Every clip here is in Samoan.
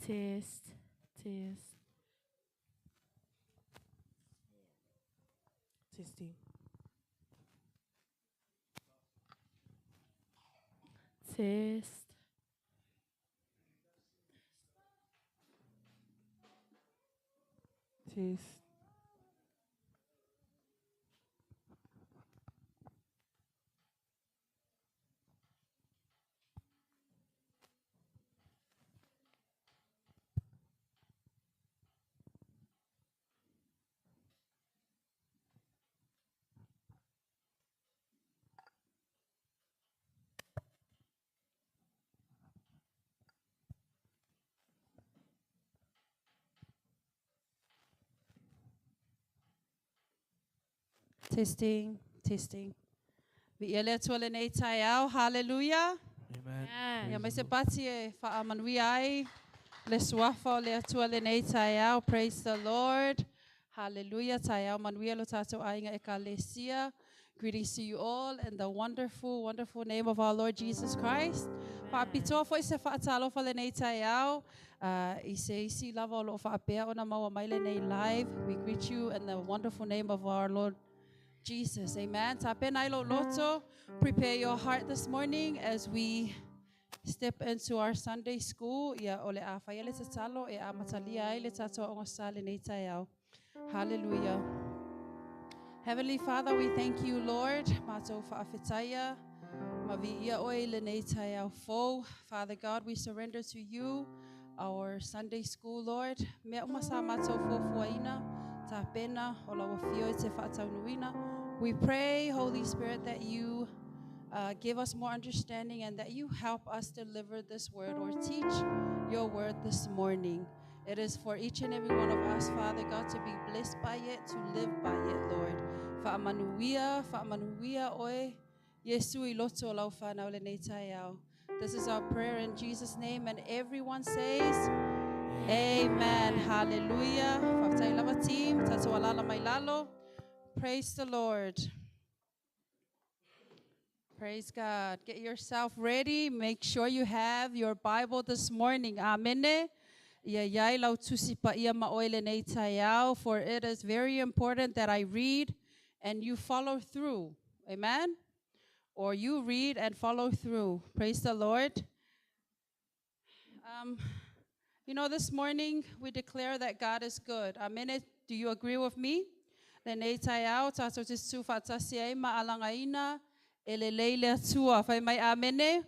Test, test. Testing. Test. Test. Testing, testing. Viia le Atua lenei taeao. Hallelujah. Amen. Amen. Ia mai se pati e whaamanuia ai le suafa o le Atua lenei taeao. Praise the Lord. Hallelujah. Taeao manuia lo tātou aiga ekalesia. Greetings to you all in the wonderful, wonderful name of our Lord Jesus Christ. Faapitoa foi se faatalofa lenei taeao. I se isi lava o loo faapea ona maua mai lenei live. We greet you in the wonderful name of our Lord Jesus. Amen. Tapena ai lou loto. Prepare your heart this morning as we step into our Sunday school. Ia o le a faia le tatalo e amatalia ai le tātou aoga sa lenei taeao. Hallelujah. Heavenly Father, we thank you, Lord. Mātou faafetaia. Ma viia oe i lenei taeao fou. Father God, we surrender to you our Sunday school, Lord. Mea uma sa mātou fuafuaina, tapena, o lau afio e te faataunuina. We pray, Holy Spirit, that you give us more understanding and that you help us deliver this word or teach your word this morning. It is for each and every one of us, Father God, to be blessed by it, to live by it, Lord. Faamanuia, faamanuia oe, Iesu i loto o lau whanau lenei taeao. This is our prayer in Jesus' name, and everyone says, Amen. Hallelujah. Faafetai lava team, tātou alala mai lalo. Praise the Lord. Praise God. Get yourself ready. Make sure you have your Bible this morning. Amen. Ia iai lau tusi paia ma oe lenei taeao, for it is very important that I read and you follow through. Amen. Or you read and follow through. Praise the Lord. This morning we declare that God is good. Amen. Do you agree with me? Lenei taeao, tātou te tutu faatasi ai ma alagaina e lelei le Atua. Fai mai amene.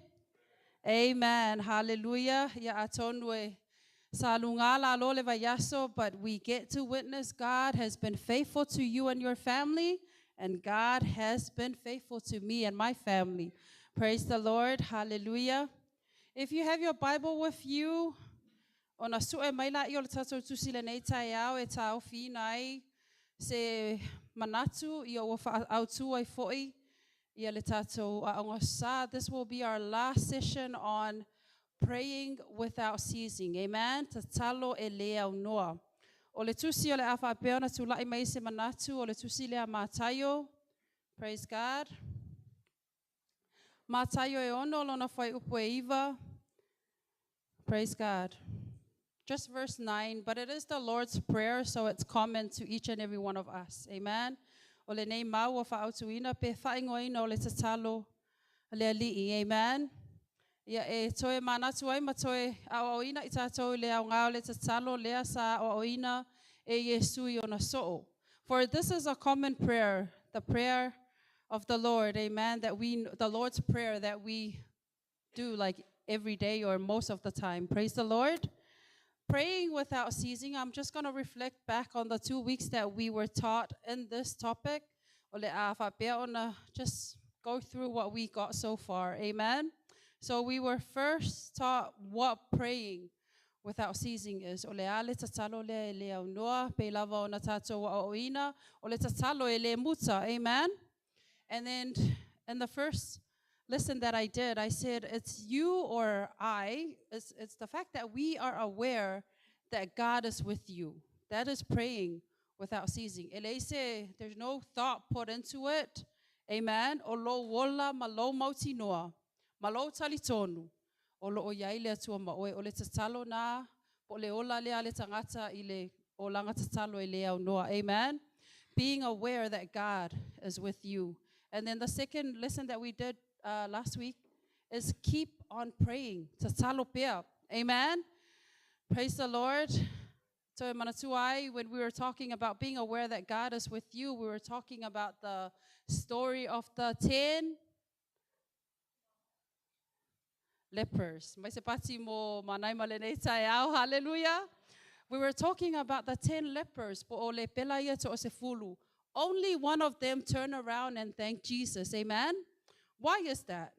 Amen. Hallelujah. Ia atonu e sa lunga la lo le vaiaso, but we get to witness God has been faithful to you and your family, and God has been faithful to me and my family. Praise the Lord. Hallelujah. If you have your Bible with you, ona sue mai la i o le tātou tusi lenei taeao e tāofiina ai se manatu ia ua whaautu ai foi ia le tātou aoga sa. This will be our last session on praying without ceasing. Amen. Tatalo e le au noa. O le tusi o le a whaapea ona tūla'i mai se manatu o le tusi lea Mataio. Praise God. Mataio e ono lona fuaiupu e 9. Praise God. Just verse 9, but it is the Lord's Prayer, so it's common to each and every one of us. Amen. O lenei mau o whaautuina pe whaingoina o le tatalo le ali'i. Amen. Ia e toe manatu ai ma toe aoaoina i tātou i le aoga o le tatalo lea sa aoaoina e Iesu i ona soo. For this is a common prayer, the prayer of the Lord, amen, the Lord's Prayer that we do like every day or most of the time. Praise the Lord. Praying without ceasing. I'm just going to reflect back on the 2 weeks that we were taught in this topic. O le a whaapea ona just go through what we got so far. Amen. So we were first taught what praying without ceasing is. O le a le tatalo lea e le au noa, pe lava ona tātou aoaoina, o le tatalo e le muta. Amen. And then in the first lesson that I did, I said it's you or I, it's the fact that we are aware that God is with you. That is praying without ceasing. E leai se, there's no thought put into it. Amen. O lou ola ma lou mautinoa, ma lou talitonu, o lo o iai le Atua ma oe. O le tatalo na, po o le ola lea a le tagata i le olaga tatalo e le aunoa. Amen. Being aware that God is with you. And then the second lesson that we did last week is keep on praying. Tatalo pea. Amen. Praise the Lord. So manatua ai, when we were talking about being aware that God is with you, we were talking about the story of the 10 lepers. Mai se pati mo manai ma lenei taeao. Hallelujah. We were talking about the 10 lepers. Po o lepela ia to o se fulu. Only one of them turned around and thanked Jesus. Amen. Why is that?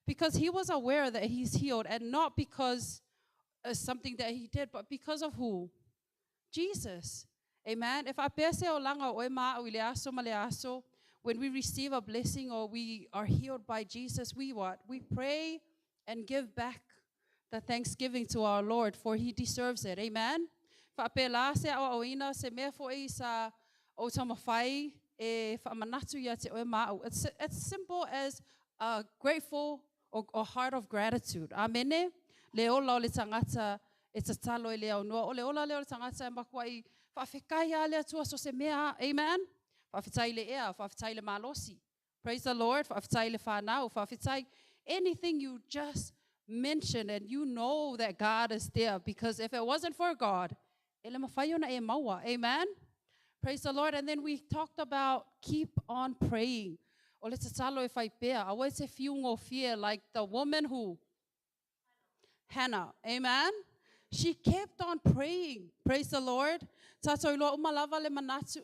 Because he was aware that he's healed, and not because of something that he did, but because of who? Jesus. Amen. If faapea se olaga o oe ma a'u i le aso ma le aso, when we receive a blessing or we are healed by Jesus, we what? We pray and give back the thanksgiving to our Lord, for he deserves it. Amen. Faapelā se aoaoina se mea foʻi sa ou taumafai e faamanatu ia te oe ma a'u. It's simple as a grateful or heart of gratitude. Amene. Le ola o le tagata e tatalo e le aunoa. O le ola lea o le tagata e matuai faafetai lava le Atua so o se mea. Amen. Faafetai i le ea, faafetai i le malosi. Praise the Lord. Faafetai i le fanau, faafetai. Anything you just mention and you know that God is there, because if it wasn't for God, e le mafai ona e maua. Amen. Praise the Lord. And then we talked about keep on praying. O le tatalo e fai pea. Aua e te fiu gofie, like the woman who? Hannah. Amen. She kept on praying. Praise the Lord. Tatou iloa uma lava le manatu,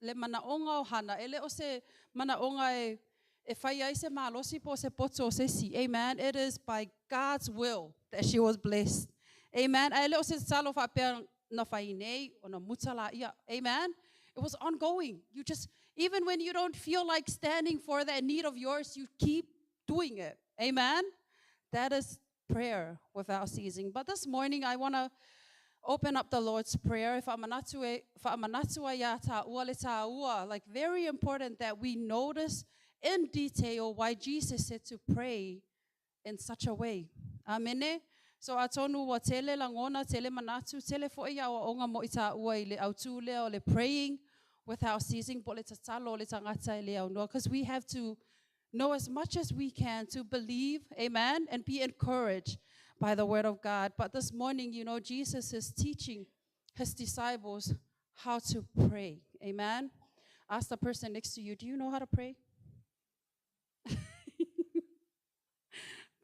le manaoga o Hana. E le o se manaoga e fai ai se malosi po o se poto o se isi. Amen. It is by God's will that she was blessed. Amen. Ae le o se tatalo faapea na fai nei ona muta laia. Amen. It was ongoing. You just, even when you don't feel like standing for that need of yours, you keep doing it. Amen. That is prayer without ceasing. But this morning, I want to open up the Lord's Prayer. E faamanatu e, faamanatu ai iā tāua le tāua. Like, very important that we notice in detail why Jesus said to pray in such a way. Amene. So atonu ua tele lagona, tele manatu, tele foʻi aoaoga mo i tāua i le autū lea o le praying without ceasing po o le tatalo o le tagata e le aunoa. Because we have to know as much as we can to believe, amen, and be encouraged by the word of God. But this morning, Jesus is teaching his disciples how to pray. Amen. Ask the person next to you, do you know how to pray?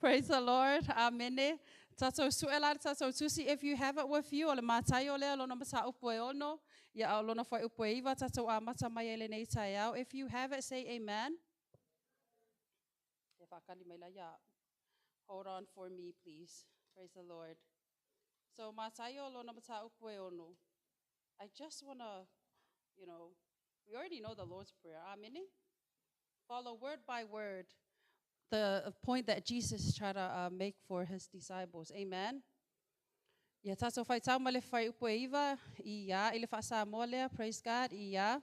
Praise the Lord. Amene. Tatou sue la le tatou tusi, if you have it with you, o le Mataio lea lona mataupu e 6, ia a o lona fuaiupu e 9, tatou amata mai ai lenei taeao. If you have it, say amen. E whakali mai la ia. Hold on for me, please. Praise the Lord. So, Mataio lona mataupu e 6. I just want to, we already know the Lord's Prayer. Amen. Follow word by word the point that Jesus tried to make for his disciples. Amen. Ia tatou faitau ma le fuaiupu e 9 i ia i le faa-Samoa lea, praise God, i ia.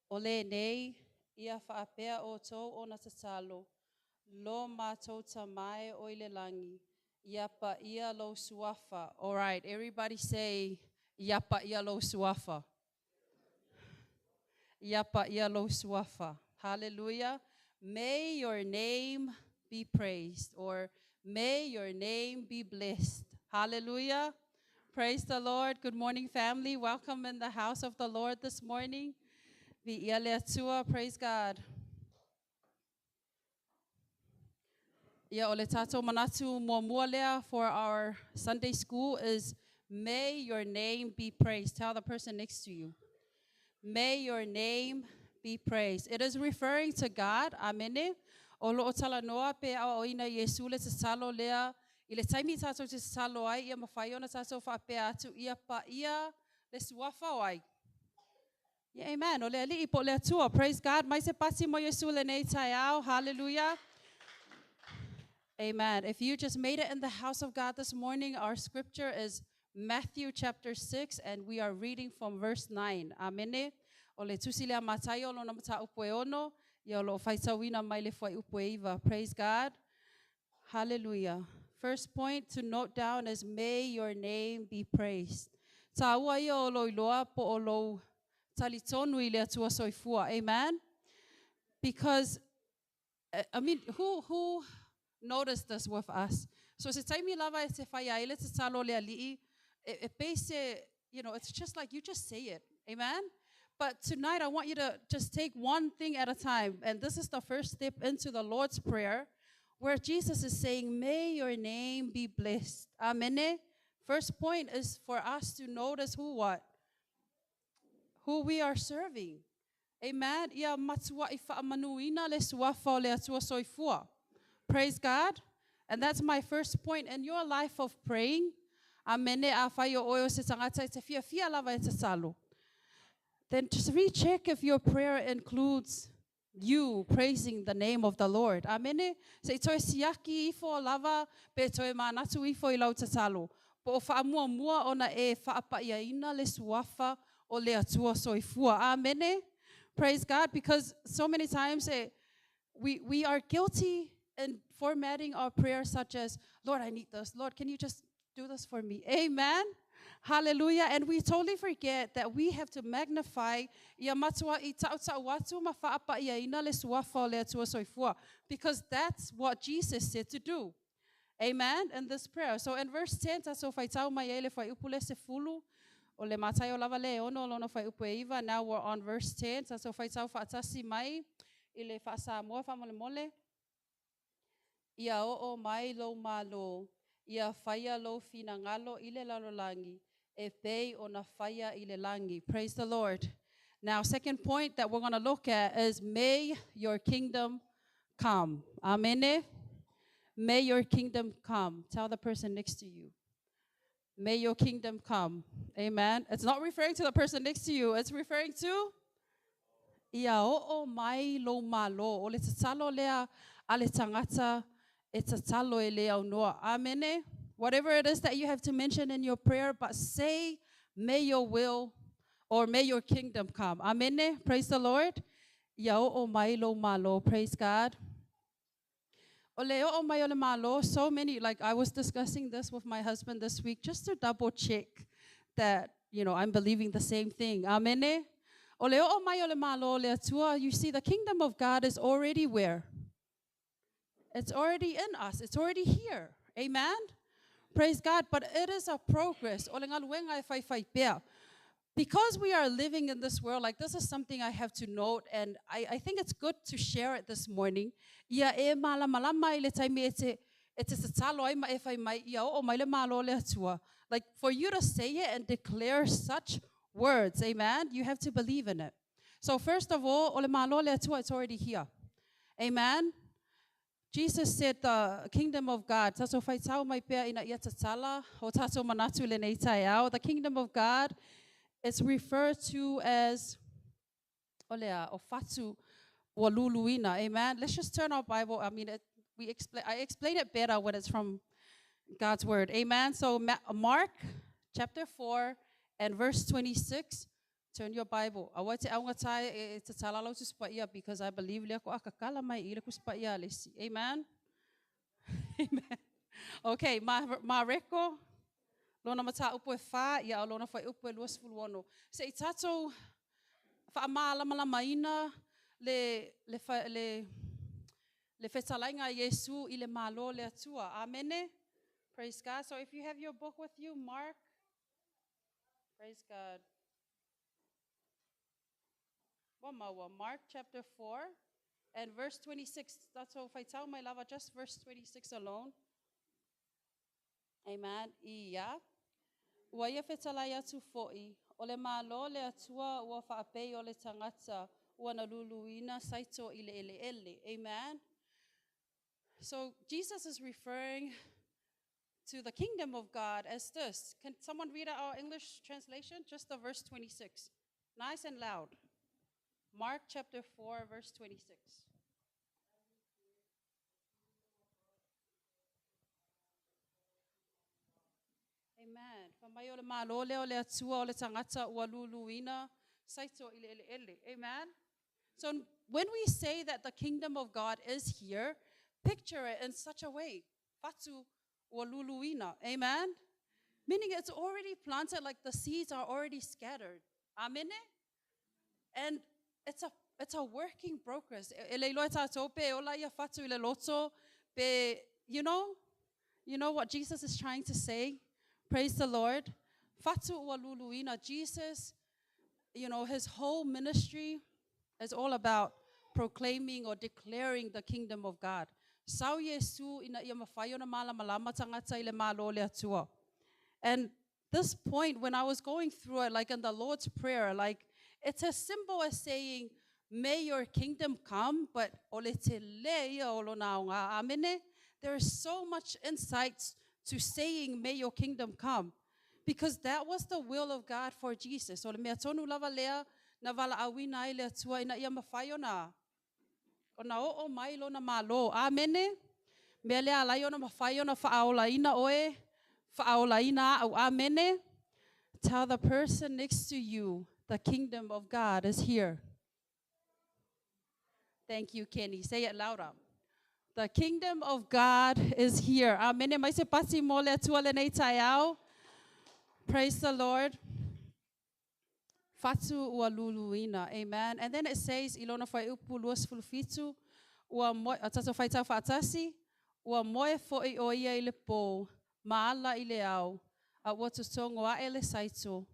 O lenei, ia faapea outou ona tatalo, lo matou Tama e o i le lagi, ia paia lou suafa. All right, everybody say, ia paia lou suafa. Ia paia lou suafa. Hallelujah. May your name be praised, or may your name be blessed. Hallelujah. Praise the Lord. Good morning, family. Welcome in the house of the Lord this morning. Viia le Atua. Praise God. Ia o le tatou manatu muamua lea for our Sunday school is may your name be praised. Tell the person next to you. May your name be praised. It is referring to God. Amene. O loo talanoa pe aoaoina Iesu le tatalo lea i le taimi tatou te tatalo ai ia mafai ona tatou faapea atu ia paia le suafa o ai. Yeah, amen. O le Alii po o le Atua. Praise God. Mai se pati mo Iesu lenei taeao. Hallelujah. Amen. If you just made it in the house of God this morning, our scripture is Matthew chapter 6, and we are reading from verse 9. Amene. O le tusi lea Mataio lona mataupu e 6, ia o lo o faitauina mai le fuaiupu e 9. Praise God. Hallelujah. First point to note down is may your name be praised. Tāua ia o lou iloa po o lou talitonu i le Atua soifua. Amen. Because, I mean, who noticed this with us? So se taimi lava e te whai ai le tatalo le ali'i, e pei se, it's just like you just say it. Amen? But tonight I want you to just take one thing at a time. And this is the first step into the Lord's Prayer, where Jesus is saying, may your name be blessed. Amen. First point is for us to notice who what? Who we are serving. Amen. Ia matua i whaamanuina le suafa o le Atua soifua. Praise God. And that's my first point in your life of praying. Amen. A whai o oe o se tangata i te fia fia lava e tatalo. Then just recheck if your prayer includes you praising the name of the Lord. Amen. Se i toe siaki ifo lava, pe toe manatu ifo i lau tatalo. Po o whaamua mua ona e whaapaiaina le suafa o le Atua soifua. Amen. Praise God, because so many times we are guilty in formatting our prayers such as, Lord, I need this. Lord, can you just do this for me? Amen. Hallelujah. And we totally forget that we have to magnify ia matua i ta'u ta'u atu ma whaapaiaina le suafa o le Atua soifua, because that's what Jesus said to do. Amen. In this prayer. So in verse 10, taso whaitau mai e le whaiupu le se fulu, o le Mataio lava le ono lono whaiupu e iwa. Now we're on verse 10. Taso whaitau whaatasi mai i le whaasamoa whamolemole. Ia o mai lo malo, ia whaia lo whinangalo i le lalolangi, e pei o na whaia i le langi. Praise the Lord. Now, second point that we're going to look at is may your kingdom come. Amen. May your kingdom come. Tell the person next to you. May your kingdom come. Amen. It's not referring to the person next to you. It's referring to ia o mai lo malo. O le tatalo lea a le tangata e tatalo e le au noa. Amen. Whatever it is that you have to mention in your prayer, but say, may your will or may your kingdom come. Amen. Praise the Lord. Ia o mai lo malo. Praise God. O le o mai o le malo, so many, like I was discussing this with my husband this week, just to double check that, I'm believing the same thing. Amen. O le o mai o le malo le atua, you see, the kingdom of God is already where? It's already in us. It's already here. Amen. Praise God. But it is a progress. O le ngaluenga e whai whai pea. Because we are living in this world, like this is something I have to note, and I think it's good to share it this morning. Ia e malamalama i le taimi e te tatalo ai ma e whai mai, ia o mai le malo le atua. Like for you to say it and declare such words, amen, you have to believe in it. So first of all, o le malo le atua, it's already here. Amen. Jesus said the kingdom of God, tato whaitau mai pea ina ia tatala, o tato manatu le nei tai ao, the kingdom of God is referred to as olea, o fatu wa luluina. Amen. Let's just turn our Bible. I mean, I explain it better when it's from God's word. Amen. So Mark chapter 4 and verse 26. Turn your Bible. Awa te aunga tai e tatala lau tuspaia, because I believe lea ko akakala mai i le kuspaia lesi. Amen. Amen. Okay, ma reko lona mata upu e wha, ia o lona whai upu e 26. Se i tātou whaamalamalama ina le whetalainga Yesu i le malo le atua. Amen. Praise God. So if you have your book with you, Mark. Praise God. Mark chapter 4 and verse 26. That's all. Whaitau mai lava, just verse 26 alone. Amen. Ia. Ua ia whetalai atu foi, o le malo le atua ua whaapei o le tangata, ua na luluina saito i le ele ele. Amen. So Jesus is referring to the kingdom of God as this. Can someone read our English translation? Just the verse 26. Nice and loud. Mark chapter 4, verse 26. Amen. Fai mai o le Malo lea o le Atua o le tagata ua luluina saito i le eleele. Amen? So when we say that the kingdom of God is here, picture it in such a way. Fatu ua luluina. Amen? Meaning it's already planted, like the seeds are already scattered. Amen? And it's a working progress. E le iloa e tātou pe ola ia fatu i le loto, pe, you know what Jesus is trying to say? Praise the Lord. Fatu ua luluina. Jesus, his whole ministry is all about proclaiming or declaring the kingdom of God. Sau Iesu ina ia mawhai ona malamalama tagata i le Malo o le Atua. And this point, when I was going through it, like in the Lord's Prayer, like it's as simple as saying, "May your kingdom come," but o le tele ia o lona aoga. Amene? There is so much insights to saying, "May your kingdom come." Because that was the will of God for Jesus. O le mea tonu lava lea, na valaauina ai le Atua ina ia mawhai ona o o mai lona malo. Amene? Mea lea alai ona mawhai ona whaaolaina oe, whaaolaina au. Amene? Tell the person next to you, the kingdom of God is here. Thank you, Kenny. Say it louder. The kingdom of God is here. Amen. Mai se pasi mo le Atua lenei taeao. Praise the Lord. Fatu ua luluina. Amen. And then it says, i lona fuaiupu 27, ua moe, a tatou faitau faatasi, ua moe foi o ia i le pō, ma ala i le ao, a ua totogo ae le saito,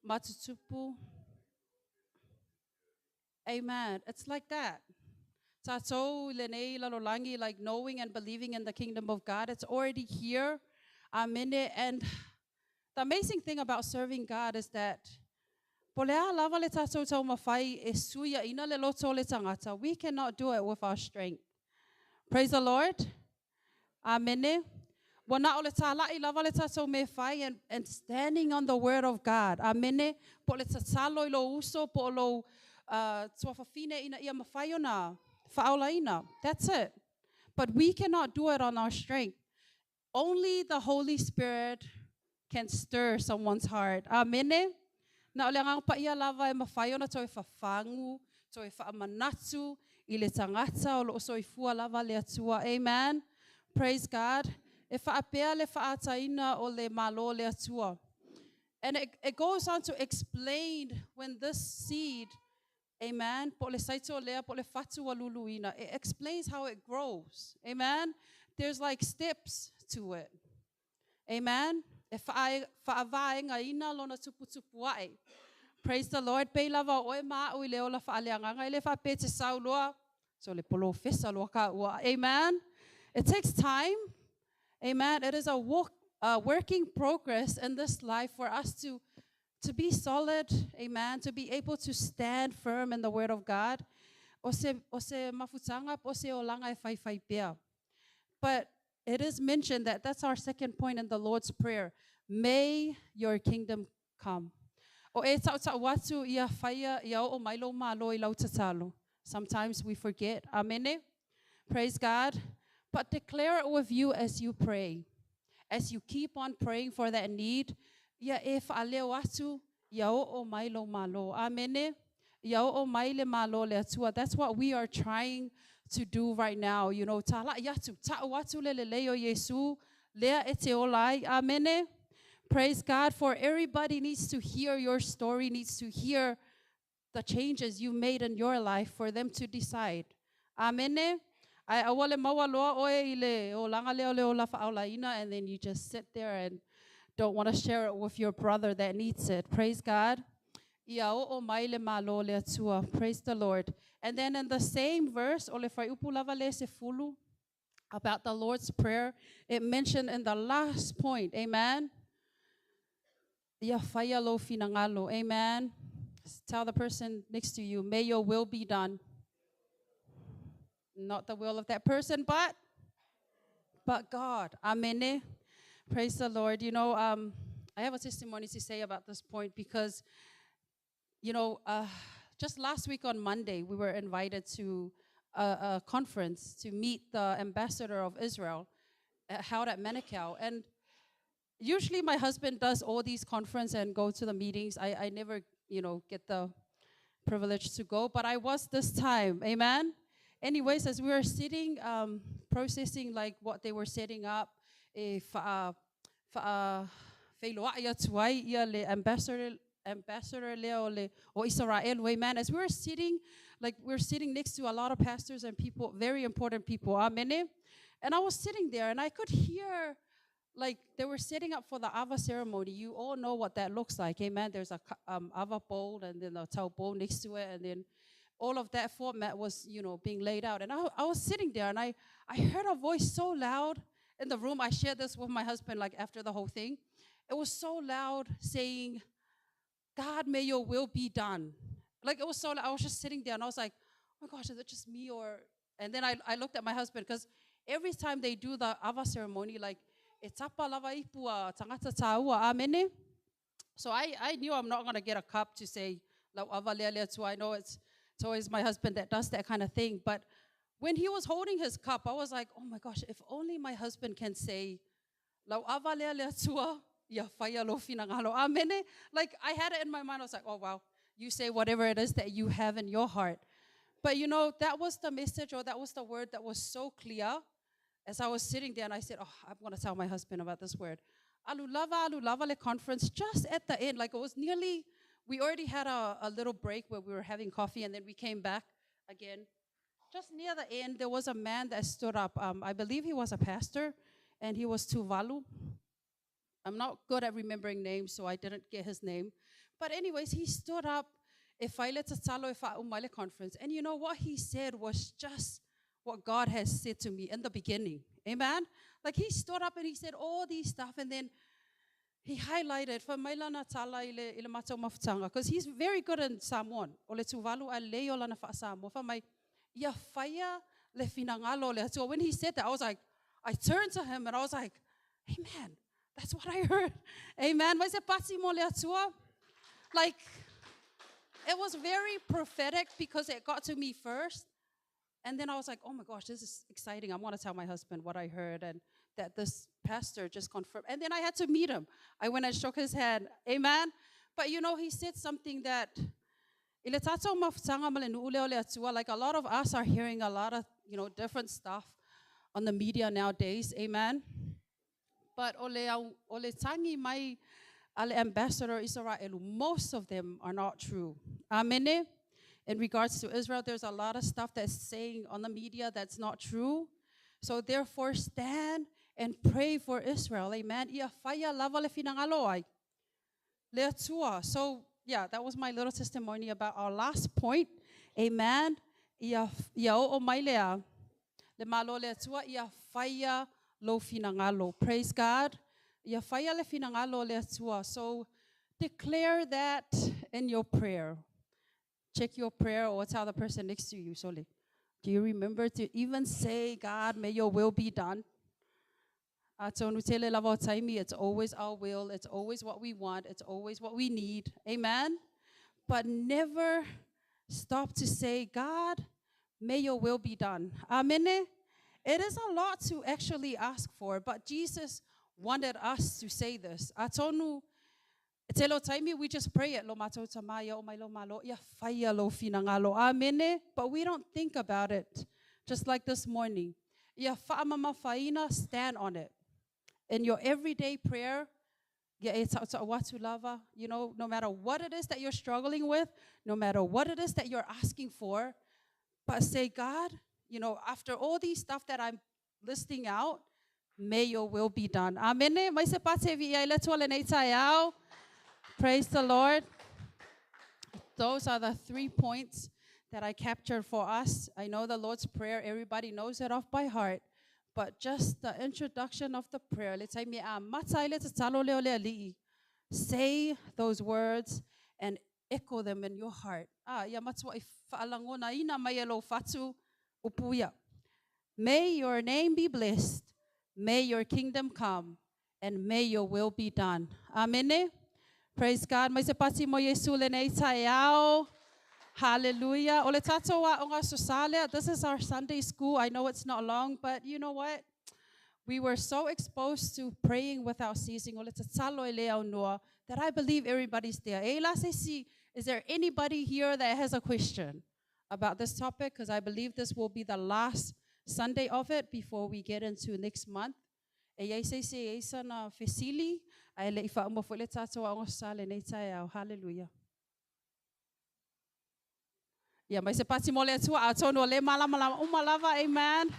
ma tutupu. Amen. It's like that. Tātou lenei lalolagi, like knowing and believing in the kingdom of God, it's already here. Amen. And the amazing thing about serving God is that po le a lava le tātou taumafai e suiaina le loto o le tagata, we cannot do it with our strength. Praise the Lord. Amen. Ua na o le tāla'i lava le tātou mea fai and standing on the word of God. Amen. Po le tatalo i lo uso, po o lo tuafafine ina ia mawhai ona whaolaina. That's it. But we cannot do it on our strength. Only the Holy Spirit can stir someone's heart. Amen. Na o le Agaga Paia lava e mawhai ona toe fafagu, toe whaamanatu i le tagata o lo o soifua lava le Atua. Amen. Praise God. E whaapea le whaataina o le malo le Atua. And it goes on to explain when this seed, amen, po le saito lea, po le fatu ua luluina, it explains how it grows. Amen. There's like steps to it. Amen. E whaavaenga ina lona tuputupu ae. Praise the Lord. Pei lava o oe ma au i le ola whaaleanganga, i le whape te sauloa. So le polofesa loa ka ua. Amen. It takes time. Amen. It is a working progress in this life for us to be solid. Amen. To be able to stand firm in the word of God. O se mafutanga, o se olanga e whai whai pea. But it is mentioned that that's our second point in the Lord's Prayer. May your kingdom come. O e tau tau atu ia whaia ia o mai lo malo i lau tatalo. Sometimes we forget. Amen. Praise God. But declare it with you as you pray. As you keep on praying for that need, ia e whaaleo atu ia o o mai lo malo. Amen. Ia o o mai le malo le Atua. That's what we are trying to do right now. Tāla'i atu, ta'u atu le lelei o Iesu, lea e te ola ai. Amen. Praise God, for everybody needs to hear your story, needs to hear the changes you made in your life for them to decide. Amen. Ai aua le maua loa oe i le olaga lea o le ola faaolaina, and then you just sit there and don't want to share it with your brother that needs it. Praise God. Ia o o mai le malo le Atua. Praise the Lord. And then in the same verse, o le fuaiupu lava le 10, about the Lord's Prayer, it mentioned in the last point, amen. Ia faia lou finagalo, amen. Tell the person next to you, "May your will be done." Not the will of that person, but God. Amen. Praise the Lord. I have a testimony to say about this point because, just last week on Monday, we were invited to a conference to meet the ambassador of Israel held at Manukau. And, Usually my husband does all these conference and go to the meetings. I never get the privilege to go, but I was this time. Amen. Anyways, as we were sitting, processing like what they were setting up, e wha, wha, feiloai atu ai ia le ambassador lea o le o Israel. Amen. As we were sitting, like we were sitting next to a lot of pastors and people, very important people. Amen. And I was sitting there and I could hear like they were setting up for the Ava ceremony. You all know what that looks like. Amen. There's a Ava bowl and then the tau bowl next to it, and then all of that format was being laid out. And I was sitting there and I heard a voice so loud in the room. I shared this with my husband like after the whole thing. It was so loud saying, "God, may your will be done." Like it was so loud. I was just sitting there and I was like, "Oh my gosh, is it just me or?" And then I looked at my husband because every time they do the Ava ceremony, like, e tapa lava ipu a tangata tāua, amene. So I knew I'm not going to get a cup to say, lau ava lea le Atua. I know it's always my husband that does that kind of thing. But when he was holding his cup, I was like, "Oh my gosh, if only my husband can say, lau ava lea le Atua, ia faia lou finagalo. Amene." Like I had it in my mind. I was like, "Oh wow, you say whatever it is that you have in your heart." But that was the message or that was the word that was so clear as I was sitting there, and I said, "Oh, I'm going to tell my husband about this word." Alu lava le conference, just at the end, like it was nearly, we already had a little break where we were having coffee, and then we came back again. Just near the end, there was a man that stood up. I believe he was a pastor, and he was Tuvalu. I'm not good at remembering names, so I didn't get his name. But anyways, he stood up e fai le tatalo e faauma le conference. And you know what he said was just what God has said to me in the beginning. Amen? Like he stood up and he said all these stuff, and then he highlighted fai mai lana tala i le matou mafutaga because he's very good in Samoan. O le Tuvalu a lei o lana faa-Samoa. Fai mai, ia faia le finagalo le Atua. When he said that, I was like, I turned to him and I was like, "Amen. That's what I heard." Amen. Mai se pati mo le Atua. Like, it was very prophetic because it got to me first. And then I was like, "Oh my gosh, this is exciting. I want to tell my husband what I heard and that this pastor just confirmed." And then I had to meet him. I went and shook his hand. Amen. But he said something that, i le tatou mafutaga ma le nuu lea o le Atua, like a lot of us are hearing a lot of different stuff on the media nowadays. Amen. But o le, o le tagi mai a le ambassador Israel, most of them are not true. Amen. In regards to Israel, there's a lot of stuff that's saying on the media that's not true. So therefore, stand and pray for Israel. Amen. Ia faia lava le finagalo ai le Atua. So yeah, that was my little testimony about our last point. Amen. Ia o o mai lea. Le malo le Atua, ia faia lou finagalo. Praise God. Ia faia le finagalo le Atua. So declare that in your prayer. Check your prayer or tell the person next to you. Soli, do you remember to even say, "God, may your will be done"? Atonu tele lava o taimi, it's always our will, it's always what we want, it's always what we need. Amen? But never stop to say, "God, may your will be done." Amen. It is a lot to actually ask for, but Jesus wanted us to say this. Atonu, tele o taimi, we just pray it. Lo matou Tama ia o mai lou malo, ia faia lou finagalo. Amen. But we don't think about it. Just like this morning. Ia faamamafaina, stand on it. In your everyday prayer, ia e ta'u atu lava, no matter what it is that you're struggling with, no matter what it is that you're asking for, but say, "God, after all these stuff that I'm listing out, may your will be done." Amen. Mai se pate vi ia i le Atua lenei taeao. Praise the Lord. Those are the three points that I captured for us. I know the Lord's Prayer, everybody knows it off by heart. But just the introduction of the prayer, let's say, me a mata i le tatalo leo le ali'i. Say those words and echo them in your heart. Ah, ia matua i whaalangona ina mai e lou fatu upu ia. May your name be blessed. May your kingdom come. And may your will be done. Amen. Praise God. Mai se pati mo Yesu lenei taeao. Hallelujah. O le tatou aoga Aso Sa lea. This is our Sunday school. I know it's not long, but you know what? We were so exposed to praying without ceasing, o le tatalo e le aunoa, that I believe everybody's there. E la se si, is there anybody here that has a question about this topic? Because I believe this will be the last Sunday of it before we get into next month. E iai se isi e iai sana fesili, ae le i faauma foi le tatou aoga sa lenei taeao. Hallelujah. Ia mai se pati mo le Atua, atonu o le malamalama uma lava, amen.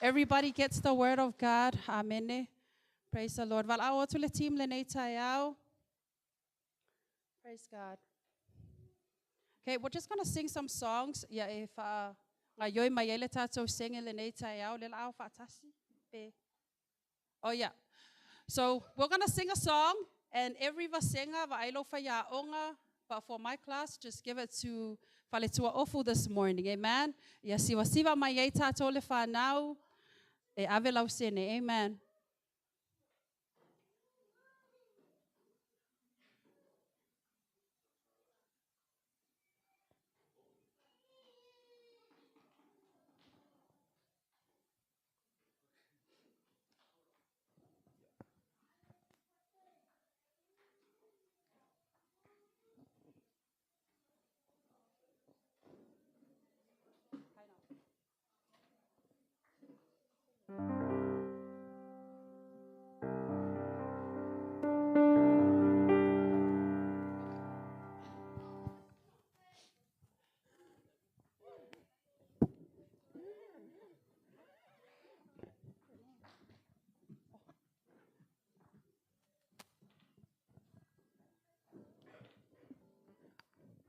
Everybody gets the word of God. Amen. Praise the Lord. Valaau atu le team lenei taeao. Praise God. Okay, we're just going to sing some songs. Ia e wha ngaioi mai ai le tātou senge lenei taeao, le laau whaatasi. Pe. Oh yeah. So we're going to sing a song, and every vasenga va'ailo whaiaonga, but for my class, just give it to Faletua Ofu this morning. Amen. Ia siva siva mai ai tātou le whanau, e ave lau sene. Amen.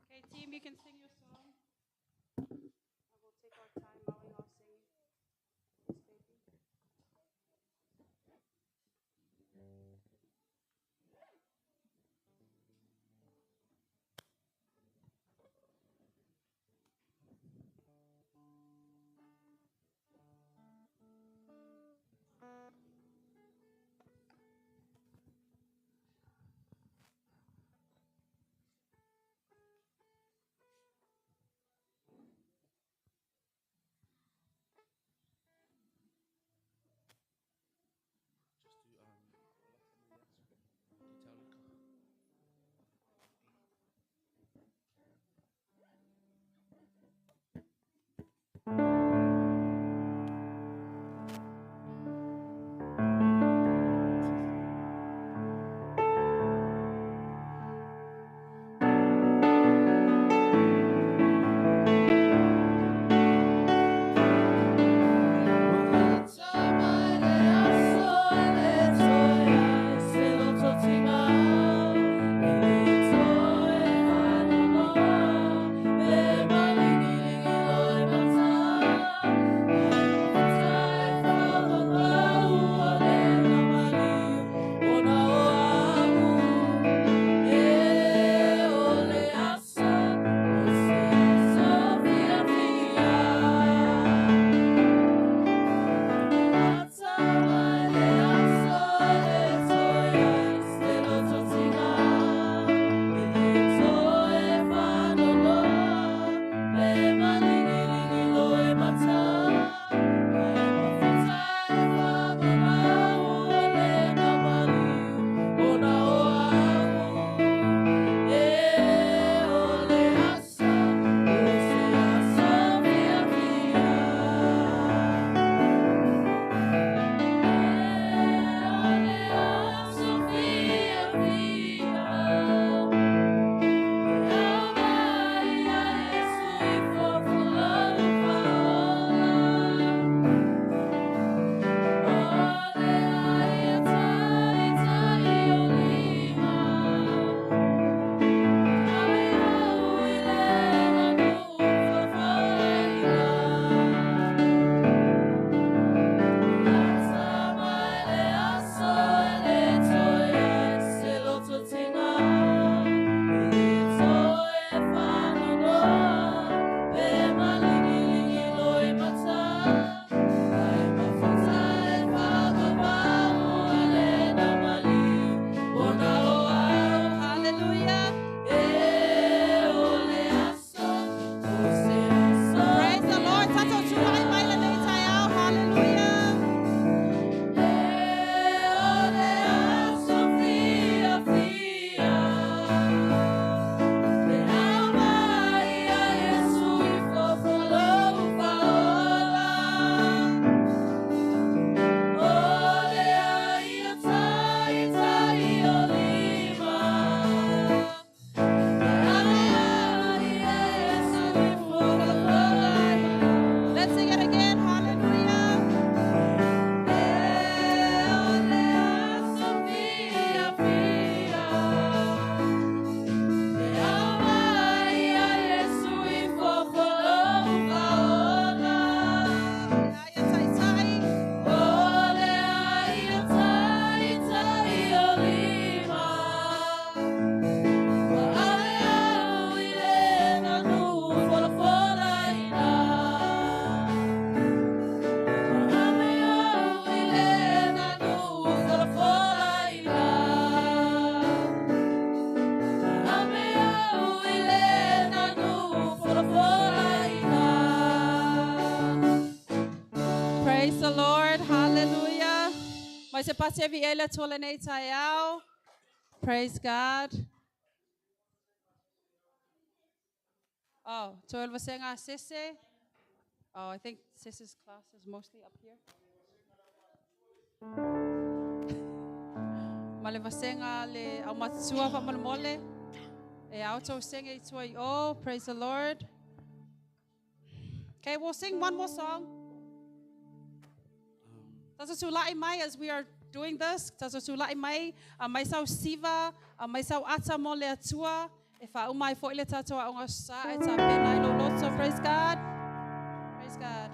Okay, team, you can sing your song. I will take our time while we all sing. This baby. pati e viia i le Atua lenei taeao. Praise God. Oh, toe o le vasega a Sese. Oh, I think Sese's class is mostly up here. Ma le vasega a le aumatutua faamolemole. E ao tou sege i tua i o. Praise the Lord. Okay, we'll sing one more song. Tatou tulai mai as we are doing this. Tatou tulai mai, aumai sau siva, aumai sau ata mo le Atua. E faauma ai foi le tatou aoga aso Sa e tapena ai lou loto. Praise God. Praise God.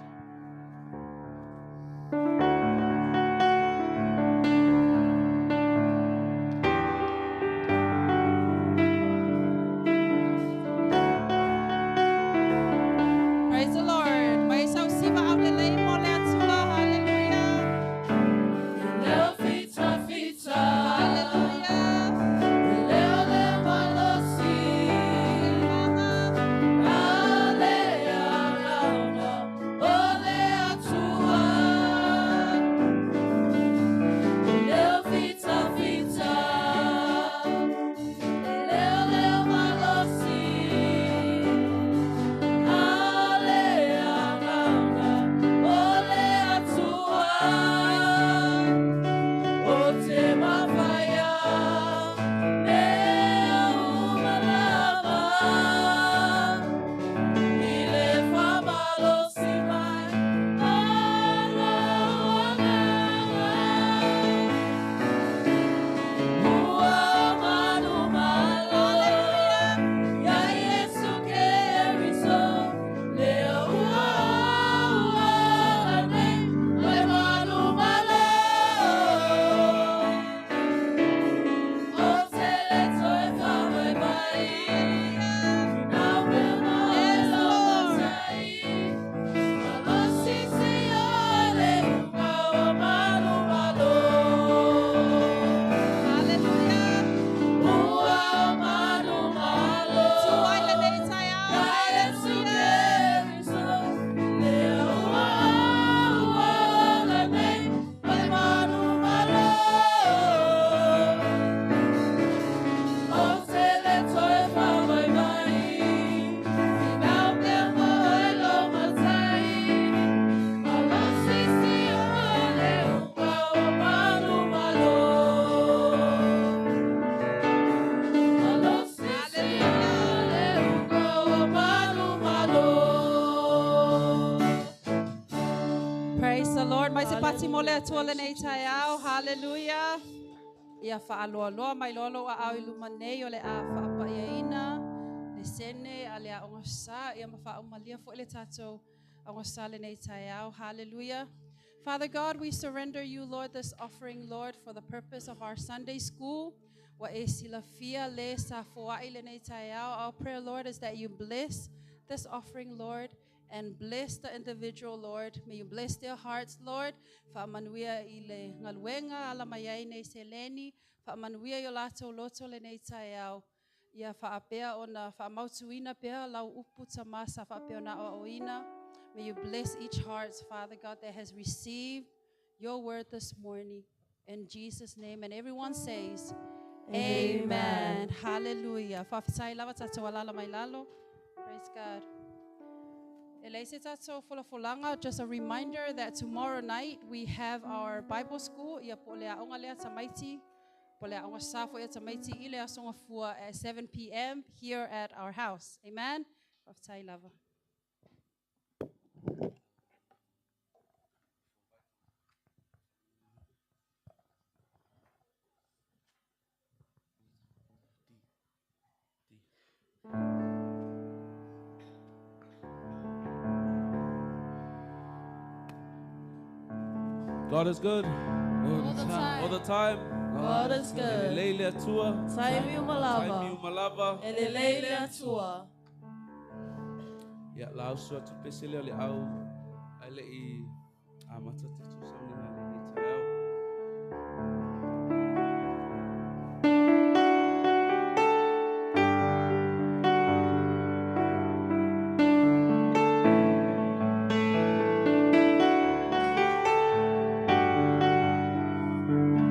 Praise the Lord. Mai sau siva aulelei mo le Atua. Hallelujah. Leo fita fita. Hallelujah. Leo le malosi. Ale agaga o le Atua. Leo fita fita. Leo leo malosi. Ale agaga o le Atua. O te mafaia mea uma lava i le faamalosi mai o lou Agaga. Ua manumalo ia Iesu Keriso, lea ua ola nei ma le manumalo. O te le toe faavaivai, nau pea ma oe lou matai. Malosi seia le uga o manumalo. Hallelujah. Ua manumalo. Tuai lenei taeao. Ia Iesu Hallelujah. Keriso, lea ua ola nei ma le manumalo. O te le toe faavaivai, finau pea ma oe lou matai. Malosi seia le uga o manumalo. Malosi seia le uga o manumalo. Praise the Lord. Mai se pati mo le Atua lenei taeao. Hallelujah. Ia faaloaloa mai loa lou aao i luma nei o le a faapaiaina le sene a le aoga sa ia ma faaumalia foi le tatou aoga sa lenei taeao. Hallelujah. Father God, we surrender you, Lord, this offering, Lord, for the purpose of our Sunday school. Wa e silafia le sa foai lenei taeao. Our prayer, Lord, is that you bless this offering, Lord, and bless the individual, Lord. May you bless their hearts, Lord. Faamanuia i le galuega ala mai ai nei seleni. Faamanuia i o latou loto lenei taeao. Ia faapea ona faamautuina pea lau upu tamā sa faapea ona aoaoina. May you bless each heart, Father God, that has received your word this morning. In Jesus' name. And everyone says, Amen. Amen. Hallelujah. Faafetai lava tatou alala mai lalo. Praise God. E leai se tatou folafolaga, just a reminder that tomorrow night we have our Bible school. Ia po o le aoga lea tamaiti, po o le aoga sa foi a tamaiti i le aso Gafua at 7 p.m. here at our house. Amen. Faafetai lava. God is good All the time. all the time. God is E good. lelei le Atua. Taimi uma lava. Taimi uma lava. E lelei le Atua. Ia la auso atu pese lea o le au ae le'i amata tatou sauniga i lenei taeao. Praise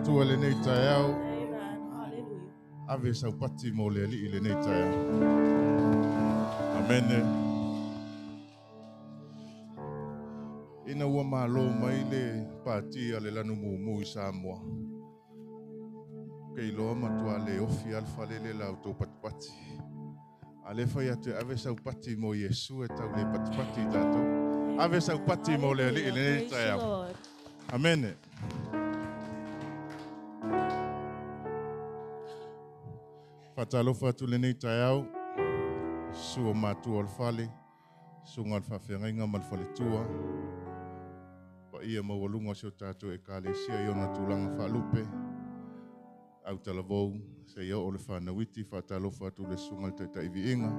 Atua lenei taeao. Amen. Hallelujah. Ave saupati mo le alii lenei taeao. Amene. Ina ua malo mai le pati a le lanu mumu i Samoa. Ke iloa matua le ofi al fale le lau tau patipati. A le fai atu e ave saupati mo Iesu e tau le patipati i tātou. Ave saupati mo le alii lenei Praise the taeao. Lord. Amene. Whatalofa atu lenei taeao, sua mātua o le fale, sunga o le faafeagaiga ma le faletua, paia maualuga o si o tātou ekalesia i ona tulaga faalupe, au talavou, seia oo le whanauiti, whatalofa atu le susuga le taitai viiga,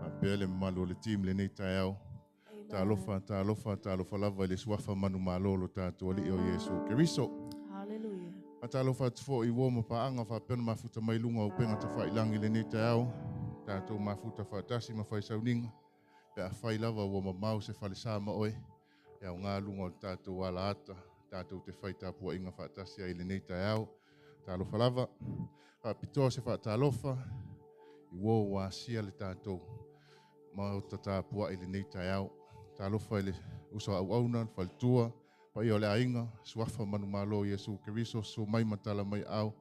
faapea le mamalu o le team lenei taeao. Talofa, talofa, talofa lava i le suafa manumalo lo tātou alii o Iesu Keriso. Hallelujah. Faatalofa atu foi i uo ma paaga faapea ona mafuta mai luga o upega tafailagi lenei taeao, tatou mafuta faatasi ma faisauniga, pe afai lava ua mamao se falesa ma oe, e aogā luga o le tatou alaata, tatou te fai tapuaiga faatasi ai lenei taeao. Talofa lava, faapitoa se faatalofa, i uo ua asia le tatou maota tapuai lenei taeao. Talofa i le uso auauna, le faletua, paia o le aiga, suafa manumalo o Iesu Keriso, susu mai ma tala mai ao,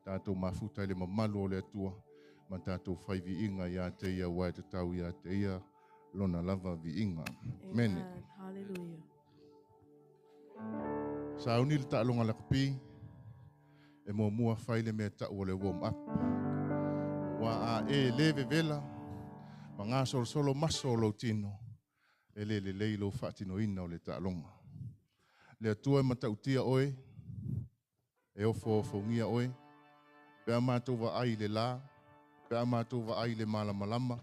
tatou mafuta i le mamalu o le Atua, ma tatou fai viiga ia te ia ua e tatau ia te ia lona lava viiga. Mene. Amen. Hallelujah. Sauni le taaloga lakapi, e muamua fai le mea tau o le warm up. Ua a e le vevela, ma gasolosolo maso o lou tino, e le lelei lou faatinoina o le taaloga. Le Atua e matautia oe, e ofoofogia oe, pe a matou vaai i le la, pe a matou vaai i le malamalama,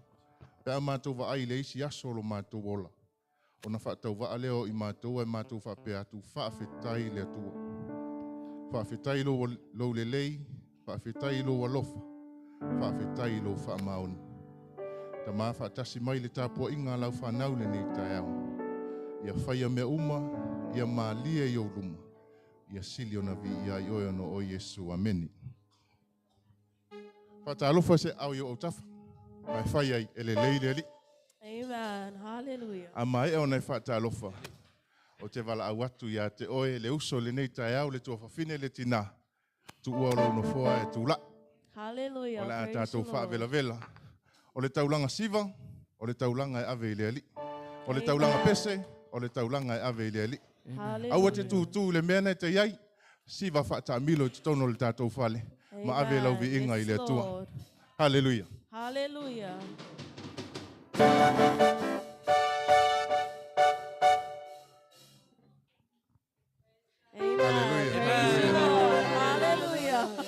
pe a matou vaai i le isi aso o lo matou ola. Ona faatauvaa lea o i matou e matou faapea atu, faafetai i le Atua. Faafetai lou, lou lelei, faafetai lou alofa, faafetai lou faamaoni. Tama faatasi mai le tapuaiga a lau whanau lenei taeao. Ia whaia mea uma, ia malie i ou luma. Ia sili ona viia ai oe ona o Iesu. Ameni. Faatalofa se au i o tafa. Mai whai ai e lelei le alii. Amen. Hallelujah. A mai ona e faatalofa. O te valaau atu ia te oe le uso lenei taeao le tuafafine le tinā. Tuua o lou nofoa e tula'i. Hallelujah. O le a Praise the tātou Lord. faavelavela. O le taulaga siva, o le taulaga e ave i le alii. O le taulaga pese, o le taulaga e ave i le alii. Aua te Hallelujah. tūtū le mea nei te iai, siva faataamilo i totonu o le tātou fale. Ma ave lau Amen. viiga i Yes, le Atua. Lord. Hallelujah. Hallelujah. Amen. Hallelujah. Praise the Lord. Hallelujah.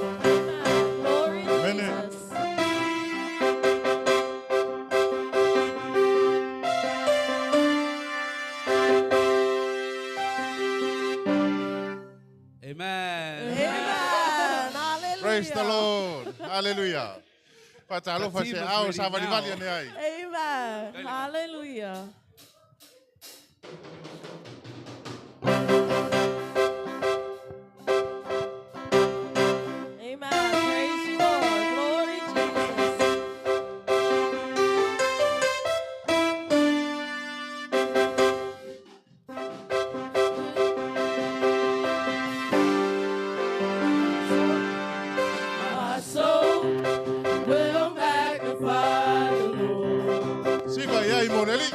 Amen. Glory to Amen. Jesus. Amen. Amen. Hallelujah. Praise the Lord. Hallelujah. Faatalofa The team se is ao ready sa valivali now. ane ai. Amen. Hallelujah. Amen. Praise you, Lord. Glory Jesus. My soul will magnify the Lord. Siva iai mo le alii.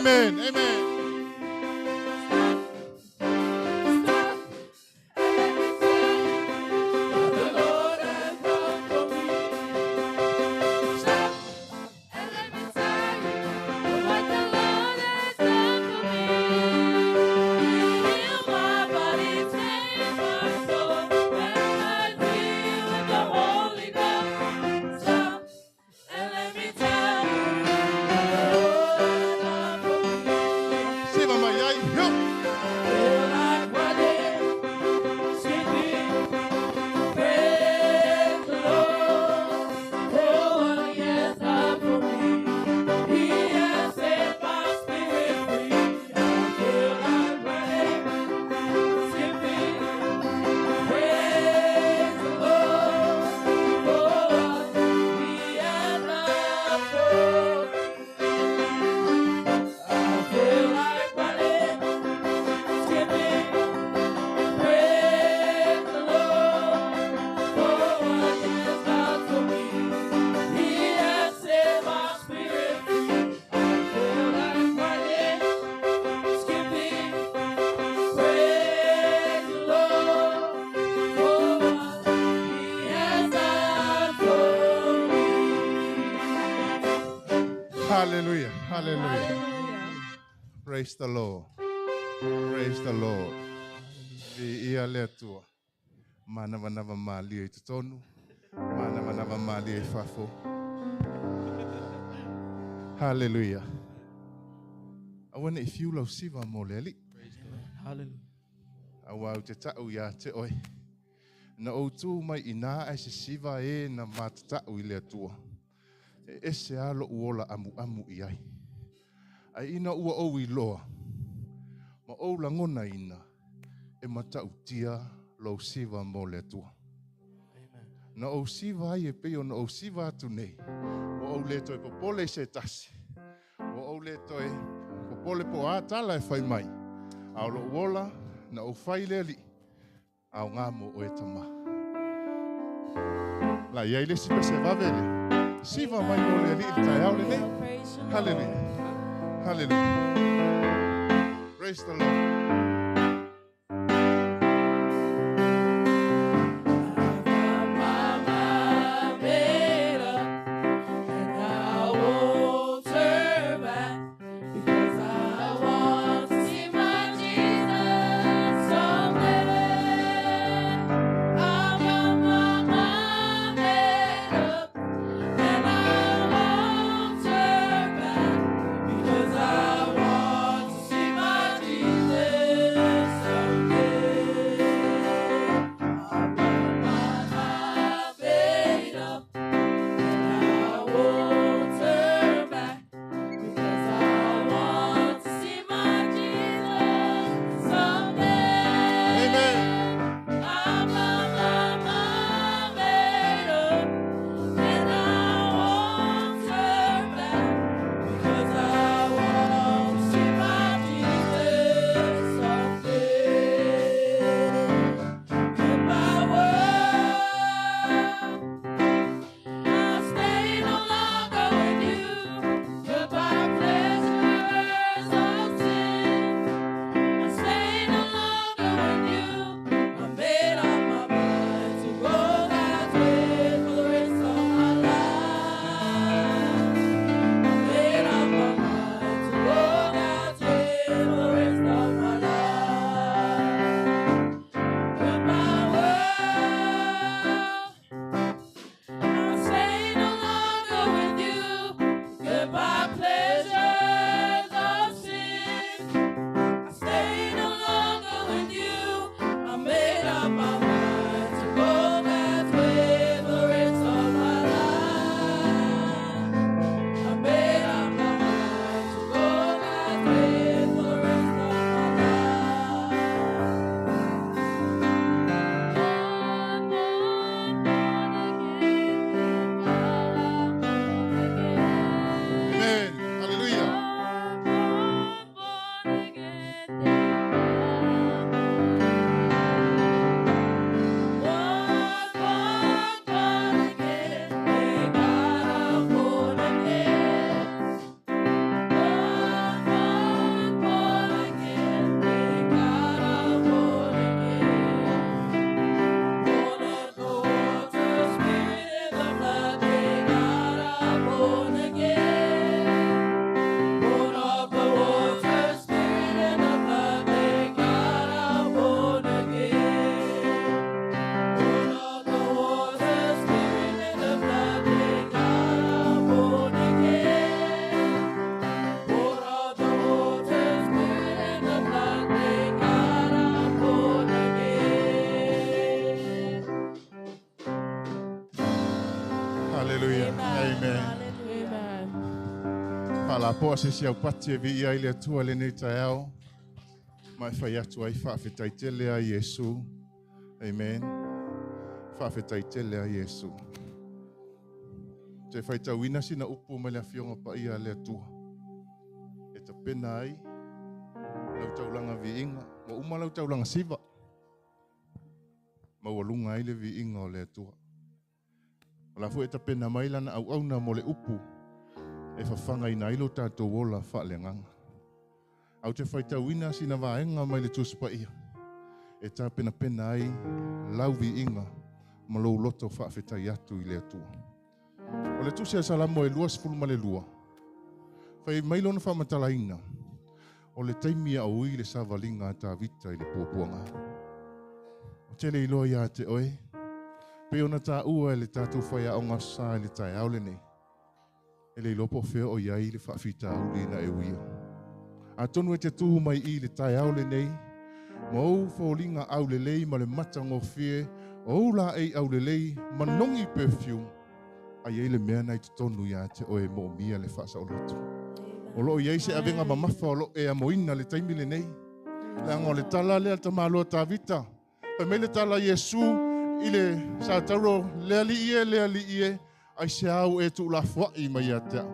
Amen. Amen. Stop and let me tell you what the Lord has done for me. Stop and let me tell you what the Lord has done for me. He healed my body, changed my soul, baptized me with the Holy Ghost. Stop and let me tell you what the Lord has done for me. Siva mai ai. Yo. Feel like running, skipping, praise the Lord for what He has done for me. He has set my spirit free. I feel like running, skipping, praise the Lord for what He has done for me. I feel like running, skipping, praise the Lord for what He has done for me. He has set my spirit free. I feel like running, skipping, praise the Lord for what He has done for me. Hallelujah. Hallelujah. Hallelujah. Praise the Lord. Praise the Lord. Viia le Atua. Manavanava malie i totonu. Manavanava malie i fafo. Hallelujah. Aua ne i fiu lau siva mo le Alii. Praise God. Hallelujah. Auā ou te taʻu iā te oe. Na ou tu mai i nā ae se siva e na matataʻu i le Atua. E ese a loʻu ola amuamu i ai. Ae ina ua ou iloa. Ma ou lagona ina e matautia lou siva mo le Atua. Amen. Na ou siva ai e pei ona ou siva atu nei. Ua ou le toe popole i se tasi. Ua ou le toe popole po a tala e fai mai. A o loʻu ola, na ou fai le Alii. A o ngā mo o e tama. La iai le si pese vave le. Siva mai mo le Alii i le taeao lenei. Praise the Lord. Hallelujah. Hallelujah. Praise the Lord. I've got my mind made up, and I won't turn back because I want to see my Jesus someday. I've got my mind made up, and I won't turn back because I want to see my Jesus. Amen. Hallelujah. Amen. Faalapoa se isi aupati e viia ai le Atua i lenei taeao. Ma e fai atu ai faafetai tele a Iesu. Amen. Faafetai tele a Iesu. Te faitauina sina upu mai le afioga paia a le Atua. E tapena ai lau taulaga viiga. Ua uma lau taulaga siva. Maualuga ai le viiga o le Atua. O la foi e tapena mai lana auauna mo le upu e fafagaina ai lo tatou ola faaleagaga. Au te faitauina sina vaega mai le Tusi Paia e tapenapena ai lau viiga ma lou loto faafetai atu i le Atua. O le Tusi a Salamo e 22, fai mai lona faamatalaina, o le taimi a ui le savaliga a Tavita i le puapuaga. O tele iloa ia te oe, pe ona tāua e le tatou whaiaonga sa i le taeao lenei. E le iloa po o fea o iai le faafitauli na e uia. Atonu e te tū mai i le taeao lenei, ma ou foliga aulelei ma le matagofie, o ou laei aulelei, manogi perfume, ai ai le mea na i totonu ia te oe moomia le faasaoloto. O loo iai se avega mamafa o loo e amoina le taimi lenei. Leaga o le tala lea le tamaloa Tavita. Fai mai le tala Iesu i le satauro le alii e le alii e ai se au e tuulafoai mai ia te au.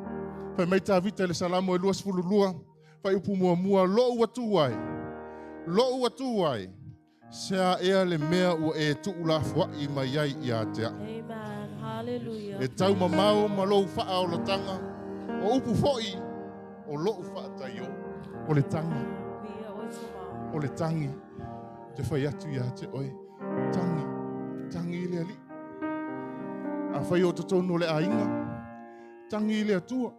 Fai mai Tavita i le Salamo e 22, fai upu muamua, lou atu ai, lou atu ai, se a ea le mea ua e tuulafoai mai ai ia te au. Amen. Hallelujah. E tau mamao ma lou faaolataga, o upu foi o lou faataio, o le tagi, Via oe tamau. o le tagi, te fai atu ia te oe, tagi, tagi i le alii. A fai o totonu o le aiga, tagi i le Atua,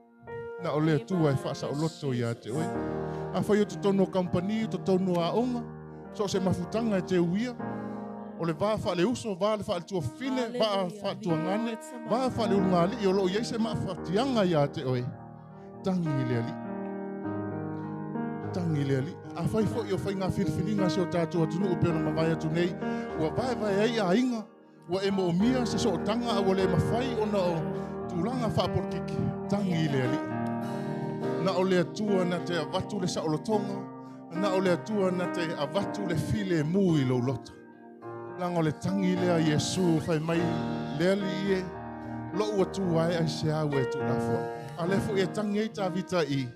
na o le Atua e faasaoloto ia te oe. A fai o totonu o kampani, o totonu o aoga, so o se mafutaga e te uia, o le va faale uso, va le faaletuafine, va Hallelujah. faaletuagane, va faaleulugalii, o loo iai se maafatiaga ia te oe, tagi i le alii. Tagi i le alii. A fai foi o faiga filifiliga se o tatou atunuu pe ona mavae atu nei, ua vaevae ai aiga, ua e moomia se sootaga a ua le mafai ona o tulaga faapolokiki, tagi i le alii. Na o le Atua na te avatu le saolotoga, na o le Atua na te avatu le file mu i lou loto. Leaga o le tagi lea Iesu fai mai le alii e, lou atu ai ai se au e tuulafoai. A lea foi e tangi ai Tavita i,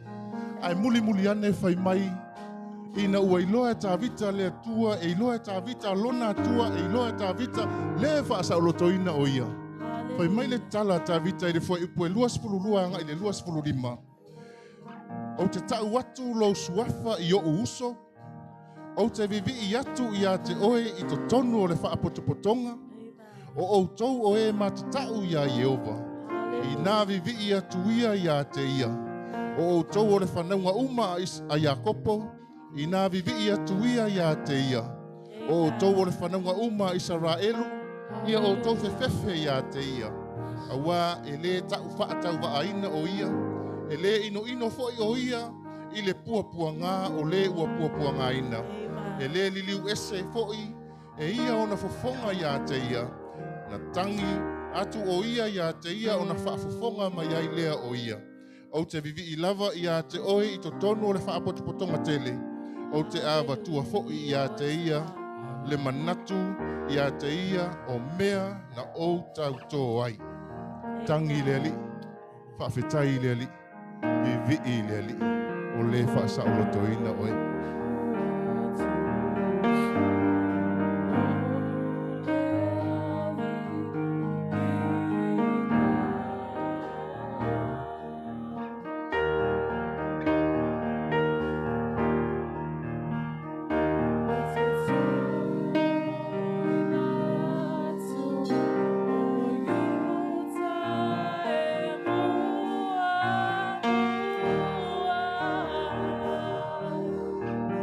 ae mulimuli ane fai mai, ina ua iloa e Tavita le Atua, e iloa e Tavita lona Atua, e iloa e Tavita le faasaolotoina o ia. Fai mai le tala a Tavita i le fuaiupu e 22 agai i le 25. Ou te tau atu lou suafa i ou uso, ou te vivii atu ia te oe i totonu o le faapotopotoga, o outou o e matatau ia Ieova, i nā vivii atu ia ia te ia. O outou o le whanauga uma a Iakopo, i nā vivii atu ia ia te ia. O outou o le whanauga uma a Isaraelu, ia outou fefefe ia te ia. Aua e le tau faatauvaina o ia, e le inoino foi o ia, i le puapuaga o le ua puapuagaina. E le liliu ese foi, e ia ona fofoga ia te ia. Na tangi atu o ia ia te ia ona faafofoga mai ai lea o ia. Ou te vivii lava ia te oe i totonu o le faapotopotoga tele. Ou te avatua foi ia te ia le manatu ia te ia o mea na ou tautō ai. Tangi i le alii, faafetai i le alii, vivii i le alii, o le faasaolotoina oe. Thank you.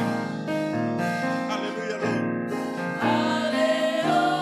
viiga. Hallelujah, Lord. Hallelujah, Lord.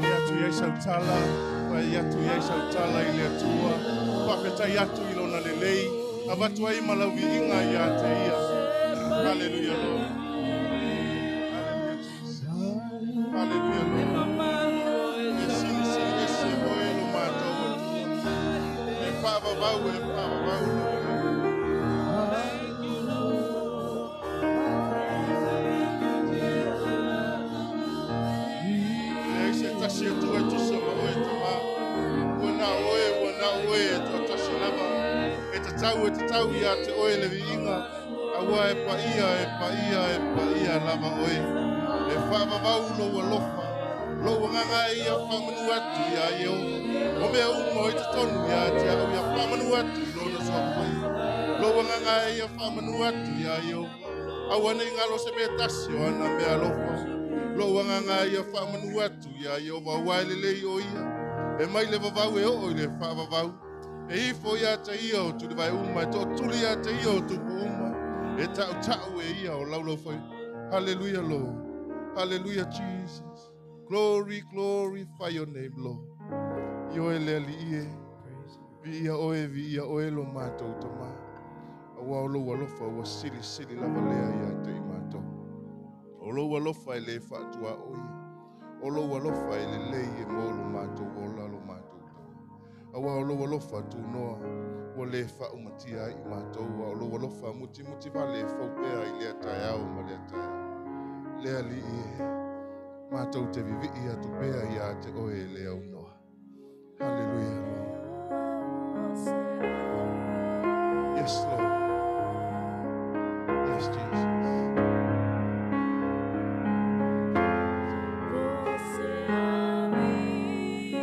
Ia atu i ai sautala, pai atu i ai sautala i le Atua, faafetai atu i lona lelei, avatu ai ma lau viiga ia te ia. Hallelujah, Lord. Hallelujah, Jesus. Hallelujah, Lord. E silisili ese oe lo matou Atua. E faavavau, e faavavau lou alofa. Leai se tasi Atua e tusa ma oe tamā. Ua na oe, ua na oe e toatasi lava. E tatau, e tatau ia te oe le viiga. Aua e paia, e paia, e paia lava oe. E faavavau lou alofa. Lou agaga e ia faamanu atu iā Ieova. O mea uma o i totonu ia te au ia faamanu atu i lona suafa paia. Lou agaga e ia faamanu atu iā Ieova. Aua nei galo se mea tasi o ana mea alofa. Lou agaga ia faamanu atu iā Ieova aua e lelei o ia. E mai le vavau e oo i le faavavau. E ifo ia te ia o tulivae uma, e tootuli ia te ia o tupu uma. E tautau e ia o laulau fai. Hallelujah, Lord. Hallelujah, Jesus. Glory, glorify your name, Lord. I oe le Alii e. Viia oe, viia oe lo matou tamā. Aua o lou alofa ua silisili lava lea ia te i matou. O lou alofa e le faatua o ia. O lou alofa e lelei e mo lo matou ola lo matou tama. Aua o lou alofa tunoa ua le faaumatia ai i matou. A o lou alofa mutimuti vale e faupea i lea taeao ma lea taeao. Le Alii e, matou te vivii atu pea ia te oe le aunoa. Hallelujah, Lord. Yes, Lord. Yes, Jesus. Você a mim,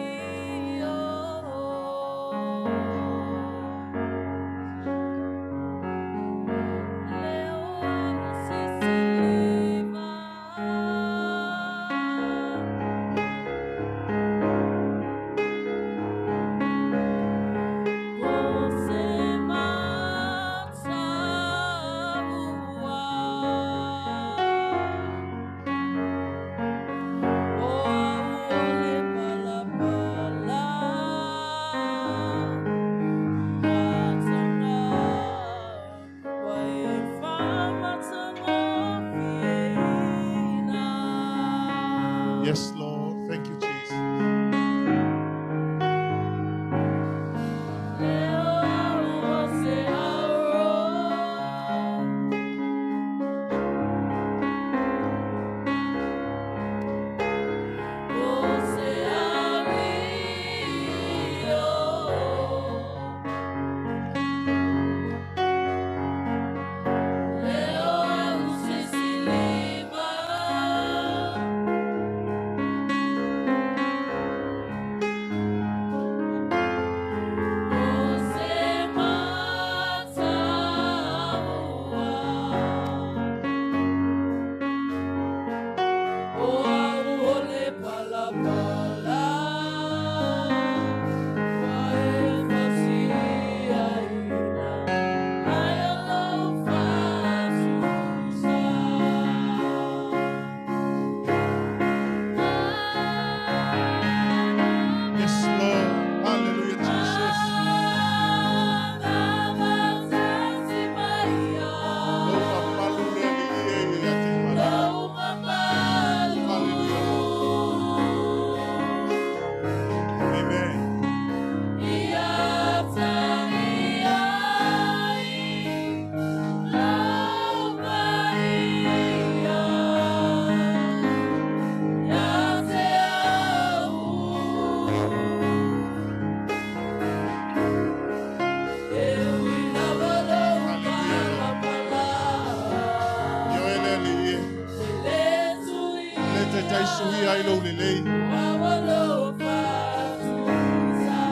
Suia ai lou lelei.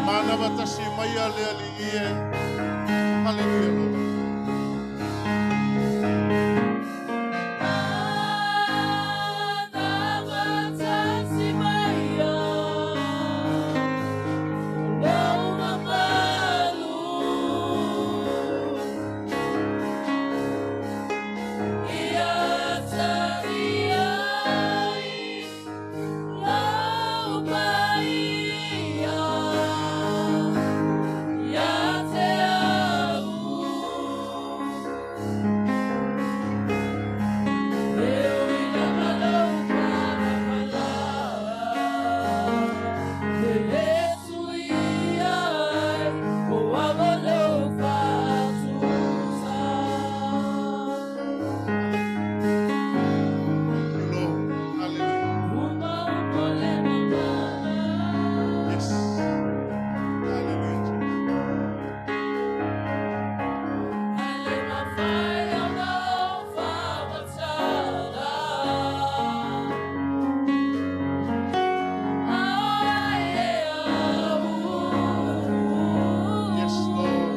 Manava tasi mai a le alii e. Hallelujah, Lord. Thank you, Lord. Hallelujah. Yes. Hallelujah, Jesus. Yes, Lord.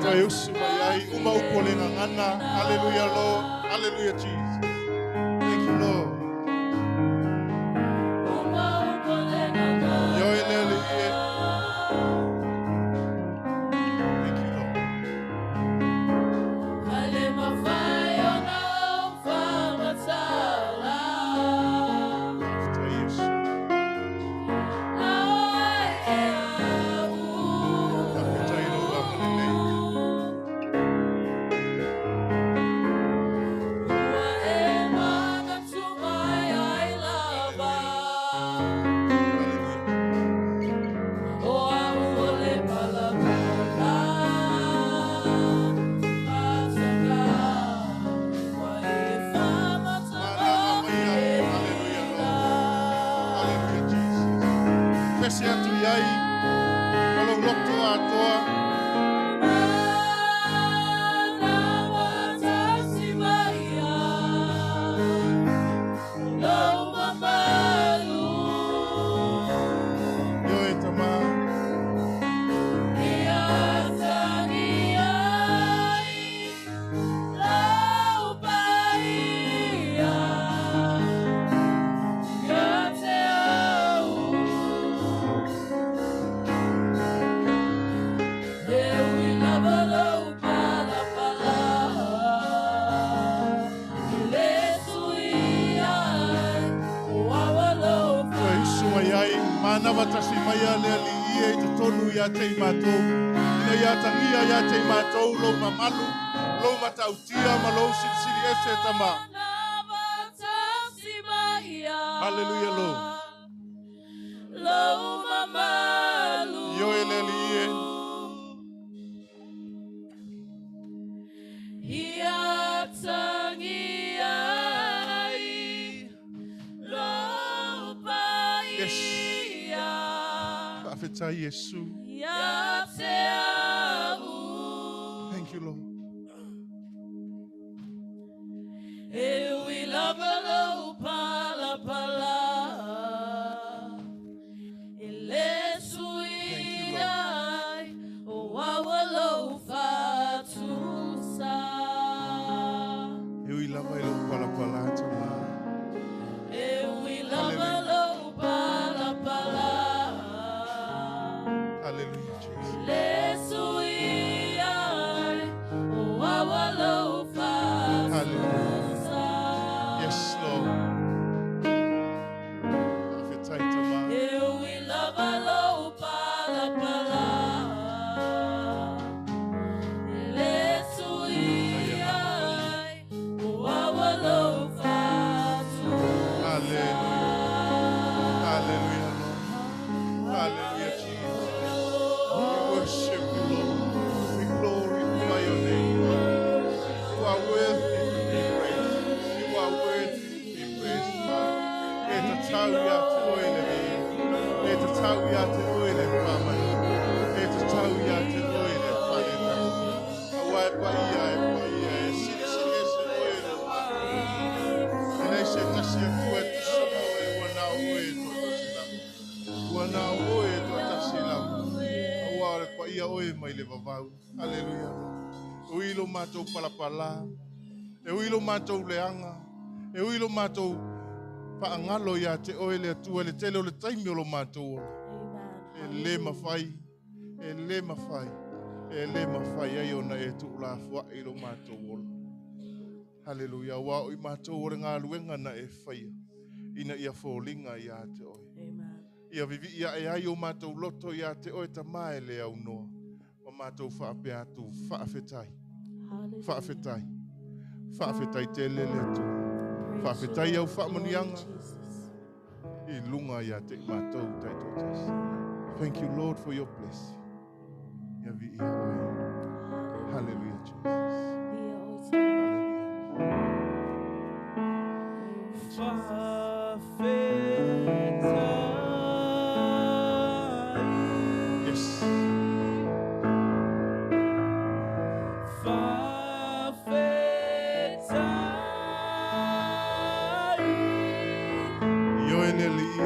Toe usu mai ai, uma upo le gagana. Hallelujah, Lord. Hallelujah, Jesus. Thank you, Lord. Ioe le alii e. Thank you, Lord. Faafetai Iesu. Faafetai lou agalelei. Hallelujah. Manava mai ai. Hallelujah, Lord. Hallelujah, Jesus. Pese atu iai, ma lou loto atoa. Ioe tamā. Toe usu mai ai, manava tasi mai a le alii e i totonu ia te i mātou. Ina ia tagia ia te i mātou, lou mamalu, lou matautia ma lou silisili ese tamā. Hallelujah, Lord. Ioe le alii e. Ia tangi ai lou Yes. paia Faafetai Iesu. ia te au. Thank you, Lord. E ui lava lou palapala e le Thank you, sui ai o au lou faatusa. E ui lava i lou palapala tamā. E ui lava lou palapala Hallelujah, Jesus. le Paia oe mai le vavau. Hallelujah. E ui lo matou palapala. E ui lo matou leaga. E ui lo matou faagalo ia te oe le Atua i le tele o le taimi o lo matou ola. E le mafai, e le mafai, e le mafai ai ona e tuulafoai lo matou ola. Hallelujah. Aua o i matou o le galuega na e faia, ina ia foliga ia te oe. Ia vivii ae ai o matou loto ia te oe Tamā e le aunoa. Ma matou faapea atu, faafetai. Faafetai. Faafetai tele le Atua. Faafetai au faamanuiaga i luga ia te i matou taitoatasi. Thank you, Lord, for your blessing. Ia viia oe. Hallelujah, Jesus. Hallelujah. Yes. Ioe le Alii e.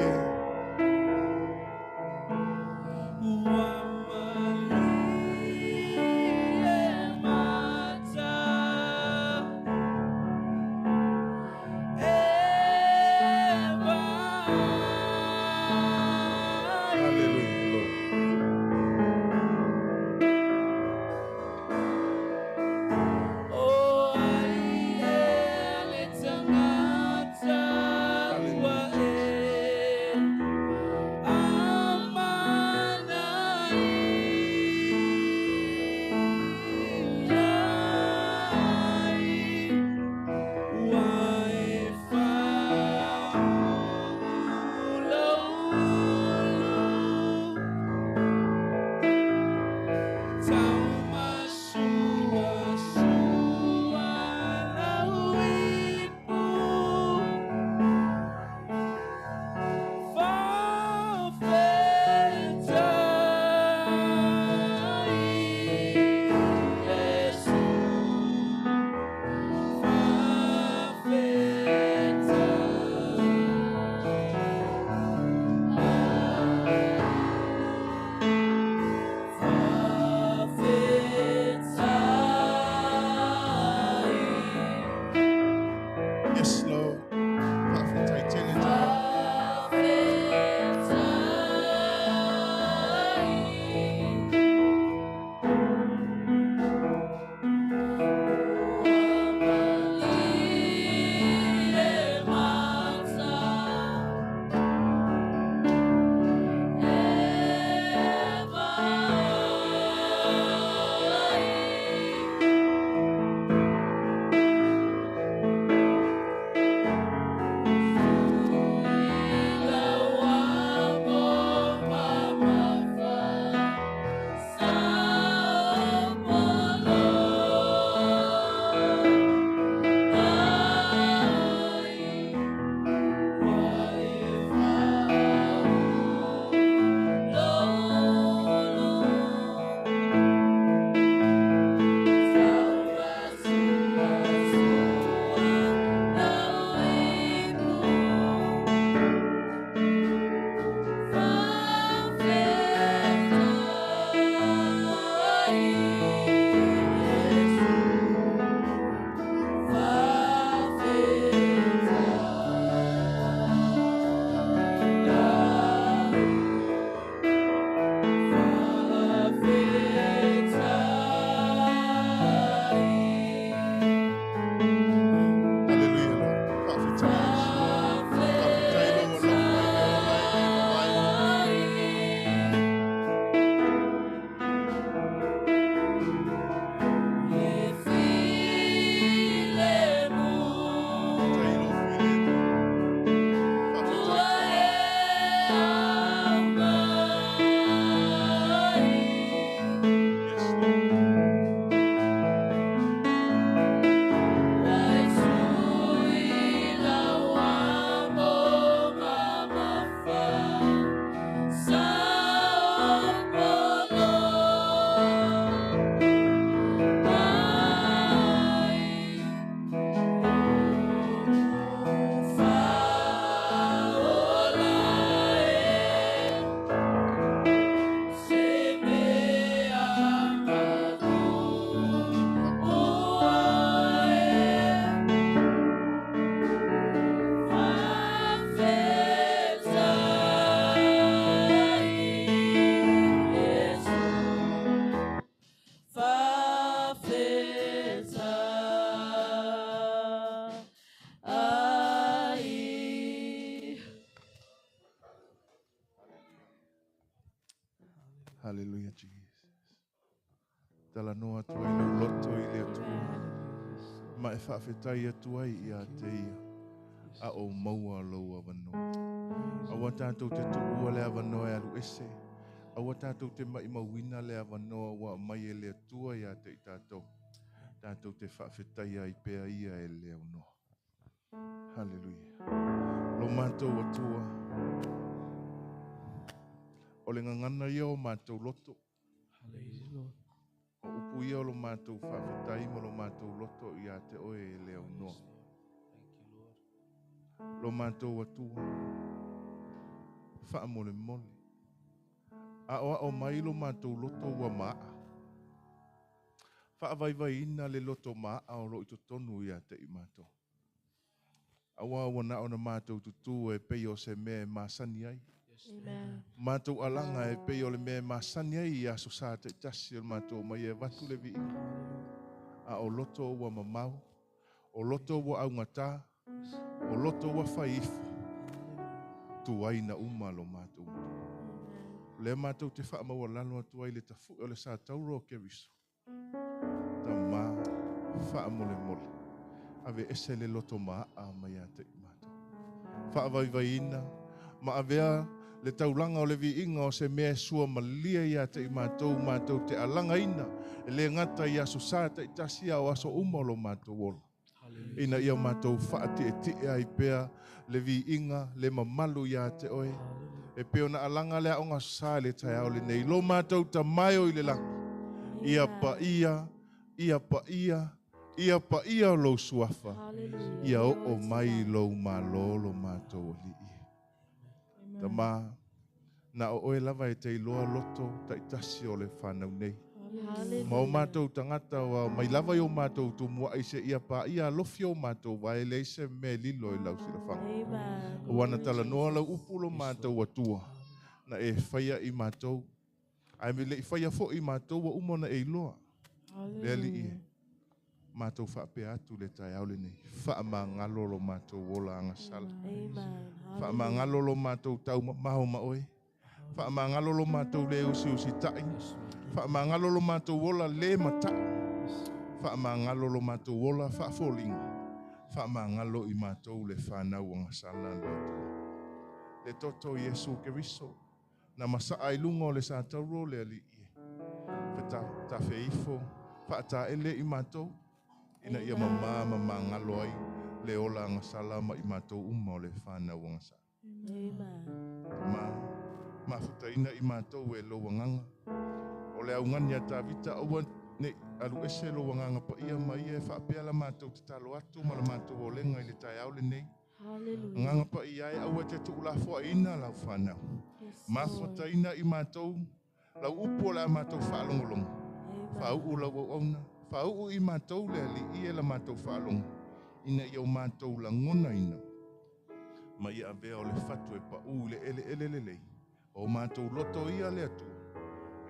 Hallelujah, Lord. Yes, Lord. Faafetai tele Tamā. Hallelujah, Lord. Faafetai. Faafetai lou alofa i le ola e le vavae. Faafetai lou filemu. Faafetai Tamā. Yes, Lord. Talanoa atu ai lou loto i le Atua. Ma e faafetai atu ai ia te ia. A o maua lou avanoa. Aua tatou te tuua le avanoa e alu ese. Aua tatou te maimauina le avanoa ua aumai e le Atua ia te i tatou. Tatou te faafetai ai pea ia e le aunoa. Haleluia. Lo matou Atua. O le gagana ia o matou loto. O upu ia o lo matou faafetai ma lo matou loto ia te oe e le aunoa. Lo matou Atua. Faamolemole. Aoao mai lo matou loto ua maa. Faavaivaiina le loto maa o lo i totonu ia te i matou. Aua ua na ona matou tutu e pei o se mea e masani ai. Amen. Matou alaga e pei o le mea e masani ai i aso sa taitasi o le matou mai e avatu le viiga. A o loto ua mamao, o loto ua augata, o loto ua fai ifo. Tuai na uma lo matou Atua. O lea matou te faamaualalo atu ai le tafu'e o le sa tauro o Keriso. Tamā faamolemole. Ave ese le loto maa mai ia te i matou. Faavaivaiina ma avea le taulaga o le viiga o se mea e sua malie ia te i matou matou te alagaina e le gata i aso sa taitasi a o aso uma o lo matou ola. Ina ia matou faatietie ai pea le viiga le mamalu ia te oe. E pei ona alaga le aoga sa le taeao lenei. Lo matou tamae o i le lagi. Ia paia, ia paia, ia paia lou suafa. Hallelujah. Ia oo mai lou malo lo matou alii. Tama, na o oe lava e te iloa loto taitasi o le whanau nei. Hallelujah. Ma o mātou tangata wa mai lava i o mātou tumua i se ia pa ia alofi o mātou wa e leai se mea lilo i lau silafaga. Amen. Ua na talanoa lau upu lo mātou Atua. Na e whaia i mātou. Ai me le i whaia fo i mātou wa uma na e iloa. Le alii e. Mātou whaapea atu le taeao lenei. Faamagalo lo mātou ola agasala. Amen. Faamagalo lo mātou tau mamao ma oe. Faamagalo lo mātou le usiusi tai. Faamagalo lo mātou ola le mata. Faamagalo lo mātou ola faafolinga. Faamagalo i mātou le whanau agasala le Atua. Le toto Iesu Keriso. Na masaa i lunga o le sa tauro le alii e. Whata tawheifo. Whaataele i mātou. Ina ia mamā mamangalo ai le ola agasala ma i mātou uma o le whanau agasala. Amen. Ma mafutaina i mātou e lou agaga. O le augani a Tavita aua nei alu ese lou agaga paia ma ia e faapea la mātou tatalo atu ma la mātou olega i le taeao lenei. Hallelujah. Agaga paia e aua te tuulafoaina lau whanau. Yes, Lord. Mafutaina i mātou lau upu o le a mātou faalogologo. Amen. Faauu lau auauna. Faauu i mātou le alii e la mātou faalogo. Ina ia o mātou lagonaina. Ma ia avea o le fatu e paū i le eleele lelei. O mātou loto ia le Atua.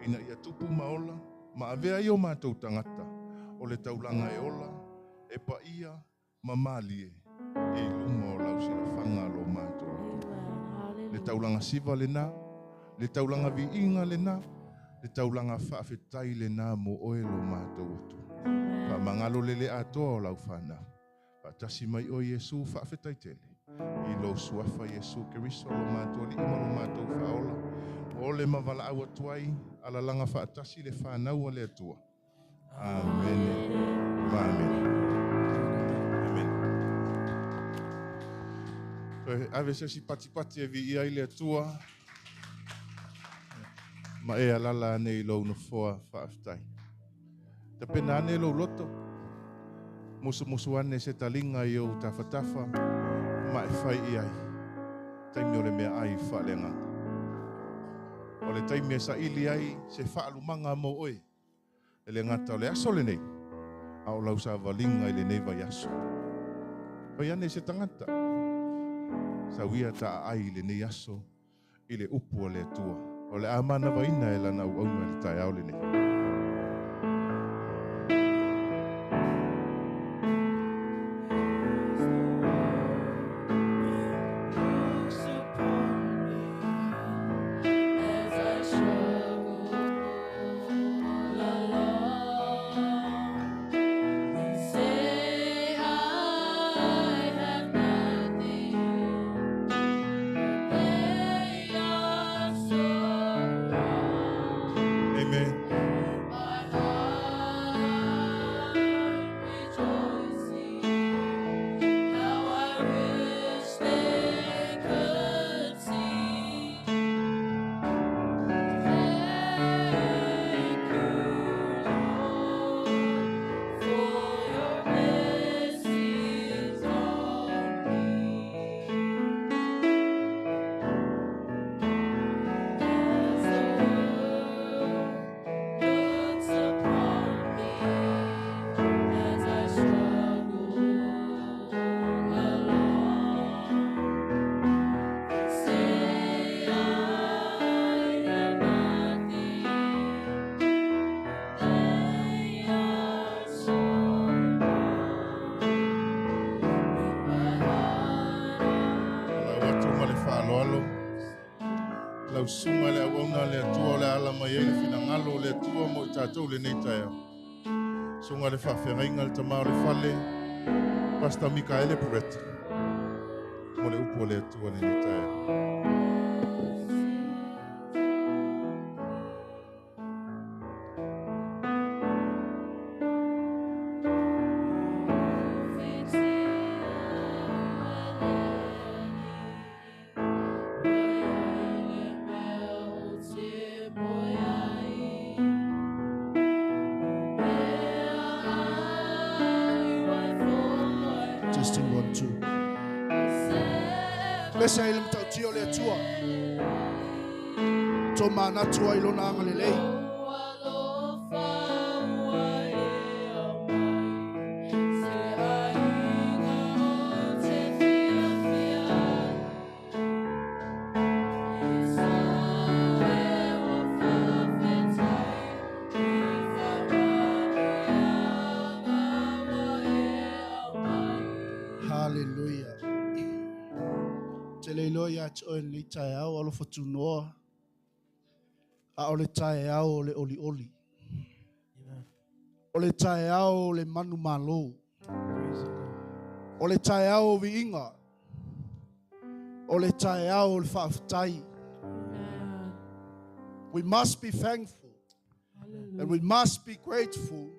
Ina ia tupu maola, ma avea i o mātou tangata. O le taulaga e ola, e paia, ma malie. E i luma o lau silafaga lo mātou Atua. Amen. Le Hallelujah. taulaga siva lena, le taulaga viiga lena, le taulaga faafetai lena mo oe lo mātou Atua. Faamagalo lele atoa o lau whanau. Faatasi mai o Iesu faafetai tele. I lou suafa Iesu Keriso lo mātou alii ma lo mātou faaola. O le mavalaau atu ai, alalaga faatasi le whanau a le Atua. Amene. Ma amene. Amen. Toe ave se si patipati e vi ia i le Atua. Ma e alala ane i lou nofoa faafetai. Ta pena ane lou loto. Musumusu ane se talinga i ou tafatafa. Ma e whai i ai. Taimi o le mea ai whaaleagaga. O le taimi e saili ai se whaalumanga mo oe. E le ngata o le aso lenei. A o lau sa valinga i lenei vai aso. Pai ane se tangata. Sa uia ta ai i lenei aso i le upu o le Atua. O le amana vaina e lana auauna i le taeao lenei. Looks upon me As I struggle along, susuga i le auauna a le Atua o le a ala mai ai le finagalo o le Atua mo i tatou i lenei taeao. Susuga i le Faafeagaiga le Tama o le Fale, Pastor Mikaele Barrett, mo le upu a le Atua i lenei taeao. Testing 1, 2. Pese ai le matautia o le Atua. Tō manatu ai lona agalelei. Hallelujah. Te le iloa ia te oe lenei taeao, alofa tunoa, a o le taeao o le olioli. O le taeao o le manu malo. O le taeao o viiga. O le taeao o le faafetai. We must be thankful and we must be grateful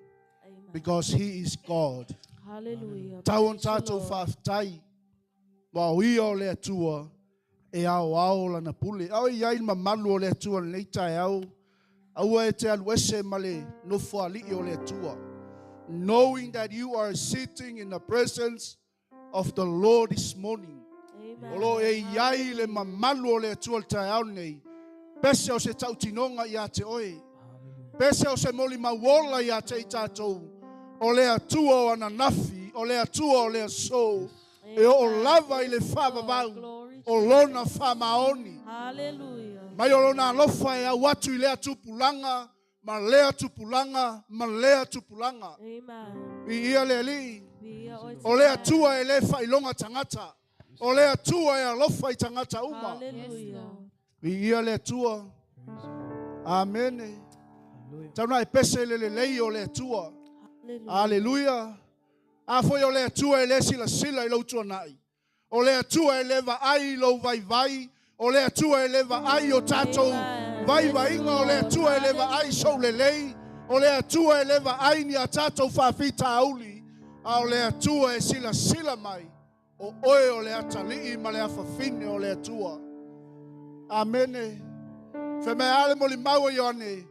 because He is God. Hallelujah. Tau on Praise the tātou Lord. faafetai. Ma o ia o le Atua e aoao lana pule. Ao i ai le mamalu o le Atua lenei taeao. Aua e te alu ese ma le nofoali'i o le Atua. Knowing that you are sitting in the presence of the Lord this morning. Amen. O lo e iai le mamalu o le Atua le taeao nei. Pese o se tautinoga ia te oe. Pese o se moli mauola ia te i tātou. O le Atua o ananafi, o le Atua o le aso. E o lava i le whaavavau. Glory O lona whamaoni. Hallelujah. Mai o lona alofa e au atu i lea tupulaga, ma lea tupulaga, ma lea tupulaga. Amen. I ia le Alii, Via oe o le Atua e le whailoga tagata. O le Atua e alofa i tagata uma. Hallelujah. I ia le Atua. Amene. Tauna e pese le lelei o le Atua. Hallelujah. Aleluia. A foi o le Atua e le silasila i lou tuanai. O le Atua e le vaai i lou vaivai. O le Atua e le vaai o tātou Amen. vaivaiga. O le Atua e le vaai sou lelei. O le Atua e le vaai ni a tātou faafitauli. A o le Atua e silasila mai. O oe o le atalii ma le afafine o le Atua. Amene. Fe mea ale moli maua Ioane.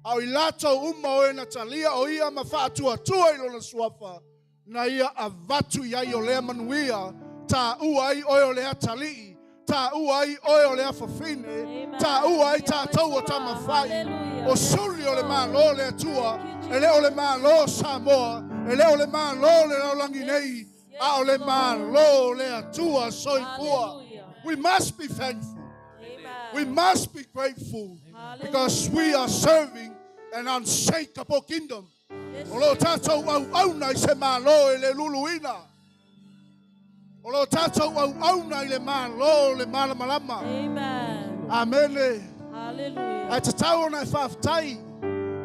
A o i latou uma o e na talia o ia ma faatuatua i lona suafa. Na ia avatu i ai o lea manuia. Ta ua ai oe o le atalii. Ta ua ai oe o le afafine. Amen. Ta ua ai tātou o tamawhai. Hallelujah. O suli o le malo le Atua. E le o le malo Samoa. E le o le malo le lalolagi nei. A o le malo le Atua soifua. Hallelujah. We must be thankful. Amen. We must be grateful Hallelujah. because we are serving an unshakable kingdom. Yes, O lo tātou auauna i se malo e le luluina. O lo tātou auauna i le malo le malamalama. Amen. Amene. Hallelujah. Ai te tau ona e whaafetai.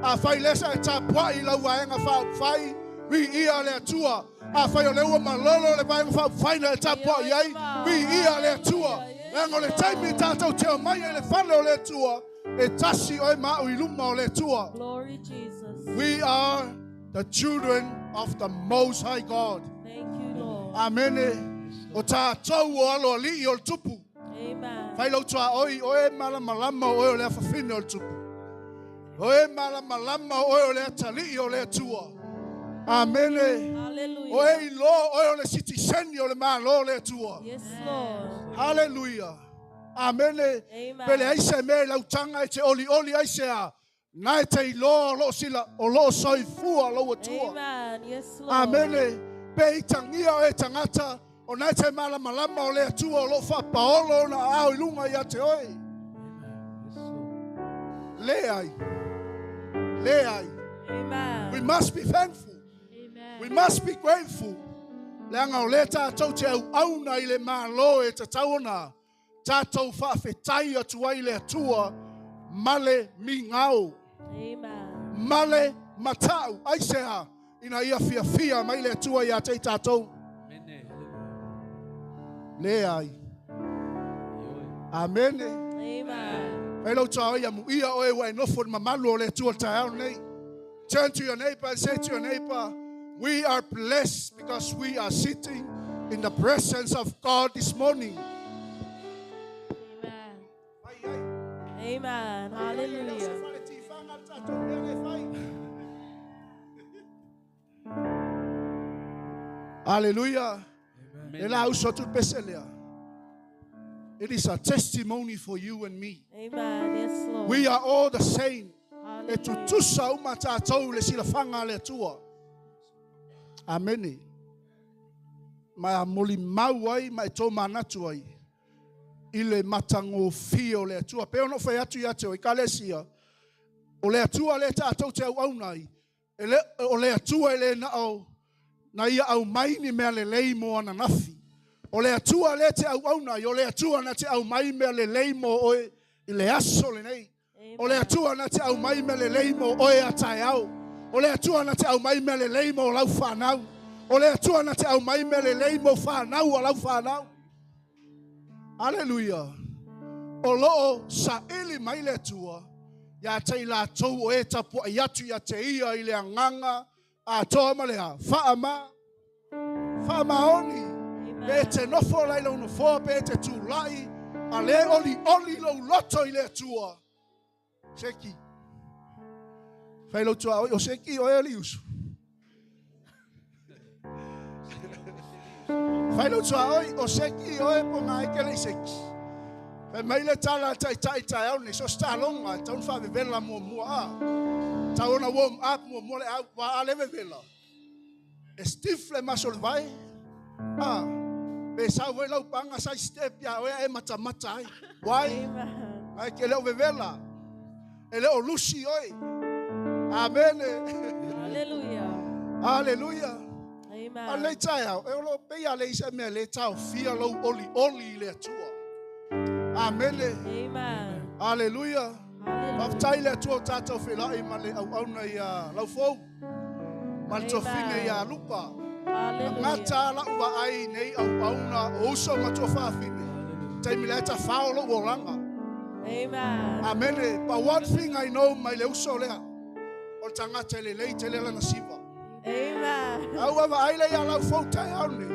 A whai lesa e tāpuai i lau vaenga whaafai. Vi ia le Atua. A whai o le ua malolo le vaenga whaafai na e tāpuai ai. Vi ia le Atua. Leaga o le taimi tātou te o mai e le fale o le Atua. E tasi oe ma'u i luma o le Atua. Glory Jesus. We are the children of the Most High God. Thank you, Lord. Amene. O tātou o alo ali'i o le tupu. Amen. Whai lau tua oi, o e malamalama o oe o le afafine o le tupu. O e malamalama o oe o le atalii o le Atua. Amene. Hallelujah. O e iloa oe o le sitiseni o le malo o le Atua. Yes, Lord. Hallelujah. Amene. Amen. Pele ai se mea i lautaga e te olioli ai se a. Na e te iloa o loo sila, o loo soifua lou Atua. Amen. Yes, Lord. Amene. Pe i tangia o e tagata, o nai te malamalama o le Atua o loo whaapaolo ona ao i lunga ia te oe. Le ai. Le ai. Amen. We must be thankful. Amen. We must be grateful. Leaga o le tātou te auauna i le malo e tatau ona. Tātou whaafetai atu ai le atua, male mi ngau. Amen. Male matau. Ai se ha, ina ia fia fia mai le atua ia te tātou. Amene. Le ai. Ioe. Amene. Amen. Fai lau tua ia mu ia oe wa e nofo ni mamalu o le atua le taeao nei. Turn to your neighbor and say to your neighbor, we are blessed because we are sitting in the presence of God this morning. Amen. Ai, ai. Amen. Hallelujah. Hallelujah. Amene. Le la uso tu pese lea. It is a testimony for you and me. Amen. Yes, Lord. We are all the same. E Hallelujah. tutusa uma tātou le silafanga le atua. Amene. Ma a moli mau ai, ma e tō manatu ai. I le matangofia o le atua. Pe ono whai atu ia te o i ka lesia. O le atua le tātou te au au nei. E le, o le atua e le na au. Na ia au mai ni mea le lei mo ana nafi. O le atua le te au au nei. O le atua na te au mai mea le lei mo oe i le aso le nei. O le atua na te au mai mea le lei mo oe a tae au. O le atua na te au mai mea le lei mo lau whanau. O le atua na te au mai mea le lei mo whanau o lau whanau. Hallelujah. O loo sa ili mai le atua. Ia te i lātou o e tapua i atu ia te ia i le anganga. A toa ma lea. Wha ma. Wha maoni. Pe te nofo lai lau nofoa, pe te tūlai. A le oli oli lau loto i le atua. Seki. Fai lau tua oi, o seki o e ali usu. Fai lau tua oi, o seki o e po ngā eke lei seki. Fai mai le tala tai tai tai au nei, so sta longa, tau nfa vevela mua mua a. Tau ona warm up mua mua le au, wa a le vevela. E stiff le maso le vai. A, pe sau voi lau panga sai step ia oe e mata mata ai. Why? Amen. Ai ke leo vevela. E leo lusi oi. Amen. Hallelujah. Hallelujah. Amen. A le tai au, e olo pe ia le isa mea le tau fia lau oli oli i le atua. Amen. Amen. Hallelujah. Hallelujah. Maftai le atua o tātou whilai ma le au auna ia laufou. Ma le tofine ia lupa. Hallelujah. Ngata la uva ai nei au auna o uso matua whawhine. Taimi le ata whao lo oranga. Amen. Amen. But one thing I know mai le uso lea. O le tangata le lei te le lana siva. Amen. Au ava ai le ia lau fau tai au nei.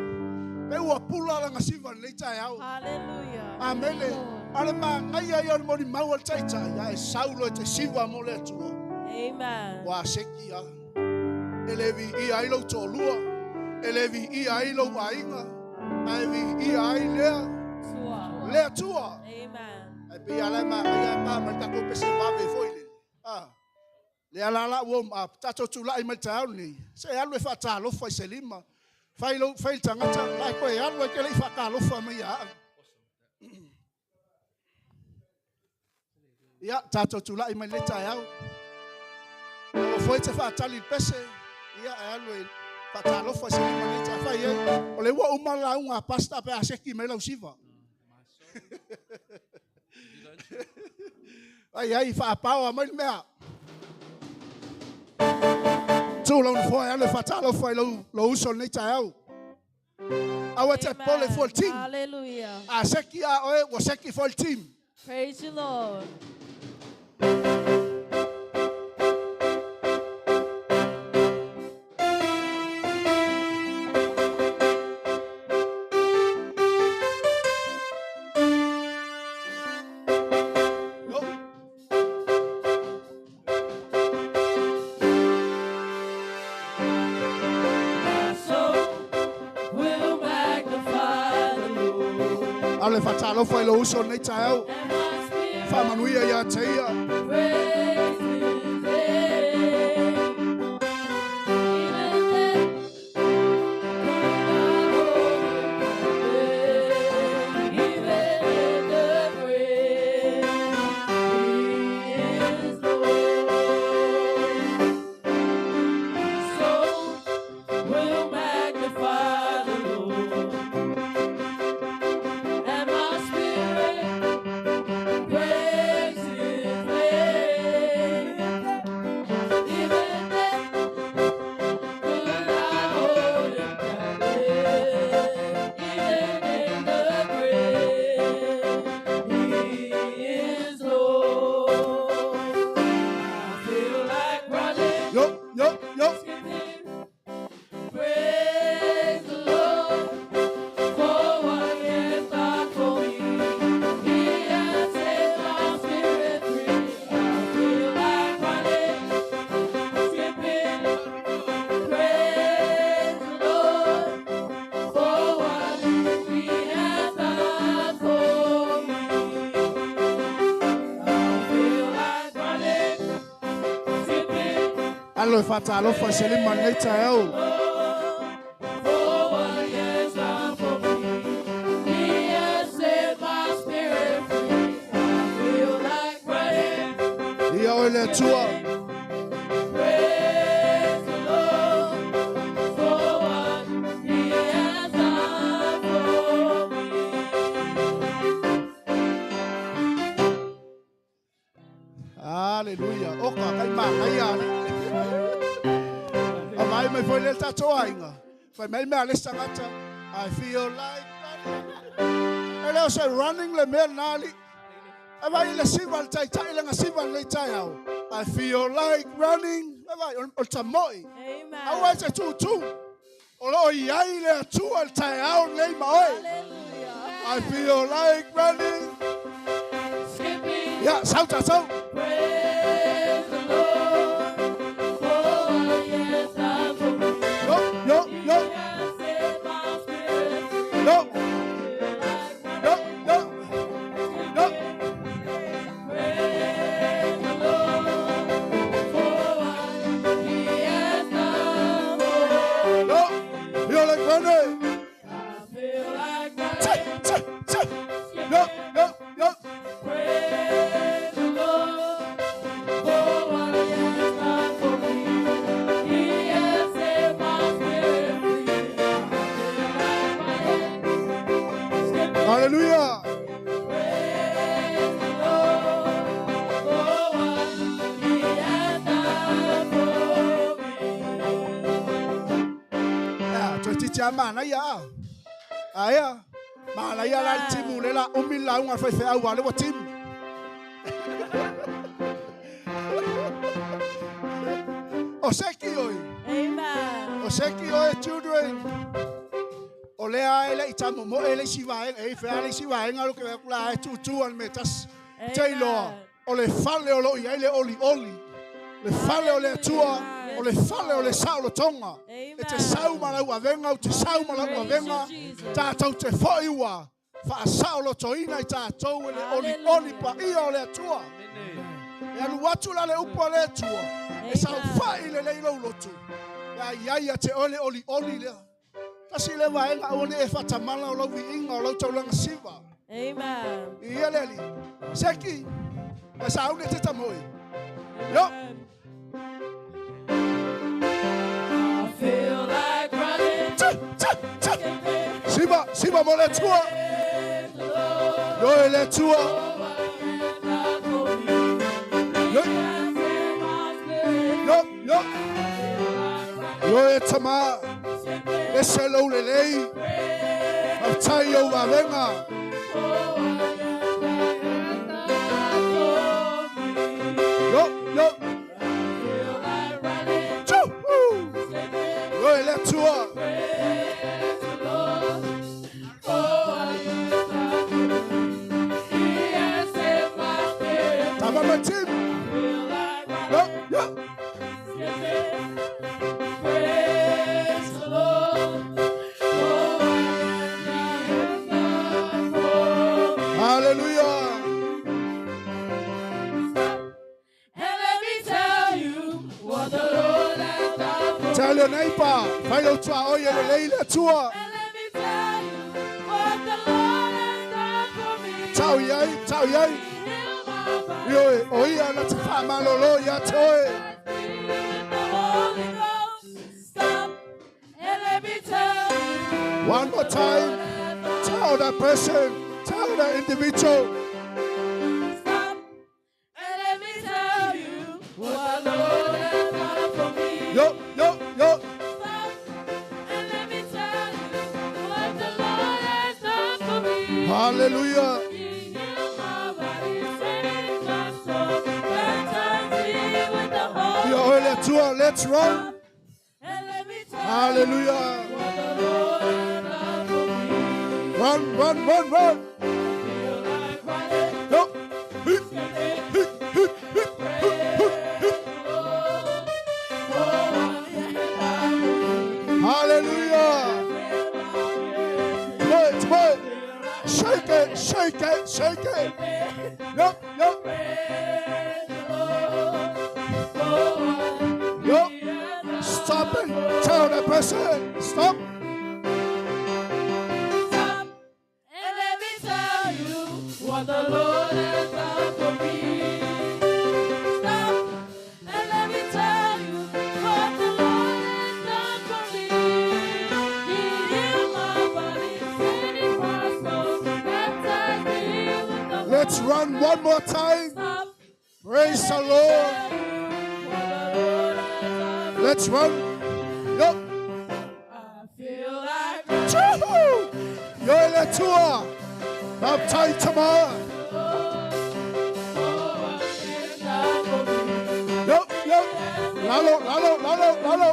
Pe ua pula langa siva nei tai au. Hallelujah. Amen. Ale ma ngai ai o le mori mau al tai tai. Ia e saulo e te siva mo le atua. Amen. Wa seki a. E levi i ai lau tōlua. E levi i ai lau ainga. A e vi i ai lea. Tua. Lea tua. Amen. Ai pe ia lai ma ngai ai pa mai tako pese vave foi le. Ah. Le ala la warm up. Tato tu lai mai tau ni. Se alu e whaatalofa i se lima. Fai lau fai le tangata. Lai koe alu e ke lei whaatalofa mai ia. Ia, tato tu lai mai le tai au. O foi te whaatali pese. Ia, e alu e whaatalofa i se lima le tai whai e. O le ua uma la unga pasta pe a seki mai lau siva. Ai ai whaapaoa mai le mea. Tū lau nofoa e alu e whaatalofa i lau, lau uso nei tai au. Aua te pole for team. Hallelujah. A seki a oe, ua seki for team. Praise you, Lord. Yo. Will magnify the Lord. Alu e whaatalofa i lau uso nei tai au. And my spirit Whaamanuia ia te ia. praise his name. Even then, even in the grave, he is Lord. So will magnify the Lord, and my spirit Yo, yo. skipping. Praise the Lord for what He has done for me. He has set my spirit free. I feel like running, skipping. Praise the Lord for what He has done for me. I feel like running, skipping. Alo e whātālofa se lima nei tae au. For what He has done for me. He has set my spirit free. I feel like running. Ia oe le Atua. Praise the Lord for what He has done for me. Hallelujah. Oka, kai mā, kai ane. A mai mai foi le tātou ainga. Fai mai mea le sangata. I feel like running. E leo se running le mea nali. E vai le siwa le taitai le nga siwa le tai au. I feel like running. E vai, o ta moi. Amen. Au ai te tūtū. O loo i ai le atua le tai au nei ma oe. Hallelujah. I feel like running. Skipping. Ya, sau ta sau. Praise the Lord for what He has done for me. Yo, yo, He yo, has set my spirit free. yo, I feel like yo, yo, yo. Praise the Lord for what He has done for me. Yo, feel like running. I feel like Tse, running. tse, tse. Yo, yo, yo. Praise the Lord for what He has done for me. He has set my spirit free. I feel like running, skipping. Hallelujah. Praise the Lord for what He has done for me. Ya, toe titi a mana ia a. Aia, mana ia la le timu le la umi la unga whai whai au a le wa timu. O seki oi, Amen. o seki oi children. O lea e le i tamu mo e le isi vaenga, e whea le isi vaenga lo ke wea kula e tūtū an me tas. Te loa, o le fale o lo i ai le oli oli. Le fale o le atua, o le fale o le sao lo tonga. E te sau ma lau avenga, o te sau ma lau avenga. Praise you, Jesus. Tātou te whoi ua, whaasao lo toina i tātou e le oli oli pa ia o le atua. Amen. E alu atu la le upo le atua. E sau whai le leilo lotu. E ai ai a te ole oli oli lea. Tasi le vaenga au ne e whatamala o lau viinga o lau taulanga siva. Amen. I ia leli. Seki, e sa au ne te tamoi. Yo. I feel like running. Tse, tse, tse. Siva, siva mo le atua. Praise the Lord Yo e le atua. for what He has done for me. Yo, He has set my spirit yo, yo. free. Yo e tama. E se lau le lei. Maftai au vavenga. Yo, yo. Tchu, woo. Yo e le atua. Tama ma tim. Yo, yo. Praise the Lord for what He has done for me. Hallelujah. And let me tell you what the Lord has done for Tell your neighbor. Fai lau tua oi e le lei le atua. And let me tell you what the Lord has done for me. Tau iai, tau iai. He healed my body. Yo e, o ia na te whaamalolo ia te oe. With the Holy Ghost. Stop. And let me tell you. One more time. Tell that person. Tell that individual. Stop. And let me tell you what the Lord has done for me. Yo, yo, yo. Stop. And let me tell you what the Lord has done for me. Hallelujah. He healed my body, saved my soul, baptized me with the Holy Ia oe le atua, le Let's run. And let me tell you Hallelujah. what the Lord has done for me. Run, run, run, run. Feel like running, Yup. Hip, hip, hip, hip, hip, hip, hip. Hallelujah. Come on, come on. Shake it, shake it, shake it. Yup, yup, yup. Stop it. Tell the person. Stop. Stop and let me tell you what the Lord has done for me. Stop and let me tell you what the Lord has done for me. He healed my body, saved my soul, baptized me with the Let's run one more time. Stop. Praise the Lord. What the Lord has done for Let's run. Yup. I feel like Choo-hoo. Yo le tua. Baptize tomorrow. Yup, yup. Lalo, lalo, lalo, lalo.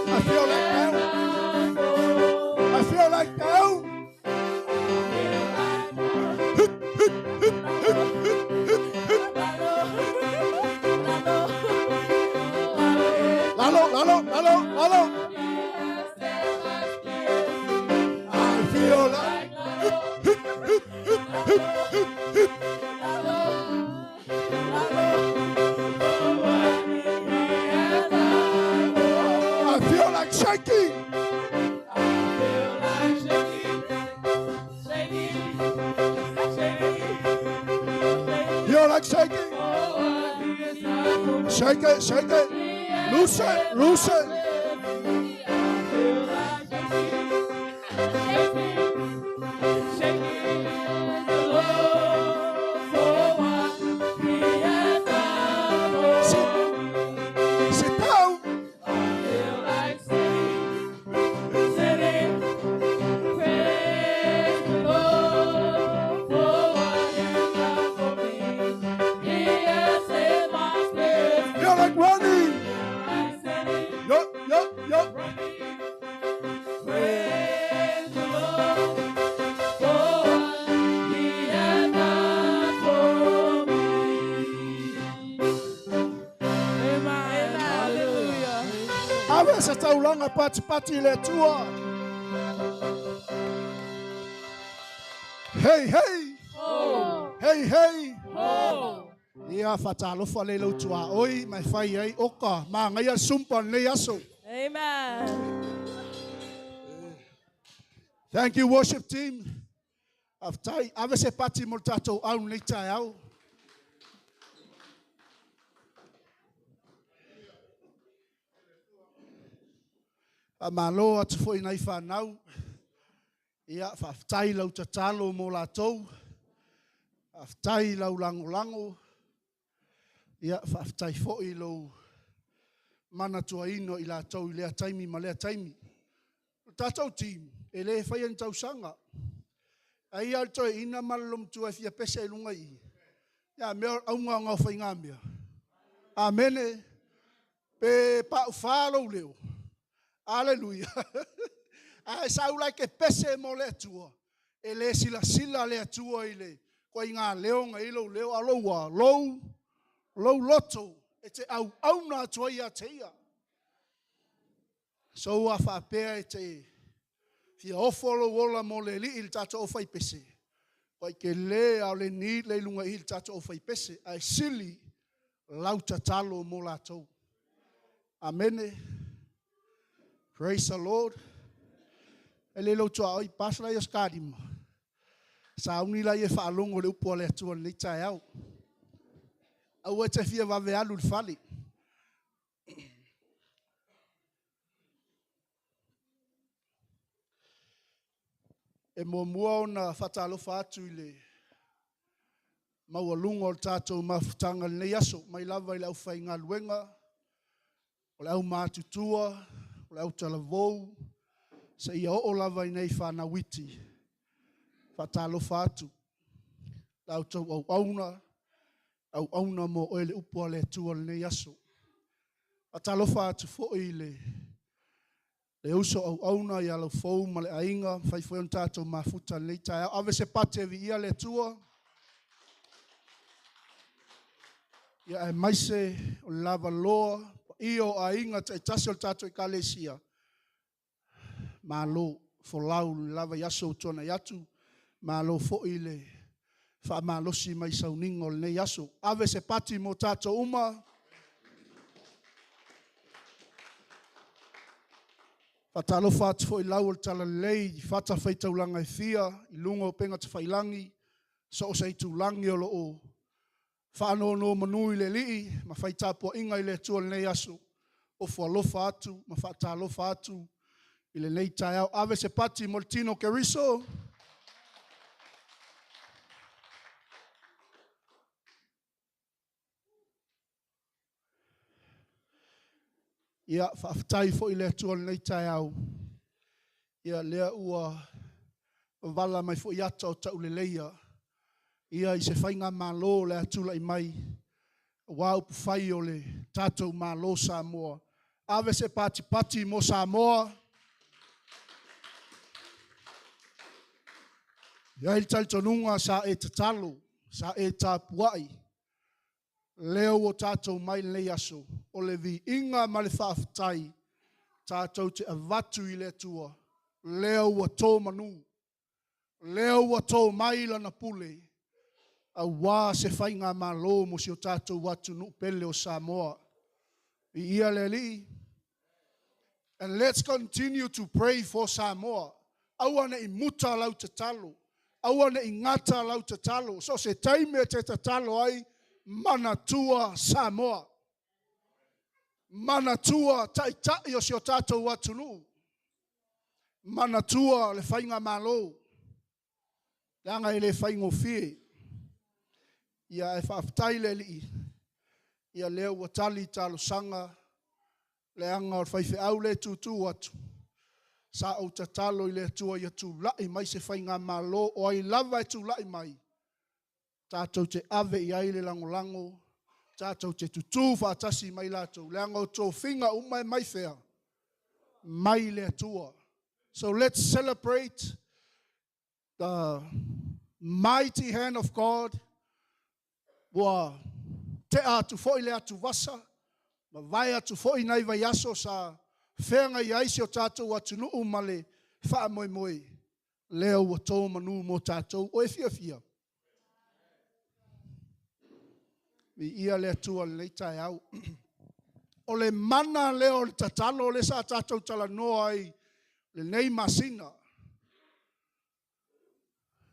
I feel like down. I feel like down. Hip, hip, hip, hip, hip, hip, hip. Lalo, lalo, lalo, lalo. I feel like hip, hip, hip, hip, hip, hip, hip. I feel like shaking. Feel like shaking. Shake it, shake it. Loose it, loose it. Sit, sit down. Feel like running. Yup, yup, yup. Praise the Lord for what He has done for me. Amen. Hallelujah. Ave se taulanga pati pati le tua. Hey, hey. Hey, hey. Ia whatalofa le lau tua oi, mai whai ai oka, mā ngai sumpa nei aso. Amen. Thank you, worship team. Aftai, ave se pati mo tātou au nei tai au. A malo atu foi nei whanau. Ia, whaaftai lau tatalo mo lātou. Whaaftai lau lango lango. Ia, whaaftai foi lau mana tuaino i lātou i lea taimi ma lea taimi. O tātou team, e le whai an tausanga. Ai al toe ina malolo mtua fia pese i lunga i. Ia mea aunga ngau whai ngā mea. Amene. Pe pa whālo leo. Aleluia. Ai sa ula ke pese mo le atua. E le sila sila le atua i le. Ko i ngā leo ngā ilo leo aloa. Lou, lou loto. E te au au nā atua ia te ia. So a whaapea e te fia ofo lo ola mo le li i le tātou o whai pese. Ko i ke le au le ni le lunga i le tātou o whai pese. Ai sili lau tatalo mo lātou. Amene. Praise the Lord. E le lau tua oi pasla i o skadima. Sa uni la i e whaalongo le upo le atua nei tae au. Au e te fia wawe alu le fale. E mua mua ona whatalofa atu i le maualunga o le tātou mafutanga lenei aso, mai lava i le au whaingaluenga, o le au mātutua, o le au talavou, sa ia oo lava i nei whanawiti. Faatalofa atu la outou auauna, auauna mo oe le upu a le Atua i lenei aso. Faatalofa atu foi i le uso auauna ia Laufou ma le aiga, mafai foi ona tatou mafuta i lenei taeao. Ave se pati e viia le Atua, ia aemaise o le lavaloa paia o aiga taitasi o le tatou Ekalesia, malo folau i le la vaiaso ua tuanai atu, malo foi le faamalosi mai i sauniga o lenei aso. Ave se pati mo tatou uma. Faatalofa atu foi i lau o le talalelei i fatafaitaulaga e fia i luga o upega tafailagi, so o se itulagi o lo o faanonomanu i le Alii ma fai tapuaiga i le Atua i lenei aso. Ofo alofa atu ma faatalofa atu i lenei taeao. Ave se pati mo le tino o Keriso. Ia, faafetai foi i le Atua i lenei taeao, ia lea ua vala mai foi ata o tauleleia i se faigamalo o le a tulai mai aua upufai o le tatou Malo o Samoa. Ave se patipati mo Samoa. E i ai le talitonuga sa e tatalo, sa e tapuai, lea ua tatou omai i lenei aso, o le viiga ma le faafetai tatou te avatu i le Atua, lea ua to manu, lea ua to mai lana pule aua se faigamalo mo si o tatou atunuu pele o Samoa. Viia le Alii. And let's continue to pray for Samoa. Aua ne i muta lau tatalo. Aua ne i gata lau tatalo. So o se taimi e te tatalo ai, manatua Samoa. Manatua taitai o si o tatou atunuu. Manatua le faigamalo, leaga e le faigofie. Ia ae faafetai i le Alii, ia lea ua tali talosaga, leaga o le faifeau lea e tutu atu, sa ou tatalo i le Atua ia tulai mai se faigamalo, o ai lava e tulai mai, tatou te ave i ai le lagolago, tatou te tutu faatasi ma i latou, leaga o tofiga uma e mai fea? Mai le Atua. So let's celebrate the mighty hand of God. Ua tea atu foi le atuvasa, mavae atu foi nai vaiaso sa feagai ai si o tatou atunuu ma le faamoemoe, lea ua to manu mo tatou. O e fiafia? Viia le Atua i lenei taeao. O le mana lea o le tatalo lea sa tatou talanoa ai lenei masina.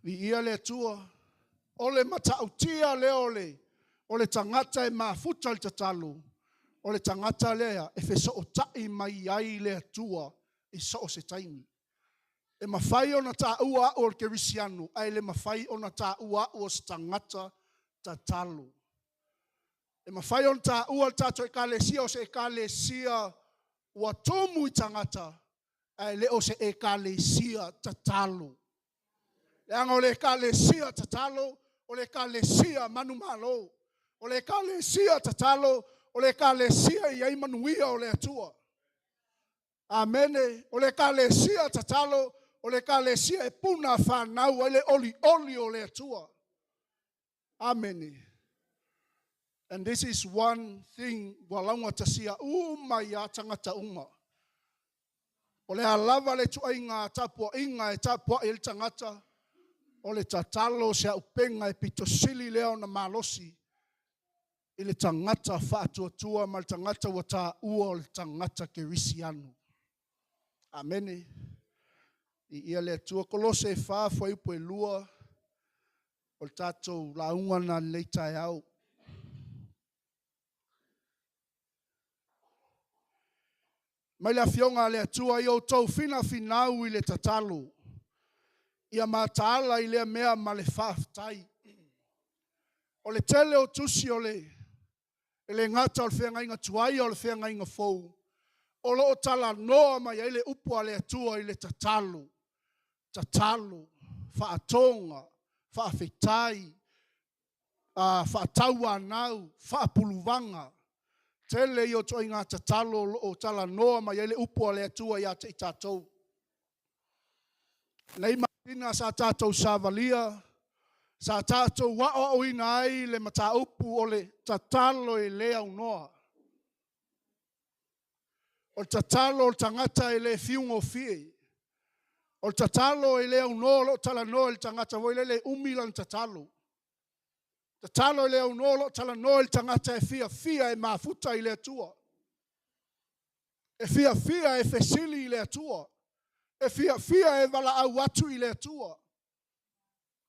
Viia le Atua. O le matautia lea o le tagata e mafuta i le tatalo, o le tagata lea e fesootai mai ai le Atua i so o se taimi. E mafai ona taua au o le kerisiano, ae le mafai ona taua au o se tagata tatalo. E mafai ona taua le tatou ekalesia o se ekalesia ua tumu i tagata, ae le o se ekalesia tatalo. Leaga o le ekalesia tatalo, o le ekalesia manumalo. O le ekalesia tatalo, o le ekalesia e i ai manuia o le Atua. Amene. O le ekalesia tatalo, o le ekalesia e puna fanau ai le olioli o le Atua. Amene. And this is one thing ua laugatasia uma ia tagata uma. O le a lava le ituaiga tapuaiga e tapuai ai le tagata, o le tatalo se auupega e pito sili lea ona malosi i le tagata faatuatua ma le tagata ua taua o le tagata kerisiano. Amene. Viia le Atua. Kolose 4 fuaiupu e 2, o le tatou lauga lena i lenei taeao. Mai le afioga a le Atua ia outou finafinau i le tatalo, ia mataala i lea mea ma le faafetai. O le tele o tusi o le e le gata o le feagaiga tuai a o le feagaiga fou, o lo o talanoa mai ai le upu a le Atua i le tatalo, tatalo, Faatoga, faafetai, faatauanau, faapuluvaga. Tele ia o ituaiga tatalo o lo o talanoa mai ai le upu a le Atua ia te i tatou. Nei masina sa tatou savalia, sa tatou aoaoina ai le mataupu o le tatalo e le aunoa. O le tatalo a le tagata e le fiugofie. O le tatalo e le aunoa o lo o talanoa i le tagata foi lele e umi lana tatalo. Tatalo e le aunoa o lo o talanoa i le tagata e fiafia e mafuta i le Atua. E fiafia e fesili i le Atua. E fiafia e valaau atu i le Atua.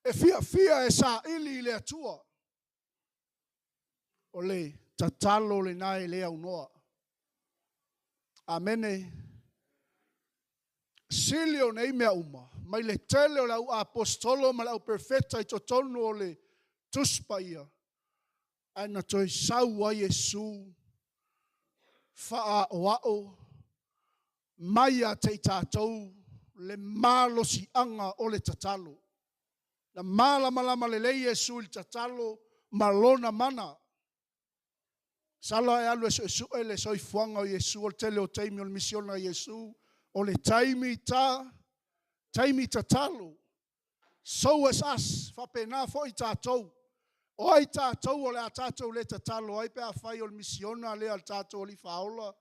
E fiafia e saili i le Atua. O le tatalo lena e le aunoa. Amene. Sili o nei mea uma, mai le tele o le au aposetolo ma le au perofeta i totonu o le Tusi Paia, ae na toe sau ai Iesu faaoao mai ia te i tatou le malosiaga o le tatalo. Na malamalama lelei Iesu i le tatalo ma lona mana. Masalo a e alu e suesue le soifuaga o Iesu, o le tele o taimi o le misiona a Iesu, o le taimi taimi tatalo. So as us, faapena foi tatou. O ai tatou o le a tatou le tatalo ai pe afai o le misiona lea a le tatou Alii Faaola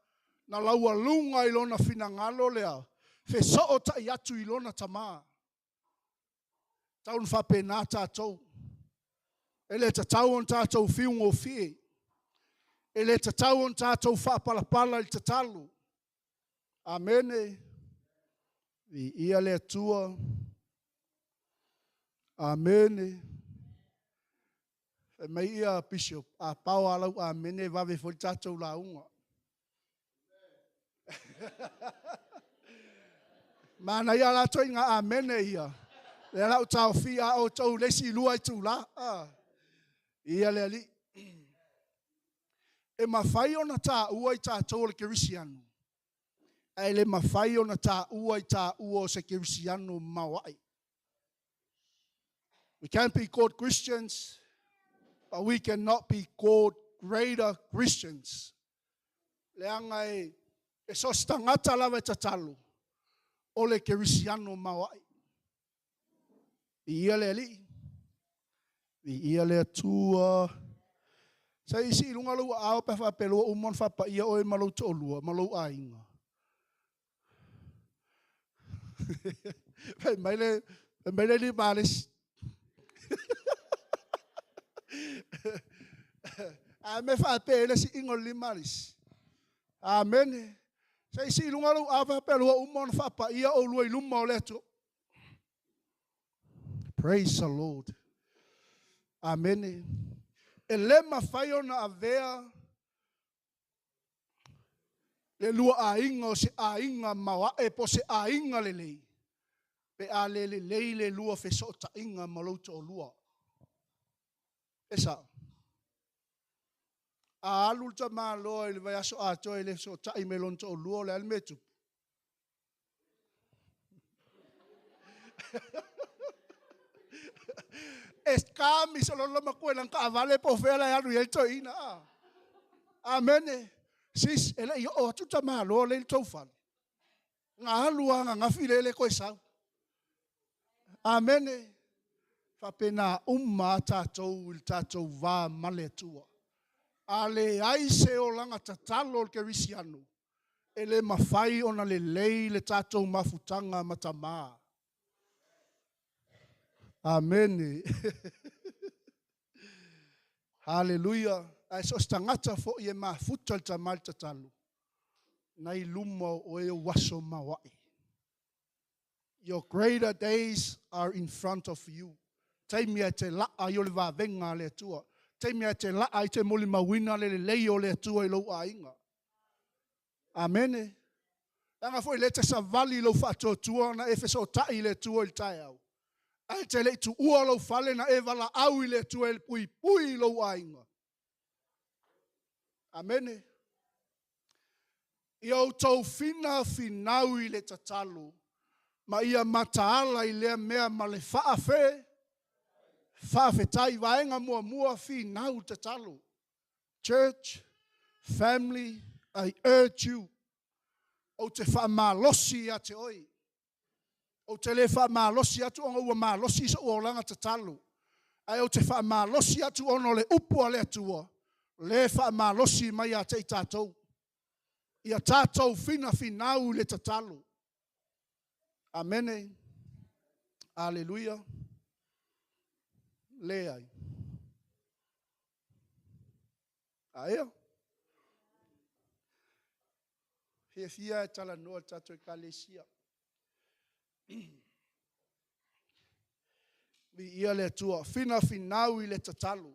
na laualuga i lona finagalo lea, fesootai atu i lona Tama. E tatau ona faapena tatou. E le tatau ona tatou fiugofie. E le tatau ona tatou faapalapala i le tatalo. Amene. Viia le Atua. Amene. Fai mai ia Bishop, a pao lava lau amene e vave foi le tatou lauga. Manaia la ituaiga amene ia. Lea o le a ou taofia lava outou i le isi 2 itula. Ia le Alii. E mafai ona taua i tatou o le kerisiano, ae le mafai ona taua i taua o se kerisiano maoae. We can be called Christians, but we cannot be called greater Christians. Leaga e so o se tagata lava e tatalo, o le kerisiano maoae. Viia le Alii, viia le Atua. Se i sii i luga lou aao pe a faapea ua uma ona faapaia oe ma lou toalua ma lou aiga. Fai mai le lima a le isi. A me faapea ai le siiga o le lima a le isi. Amene. Se i sii i luga lou aao pe a faapea ua uma ona faapaia oulua i luma o le Atua. Praise the Lord. Amene. E le mafai ona avea le lua aiga o se aiga maoae po o se aiga lelei pe a le lelei le lua fesootaiga ma lou toalua. E sao. A alu le tamaloa i le vaiaso atoa e le fesootai mai lona toalua, o le a le mea e tupu? E kami solo le matua i lana taavale po o fea la e alu i ai le toeaina. Amene. Sis, e le i oo atu le tamaloa lea i le tou fale. Na alu lava ananafi lea e le toe sau. Amene. Faapena uma lava tatou i le tatou va ma le Atua. A leai se olaga tatalo o le kerisiano, e le mafai ona lelei le tatou mafutaga ma Tama. Amene. Haleluia. Ae so o se tagata foi e mafuta le Tama i le tatalo, nai luma o oe ou aso maoae. Your greater days are in front of you. Taimi e te laa ai o le vavega a le Atua. Taimi e te laa ai te molimauina le lelei o le Atua i lou aiga. Amene. Leaga foi le te savali i lou faatuatua na e fesootai i le Atua i le taeao. Ae te le i tuua lou fale na e valaau i le Atua e puipui i lou aiga. Amene. Ia outou finafinau i le tatalo. Ma ia mataala i lea mea ma le faafe, faafetai. Vaega muamua, finau tatalo. Church, family, I urge you. Ou te faamalosi ia te oe. Ou te le faamalosi atu ona ua malosi sou olaga tatalo. Ae ou te faamalosi atu ona o le upu a le Atua, le faamalosi mai ia te i tatou. Ia tatou finafinau i le tatalo. Amene. Aleluia. Leai. Aia. Fiafia e talanoa le tatou ekalesia. Viia le Atua. Finafinau i le tatalo.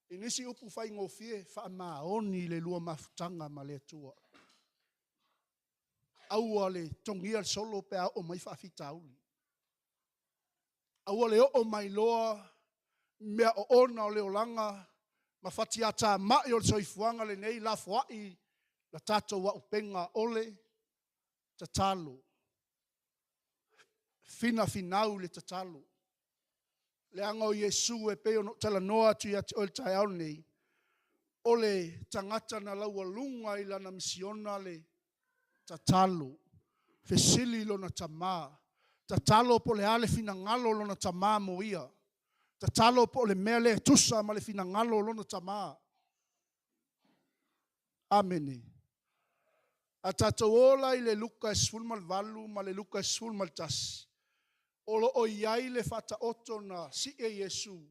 I nisi upu faigofie, faamaoni i le lua mafutaga ma le Atua. Aua le togia le solo pe a oo mai faafitauli. Aua le oo mai loa mea oona o le olaga ma fatiatamai o le soifuaga lenei lafoai la tatou auupega o le tatalo. Finafinau le tatalo. Leaga o Iesu e pei ona ou talanoa atu ia te oe i le taeao lenei, o le tagata na laualuga i lana misiona le tatalo. Fesili lona tama, tatalo po o le a le finagalo o lona tama mo ia. Tatalo po o le mea lea e tusa ma le finagalo o lona tama. Amene. A tatou o la i le Luka 18 ma le Luka 11, o lo o i ai le faataoto na sie Iesu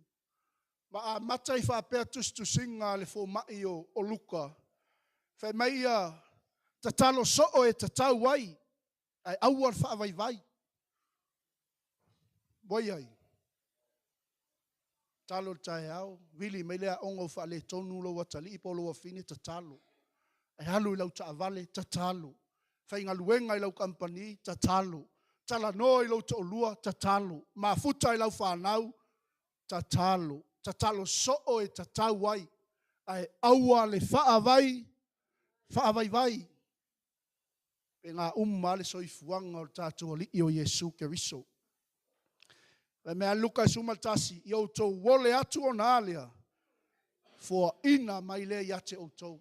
ma amata ai faapea tusitusiga a le fomai o Luka. Fai mai ia, tatalo soo e tatau ai, ae aua le faavaivai. Ua i ai? Tatalo i le taeao, vili mai le aoga ua faaletonu lou atalii po o lou afine, tatalo. E alu i lau taavale, tatalo. Faigaluega i lau kamupani, tatalo. Talanoa i lou toalua, tatalo. Mafuta i lau fanau, tatalo. Tatalo soo e tatau ai, ae aua le faavaivai. Pe na uma lava le soifuaga o le tatou Alii o Iesu Keriso. Fai mai Luka 11, ia outou ole atu ona a lea, foaina mai lea ia te outou.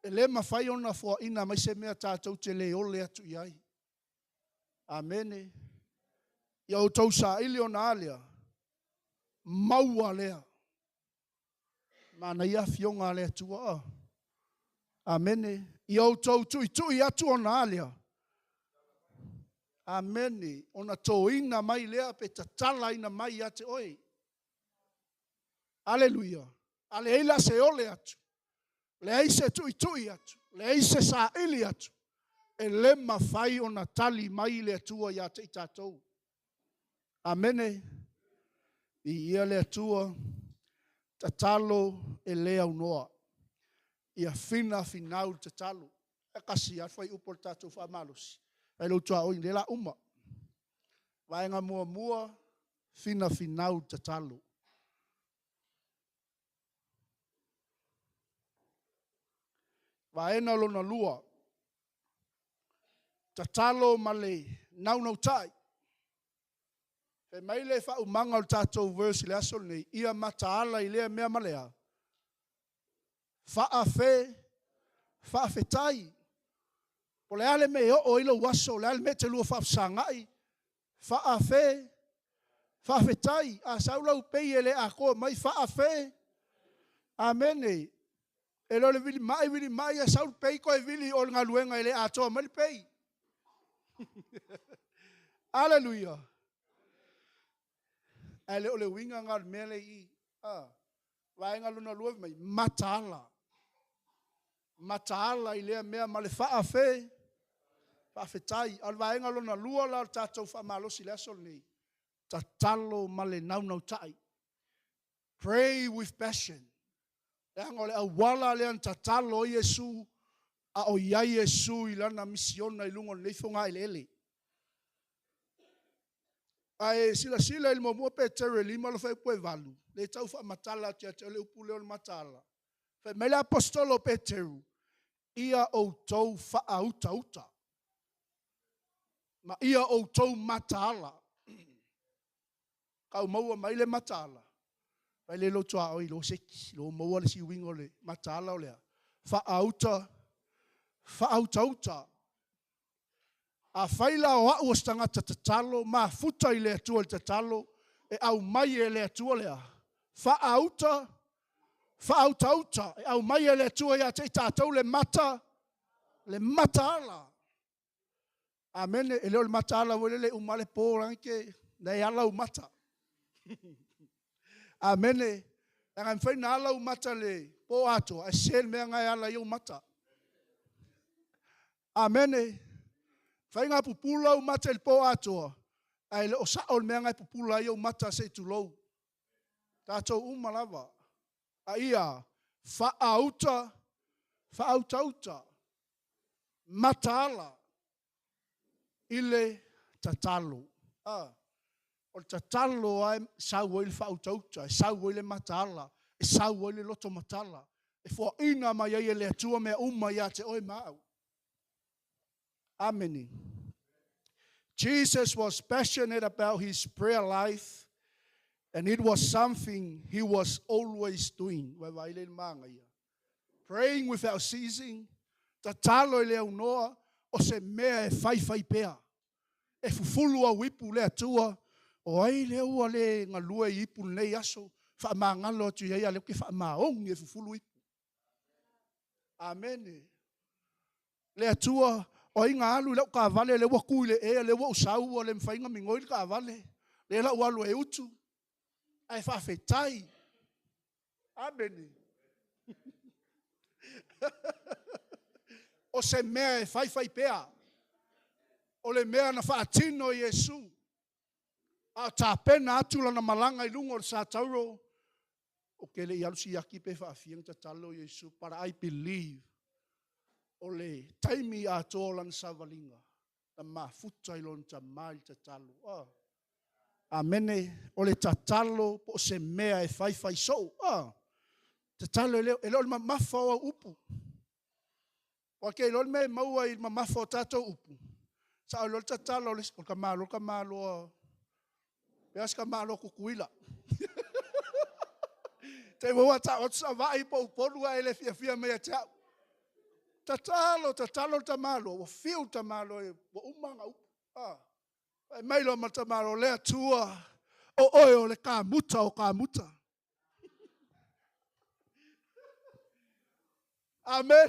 E le mafai ona foaina mai se mea tatou te le ole atu i ai. Amene. Ia outou saili ona a lea, maua lea. Manaia afioga a le Atua. Amene. Ia outou tuitui atu ona a lea. Amene. Ona toina mai lea pe tatalaina mai ia te oe. Aleluia. A leai la se ole atu, leai se tuitui atu, leai se saili atu, e le mafai ona tali mai le Atua ia te i tatou. Amene. Viia le Atua. Tatalo e le aunoa. Ia finafinau le tatalo. E kasi lava le fuaiupu o le tatou faamalosi. Fai lou tuaoi, lea o le a uma. Vaega muamua, finafinau le tatalo. Vaega lona lua, tatalo ma le naunautai. Fai mai le faaumaga o le tatou verse i le aso lenei, ia mataala i lea mea ma lea, faafetai. O le a le mea e oo ai lou aso, o le a le mea e te lua faafesagai, faafetai. A sau lau pay e le atoa mai, amene. E le o le vili mai, vili mai, ae sau le pay toe vili i o i le galuega e le atoa mai le pay. Aleluia. Ae le o le uiga lena o le mea lea e i i. Vaega lona lua fai mai, mataala. Mataala i lea mea ma le faafetai. A o le vaega lona lua la o le tatou faamalosi i le aso lenei, tatalo ma le naunautai. Pray with passion. Leaga o le auala lea na tatalo ai Iesu, a o i ai Iesu i lana misiona i luga o lenei fogaeleele. Ae silasila i le 1 Peteru 5 le fuaiupu e 8, lea e tau faamatala atu ia te oe le upu lea o le mataala. Fai mai le aposetolo o Peteru, ia outou faautauta. Ma ia outou mataala. Kau maua mai le mataala. Vai le loto a oi lo seki. Lo maua le siuinga o le mataala o lea. Faauta, faautauta. Afai la o au o se tagata tatalo, mafuta i le Atua i le tatalo, e aumai e le Atua lea. Faauta, faautauta. E aumai e le Atua ia te i tatou le mata, le mataala. Amene. E le o le mataala foi lele e uma lava le po la e te na e ala ou mata. Amene. Leaga e mafai ona ala ou mata i le po atoa, ae sese le mea na e ala ai ou mata. Amene. Mafai ona pupula ou mata i le po atoa, ae le o sao le mea na e pupula ai ou mata se i tulou. Tatou uma lava. A ia faauta, faautauta, mataala i le tatalo. Ah, o le tatalo lava e sau ai le faautauta, e sau ai le mataala, e sau ai le loto matala, e foaina mai ai e le Atua mea uma ia te oe ma au. Amene. Jesus was passionate about his prayer life, and it was something he was always doing. Praying without ceasing. Tatalo i le aunoa o se mea e faifai pea. E fufulu au ipu le Atua, o ai lea ua le galue i ipu lenei aso, faamagalo atu i ai a o lea ou te faamaoni e fufulu ipu. Amene. Le Atua, o ai na alu i lau taavale lea ua tu i le ea, lea ua ou sau ua le mafai ona migoi le taavale, lea o le a ou alu e utu, ae faafetai. Amene. O se mea e faifai pea. O le mea na faatino e Iesu, a o tapena atu lana malaga i luga o le satauro, ou te le i alu siaki pe faafia ona tatalo Iesu, but I believe o le taimi atoa o lana savaliga, na mafuta i lona tama i le tatalo. Oh. Amene. O le tatalo po o se mea e faifai soo. Oh. Tatalo e le o le mamafa o au upu. O ke iloa le mea e maua i le mamafa o tatou upu, sa o le tatalo o le tamaloa tamaloa, pe a se tamaloa Tutuila. Te maua tau atu sa vai po Upolu ae le fiafia mai ia te au. Tatalo, tatalo le tamaloa, ua fiu le tamaloa, ua uma ana upu. Ah. Fai mai loa ma le tamaloa, le Atua, o oe o le kamuta o kamuta. Amen.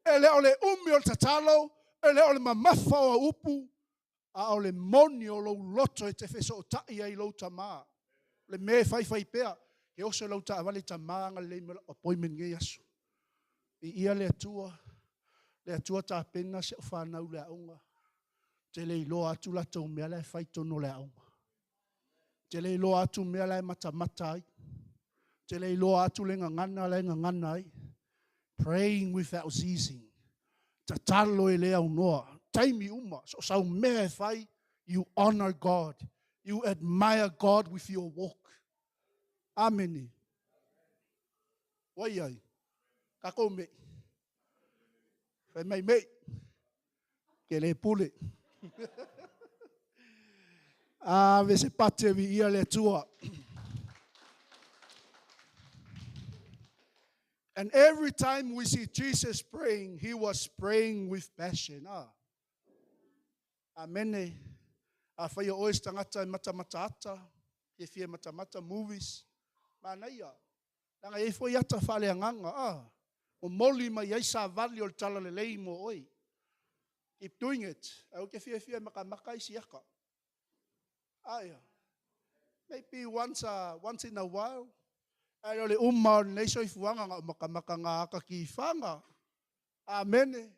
E le o le umi o le tatalo, e le o le mamafa o au upu, a o le moni o lou loto e te fesootai ai i lou tama. Le mea e faifai pea, e oso i lau taavale tama agalelei mai lau appointment lenei aso. Viia le Atua, le Atua tapena si au fanau i le aoga. Te le iloa atu latou mea la e fai i totonu o le aoga. Te le iloa atu mea la e matamata ai. Te le iloa atu le gagana la e gagana ai. Praying without ceasing. Tatalo e le aunoa. Taimi uma. So sau mea e fai, you honor God. You admire God with your walk. Amene. Wai ai. Takou mei. Fai mai mei. Ke le pule. Ave se pate viia le Atua. And every time we see Jesus praying, he was praying with passion. Ah. Amene. Afai o oe se tagata e matamata ata, fiafia e matamata movies, manaia. Leaga e i ai foi ata faaleagaga, ah. Momoli mai ai savali o le talalelei mo oe. Keep doing it. Ae ou te fiafia e matamata isi ata. Aia. Maybe once in a while. Ae o le uma o lenei soifuaga na o matamata ngā ata ki whanga. Amene.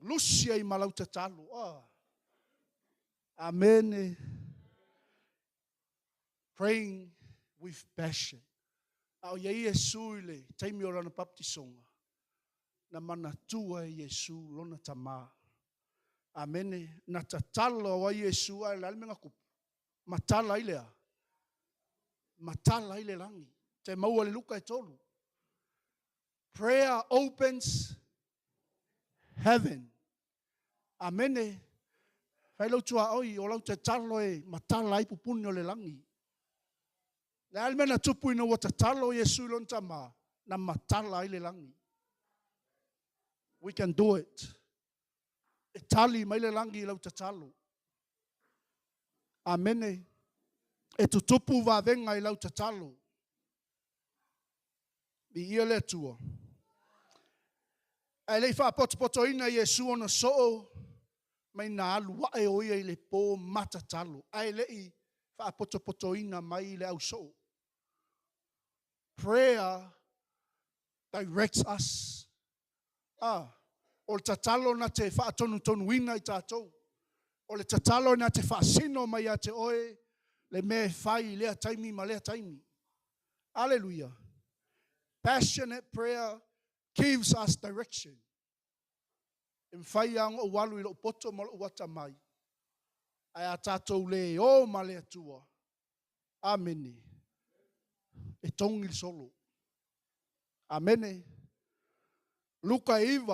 Lusi ai ma lau tatalo. Ah. Amene. Praying with passion. A o iai Iesu i le taimi o lana baptisoga, na manatua e Iesu lona tama. Amene. Na tatalo ai Iesu ae o le a le mea na tupu? Matala ai le a? Matala ai le lagi. Te maua i le Luka e 3. Prayer opens heaven. Amene. Fai lou tuaoi, o lau tatalo e matala ai pupuni o le lagi. Le a le mea na tupu ina ua tatalo Iesu i lona Tama, na matala ai le lagi. We can do it. E tali mai le lagi i lau tatalo. Amene. E tutupu vavega i lau tatalo. Viia le Atua. Ae le i faapotopotoina Iesu ona soo mai na alu ae o ia i le po ma tatalo. Ae le i faapotopotoina mai le ausoo. Prayer directs us. Ah, o le tatalo na te faatonutonuina i tatou. O le tatalo na te faasino mai ia te oe le mea e fai i lea taimi ma lea taimi. Alleluia. Passionate prayer gives us direction. E mafai lava ona ou alu i lou poto ma lou atamai, ae a tatou le o ma le Atua, amene, e togi le solo. Amene. Luka 9,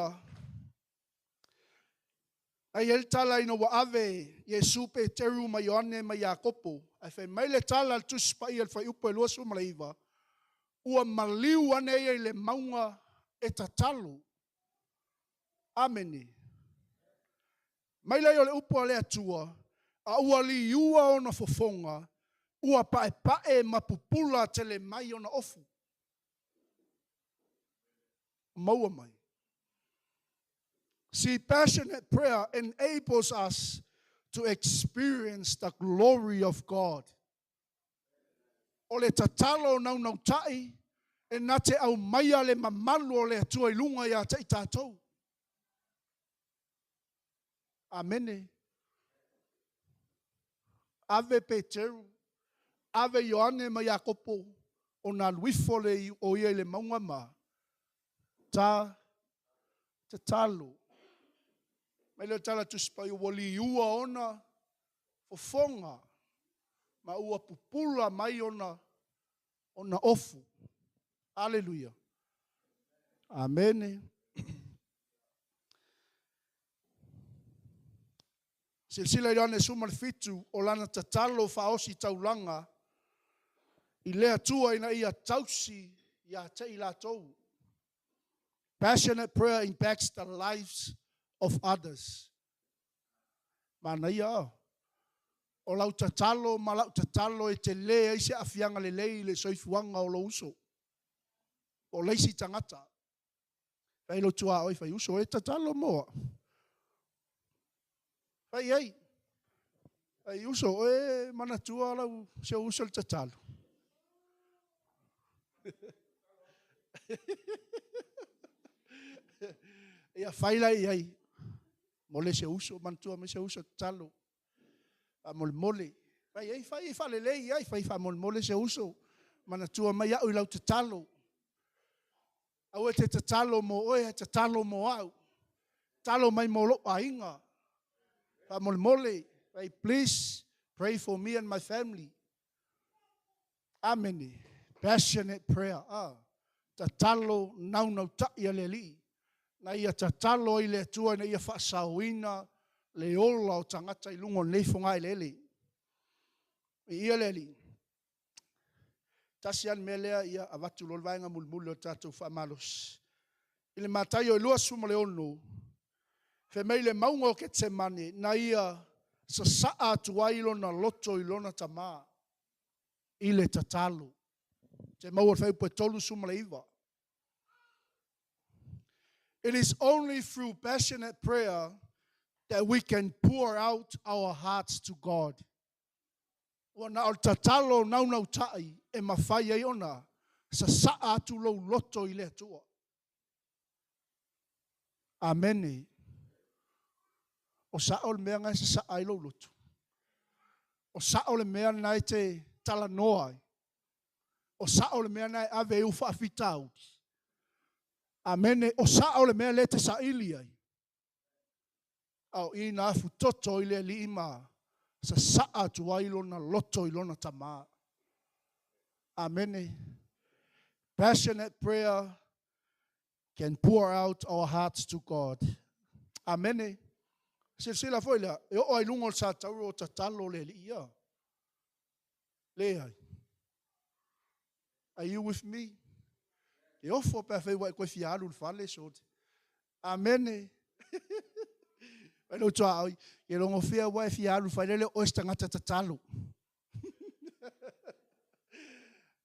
na i ai le tala ina ua ave Iesu, Peteru ma Ioane ma Iakopo, ae fai mai le tala a le Tusi Paia i le fuaiupu e 29, ua maliu ane ia i le mauga e tatalo. Amene. Mai lea o le upu a le Atua, a ua liua ona fofoga, ua paepae ma pupula tele mai ona ofu. Maua mai. See, passionate prayer enables us to experience the glory of God. O le tatalo naunautai e na te aumaia le mamalu o le Atua i luga ia te i tatou. Amene. Ave Peteru, ave Ioane ma Iakopo, ona alu ifo le o ia i le mauga ma ta tatalo. Mai le tala Tusi Paia ua liua ona fofoga ma ua pupula mai ona ofu. Alleluia. Amene. Silasila i Ioane 17, o lana tatalo faaosi taulaga i le Atua ina ia tausi ia te i latou. Passionate prayer impacts the lives of others. Manaia o. O lau tatalo ma lau tatalo e te le ai se aafiaga lelei i le soifuaga o lou uso. O le isi tagata. Fai lou tuaoi, fai uso e tatalo moa. Fai ai. Fai uso e manatua lau se uso le tatalo. Ia fai la i ai. Mo le se uso, manatua mai se uso tatalo. Faamolemole. Fai ai, fai faalelei ai, fai faamolemole se uso. Manatua mai au i lau tatalo. Aua e te tatalo mo oe, e tatalo mo au. Tatalo mai mo lou aiga. Faamolemole. Fai, please pray for me and my family. Amene. Passionate prayer. Ah. Tatalo naunautai a le Alii. Na ia tatalo ai le Atua ina ia faasaoina le ola o tagata i luga o lenei fogaeleele. I ia le Alii. Tasi lava le mea lea ia avatu loa le vaega mulimuli o le tatou faamalosi. I le Mataio e 26, fai mai le mauga o Ketsemane, na ia sasaa atu ai lona loto i lona Tama i le tatalo. Te maua le fuaiupu e 39. It is only through passionate prayer that we can pour out our hearts to God. Ua na o le tatalo naunautai e mafai ai ona sasaa atu lou loto i le Atua. Amene. O sao le mea na e sasaa ai lou loto. O sao le mea na e te talanoa ai. O sao le mea na e ave ai ou faafitauli. Amene. O sao le mea le te saili ai. A o i na afutoto i le Alii ma sasaa atu ai lona loto i lona Tama. Amene. Passionate prayer can pour out our hearts to God. Amene. Silasila foi lea, e oo lava i luga o le satauro o tatalo le Alii ia. Leai. Are you with me? E ofo pe afai ua e toe fia alu i le fale, shorty. Amene. Fai lou tuaoi, ke logo fia ua e fia alu i le fale le o oe se tagata tatalo.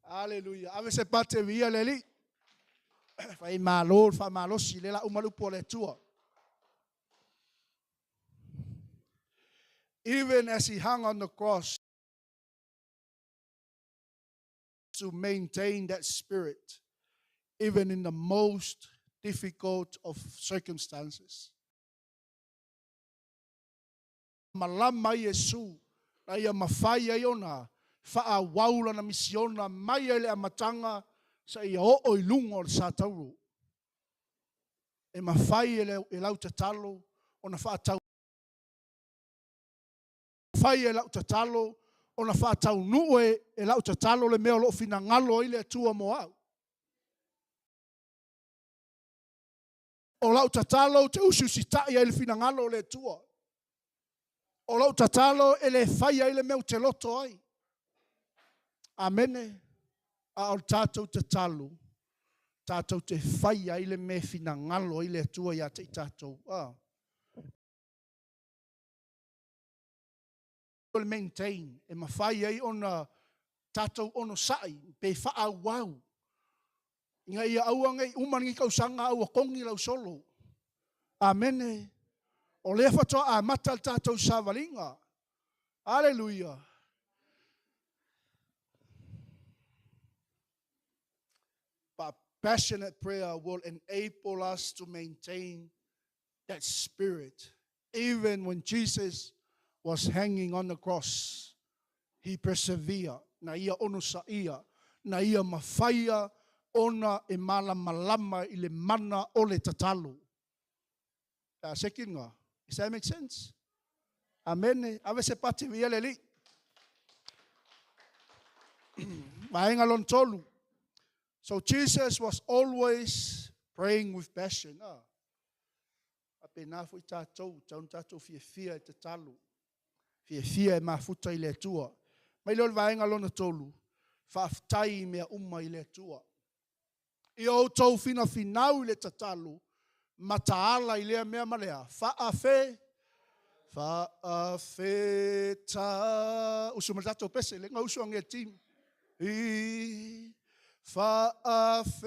Aleluia. Ave se pate viia le Alii. Fai malo le faamalosi, lea la uma le upu a le Atua. Even as he hung on the cross to maintain that spirit, even in the most difficult of circumstances. Malama ai Iesu na ia mafai ai ona faaauau lana misiona mai ai le amataga seia oo i luga o le satauro. E mafai e lau tatalo ona faatau mafai e lau tatalo ona faataunuu e lau tatalo le mea o lo o finagalo ai le Atua mo au. O lau tatalo ou te usiusitai ai i le finagalo o le Atua. O lau tatalo e le faia ai le mea ou te loto ai. Amene. A o le tatou tatalo, tatou te faia ai le mea e finagalo ai le Atua ia te i tatou. Ah. O le maintain, e mafai ai ona tatou onosai pe faaauau ina ia aua ne i uma lenei tausaga a ua togi lau solo. Amene. O lea faatoa amata le tatou savaliga. Aleluia. But passionate prayer will enable us to maintain that spirit. Even when Jesus was hanging on the cross, he persevered. Na ia onosaia, na ia mafaia ona e malamalama i le mana o le tatalo. Second, does that make sense? Amene. Ave se pati viia le Alii. Vaega lona tolu. So Jesus was always praying with passion. Ah. Faapena foi tatou, tau na tatou fiafia e tatalo, fiafia e mafuta i le Atua. Mai lea o le vaega lona tolu, faafetai i mea uma i le Atua. Ia outou finafinau i le tatalo, mataala i lea mea ma lea, faafe, faafeta, usu mai le tatou pese, le usu ange team. I faafetai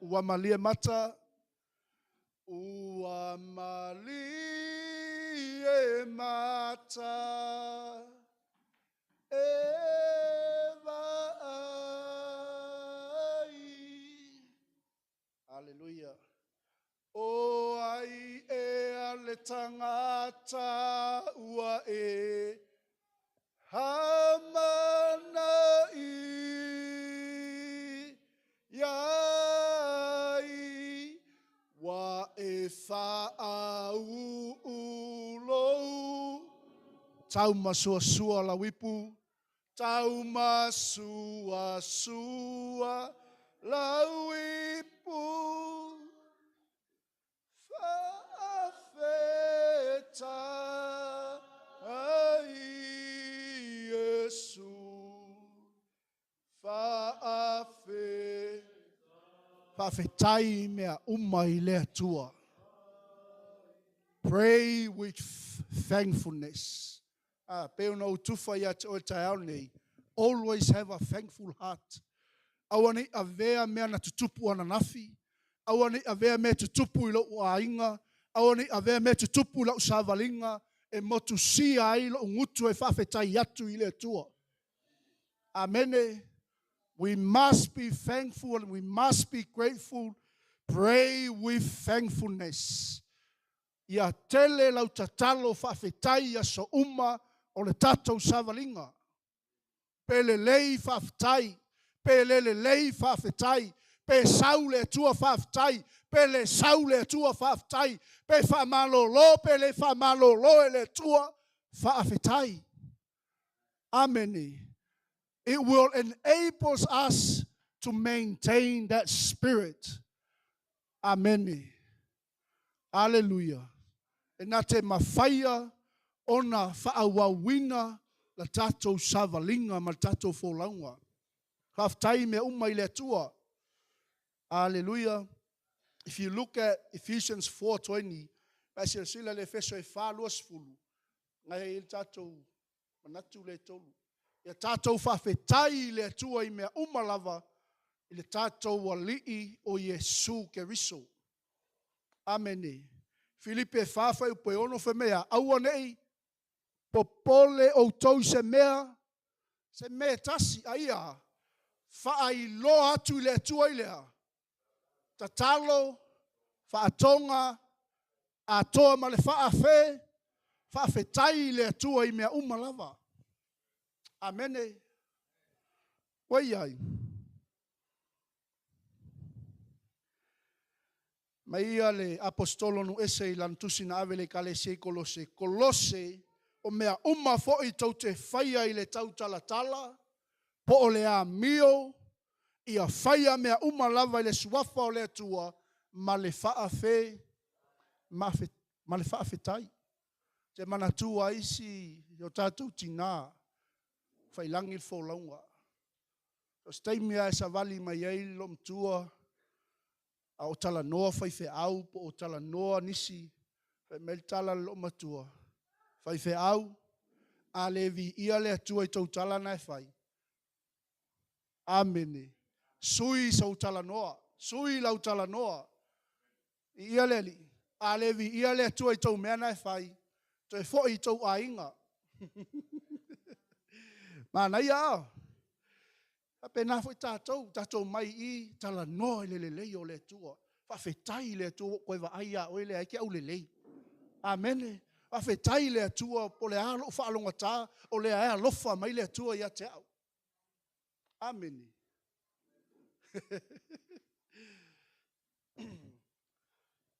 ua malie mata ua malie mata e vaai. Hallelujah. O ai ea le tagata ua e hamanai ai, ua e faauu lou taumasuasua lau ipu, taumasuasua lau ipu. Faafetai Iesu, faafe, faafetai i mea uma i le Atua. Pray with thankfulness. Ah, pe ona ou tufa ia te oe taeao nei. Always have a thankful heart. Aua ne i avea mea na tutupu ananafi, aua ne i avea mea tutupu i lou aiga, aua ne i avea mea tutupu i lau savaliga e motusia ai lou gutu e faafetai atu i le Atua. Amene. We must be thankful and we must be grateful. Pray with thankfulness. Ia tele lau tatalo faafetai i aso uma o le tatou savaliga. Pe lelei faafetai, pe le lelei faafetai, pe sau le Atua faafetai, pe le sau le Atua faafetai, pe faamalolo pe le faamalolo e le Atua faafetai. Amene. It will enable us to maintain that spirit. Amene. Aleluia. E na te mafaia ona faaauauina la tatou savaliga ma le tatou folauga. Faafetai mea uma i le Atua. Aleluia. If you look at Ephesians 4:20, pe a silasila i le Efeso e 4:20, na e i ai le tatou manatu lea e tolu. Ia tatou faafetai i le Atua i mea uma lava i le tatou Alii o Iesu Keriso. Amene. Filipe 4 fuaiupu e 6 fai mai a, aua nei popole outou i se mea, se mea e tasi, a ia faailoa atu i le Atua i lea, tatalo, faatoga, atoa ma le faafe, faafetai i le Atua i mea uma lava. Amene. Ua i ai. Mai ia le aposetolo nuu ese i lana tusi na ave i le ekalesia i Kolose, Kolose, o mea uma foi tou te faia i le tautalatala, po o le amio, ia faia mea uma lava i le suafa o le Atua ma le faafe, ma le faafetai. Ou te manatua isi o tatou tina, faiilagi le folauga. O se taimi lava e savali mai ai le loomatua a o talanoa faifeau po o talanoa nisi, fai mai le tala a le loomatua, faifeau, a le viia le Atua i tou tala na e fai, amene, sui sou talanoa, sui lau talanoa. Viia le Alii. A le viia le Atua i tou mea na e fai, toe foi i tou aiga. Manaia a? Faapena foi tatou, tatou omai i i, talanoa i le lelei o le Atua. Faafetai i le Atua ua ou toe vaai ia oe lea e te aulelei. Amene. Faafetai i le Atua po o le a lou faalogogata, o lea e alofa mai le Atua ia te au. Amene.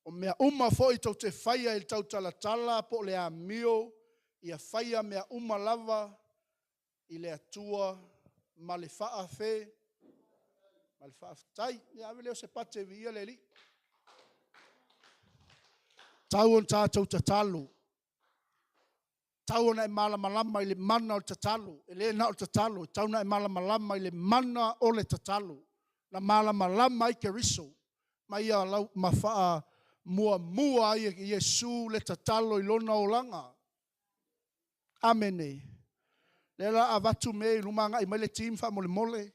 O mea uma foi tou te faia i le tautalatala po o le amio, ia faia mea uma lava i le Atua ma le faafe ma le faafetai. Ia ave lea o se pate, viia le Alii. Tau ona tatou tatalo. Tau ona e malamalama i le mana o le tatalo. E le na o le tatalo, e tau ona e malamalama i le mana o le tatalo. Na malamalama ai Keriso ma ia lau, ma faamuamua ai e Iesu le tatalo i lona olaga. Amene. Lea la avatu mea i luma agai mai le team faamolemole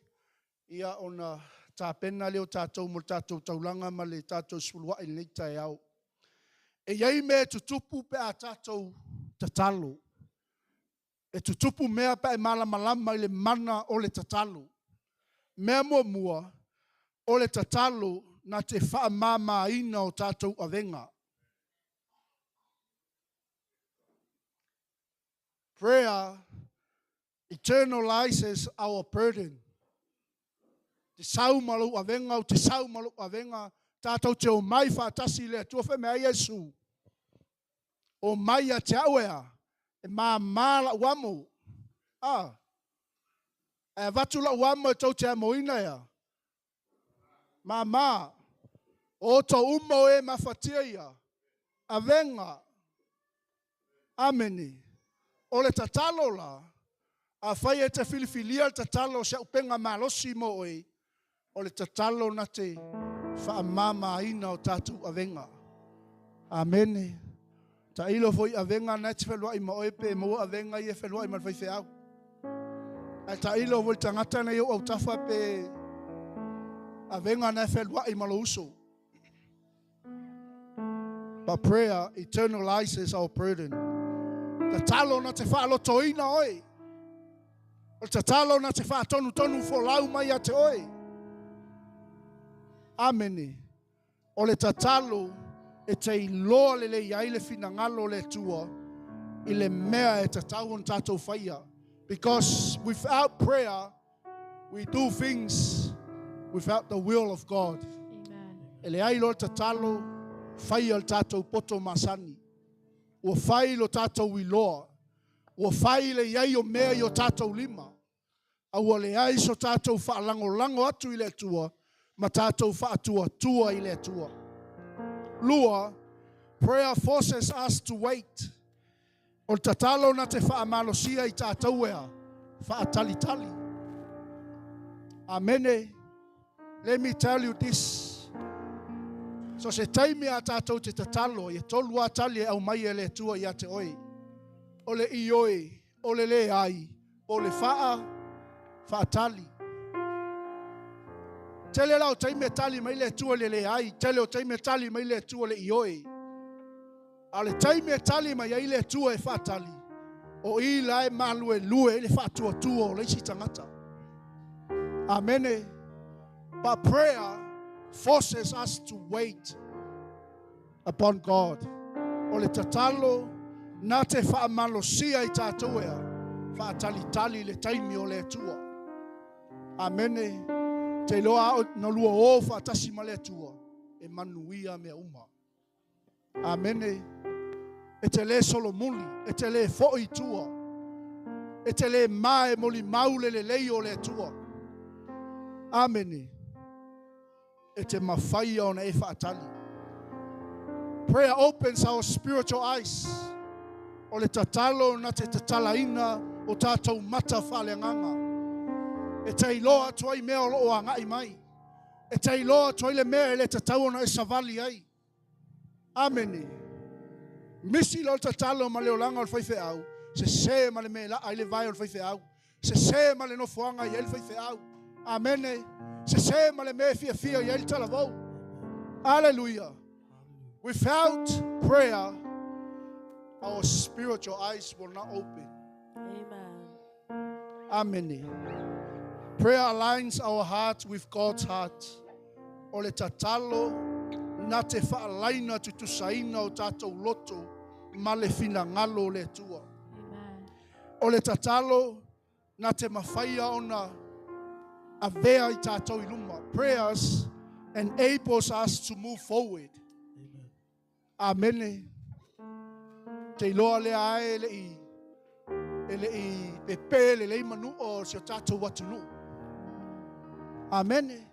ia ona tapena lea o tatou mo le tatou taulaga ma le tatou sefuluai i lenei taeao. E i ai mea e tutupu pe a tatou tatalo. E tutupu mea pe a e malamalama i le mana o le tatalo. Mea muamua, o le tatalo na te faamamaina o tatou avega. Prayer eternalizes our burden. Te sau ma lou avega, ou te sau ma lou avega, tatou te omai faatasi i le Atua, fai mai ai Iesu, omai ia te au e a, e māmā lau amo. Ah, ae avatu lau amo e tou te amoina e a, māmā. O outou uma o e mafatia ia, avega. Amene. O le tatalo la, afai e te filifilia le tatalo o se auupega malosi mo oe, o le tatalo na te faamamaina o tatou avega. Amene. Tailo foi avega na e te feluai ma oe pe maua avega ia e feluai ma le faifeau. Ae tailo foi le tagata na i ou autafa pe avega na e feluai ma lou uso. But prayer eternalizes our burden. Tatalo na te faalotoina oe. O le tatalo na te faatonutonu folau mai ia te oe. Amene. O le tatalo e te iloa lelei ai le finagalo o le Atua i le mea e tatau ona tatou faia. Because without prayer, we do things without the will of God. Amen. E leai loa le tatalo, faia le tatou poto masani. Ua fai lo tatou iloa. Ua fai le i ai o mea i o tatou lima. A ua leai so tatou faalagolago atu i le Atua ma tatou faatuatua i le Atua. Lua, Prayer forces us to wait. O le tatalo na te whaamalosia i tātou ea, whaatalitali. Amene. Let me tell you this. So se taimi a tātou te tatalo, i e tolu a tali e au mai e le tua i a te oi. O le i oi, o le le ai, o le whaa, whaatali. Tele la o taimi e tali mai le tua le le ai, tele o taimi e tali mai le tua le i oi. A le taimi e tali mai ai le tua e whaatali, o i la e malue lue i le whaatua tua o leisi tangata. Amene. But prayer forces us to wait upon God. O le tatalo, nā te whaamalosia i tātou ea, whaatalitali le taimi o le atua. Amene. Te loa o no lua o whaatasi ma le atua, e manuia mea uma. Amene. E te le solomuli, e te le fo i tua, e te le mae moli maule le lei o le atua. Amene. E te mawhaia ona e whaatali. Prayer opens our spiritual eyes. O le tatalo na te tatalaina o tātou mata whaleanganga. E te iloa atu ai mea o loo a ngai mai. E te iloa atu ai le mea e le tatau ona e savali ai. Amene. Misi lo tatalo ma le olanga o le whaiwheau. Se se ma le mea la ai le vai o le whaiwheau. Se se ma le nofoanga i ai le whaiwheau. Amene. Se se ma le mea fia fia i ai le talavou. Hallelujah. Without prayer, our spiritual eyes will not open. Amen. Amen. Prayer aligns our heart with God's heart. O le tatalo na te whaalaina tutusaina o tātou loto ma le whina ngalo o le atua. Amen. O le tatalo na te mawhaia ona a vea i tātou i luma. Prayers enables us to move forward. Amen. Te iloa lea ai le i e le i pe pe le lei manu o si o tātou atunu. Amen. Amen.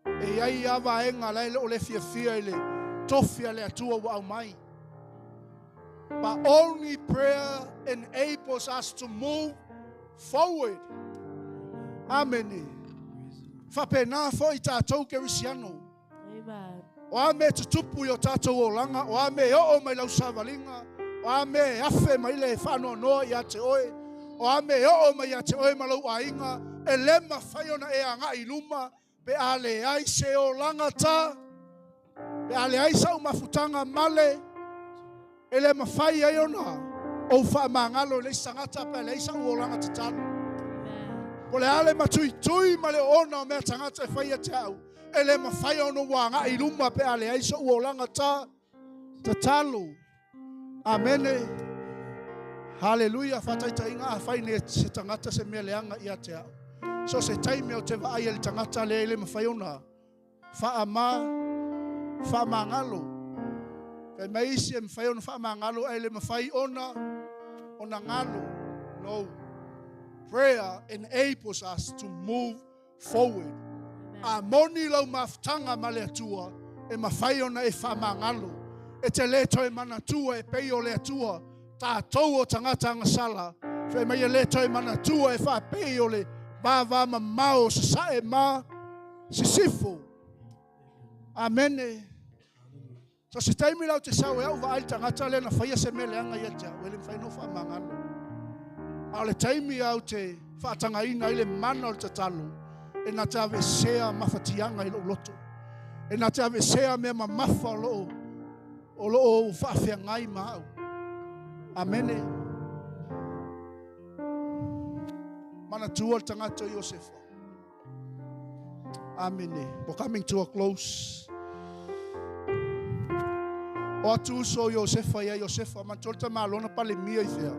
E ai a vaenga lai le o le fia fia i le tofia le atua ua au mai. But only prayer enables us to move forward. Amen. Whapena fo i tātou ke risiano. Amen. O a me tutupu i o tātou o langa, o a me o o mai lau savalinga, o a me afe mai le whanoa noa i a te oe, o a me o o mai a te oe malau ainga, e lema whaiona e anga i luma, pe a le ai se o langa tā, pe a le ai sa umafutanga male, e le mawhai ai ona, o wha mangalo le sangata pe le sa o langa te talo. Amen. Po le ale matui tui ma le ona o mea tangata e whai a te au. E le mawhai ono wanga i luma pe ale ai so o langa tā tatalo. Amene. Hallelujah. Whataita inga a whai ne se tangata se mea leanga i a te au. So se taime o te vaai e le tangata le le mawhai ona. Wha ama, wha mangalo. Kai mai isi e mwhai ona wha mangalo e le mawhai ona, ona ngalo. No. Prayer enables us to move forward. A moni lau mafutanga ma le atua, e mawhai ona e wha mangalo. E te le toe manatua e pei o le atua, tātou o tangata ngasala. Whai mai e le toe manatua e wha pei o le vava ma mao sa sae ma sisifo. Amene. So se taimi lau te sau e au vaai tangata le na whaia se mele anga ia te au, ele mwhai no wha mangalo. A o le taimi au te whaatangaina i le mana o le tatalo, e nā te ave sea mawhatianga i lo loto. E nā te ave sea mea mamafa o lo o whaawhea ngai ma au. Amene. Mana tua le tangata o Iosefa. Amene. We're coming to a close. O atu uso Iosefa ia Iosefa, man tolta malona pale mia i fea.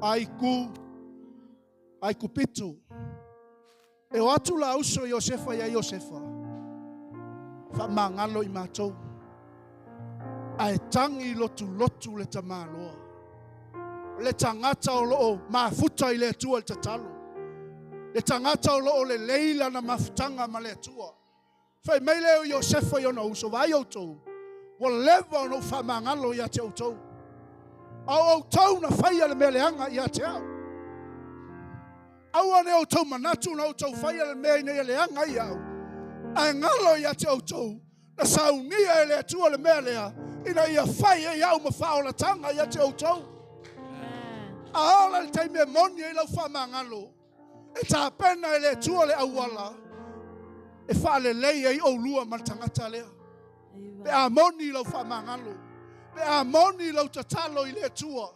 Ai ku, ai ku pitu. E o atu la uso Iosefa ia Iosefa. Wha mangalo i mātou. Ai tangi lotu lotu le tamaloa. Le tangata o loo mafuta i le atua le tatalo. Le tangata o loo le leila na mafutanga ma le atua. Whai mai leo Iosefa i ona uso, vai o tau. Ua leva ona ou faamagalo ia te outou. A o outou na faia le mea leaga ia te au. Aua ne outou manatu na outou faia le mea ina ia leaga ai au. Ae galo ia te outou, na saunia e le Atua le mea lea, ina ia fai ai au ma faaolataga ia te outou. A ola le taimi e moni ai lau faamagalo, e tapena e le Atua le auala e faalelei ai oulua ma le tagata lea. Pe a moni lau faamagalo, pe a moni lau tatalo i le Atua.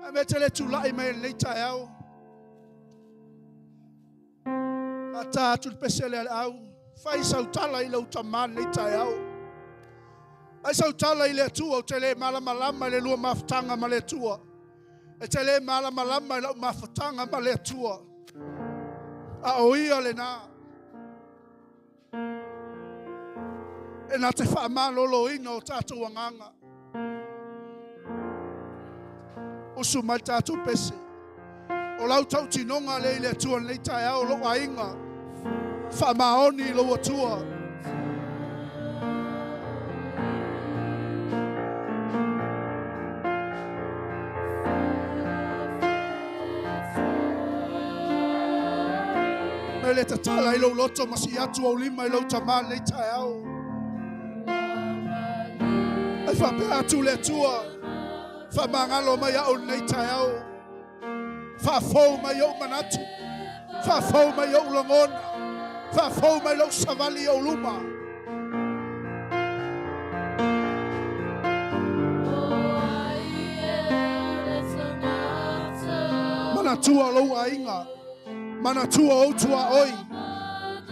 Ae mea te le tulai mai lenei taeao. Faata atu le pese lea le au. Fai sau tala i lau tamā lenei taeao. Fai sau tala i le Atua, ou te le malamalama i le lua mafutaga ma le Atua. E te le malamalama i lau mafutaga ma le Atua. A o ia lena. E na te faamaloloina o tatou agaga. Usu mai le tatou pese. O lau tautinoga lea i le Atua lenei taeao, o lou aiga. Faamaoni i lou Atua. Me le tatala i lou loto ma si atu au lima i lou tamā lenei taeao. Ai faapea atu le Atua, faamagalo mai au lenei taeao. Faafou mai ou manatu, faafou mai ou lagona, faafou mai lou savali i ou luma. Manatua lou aiga, manatua ou tuaoi,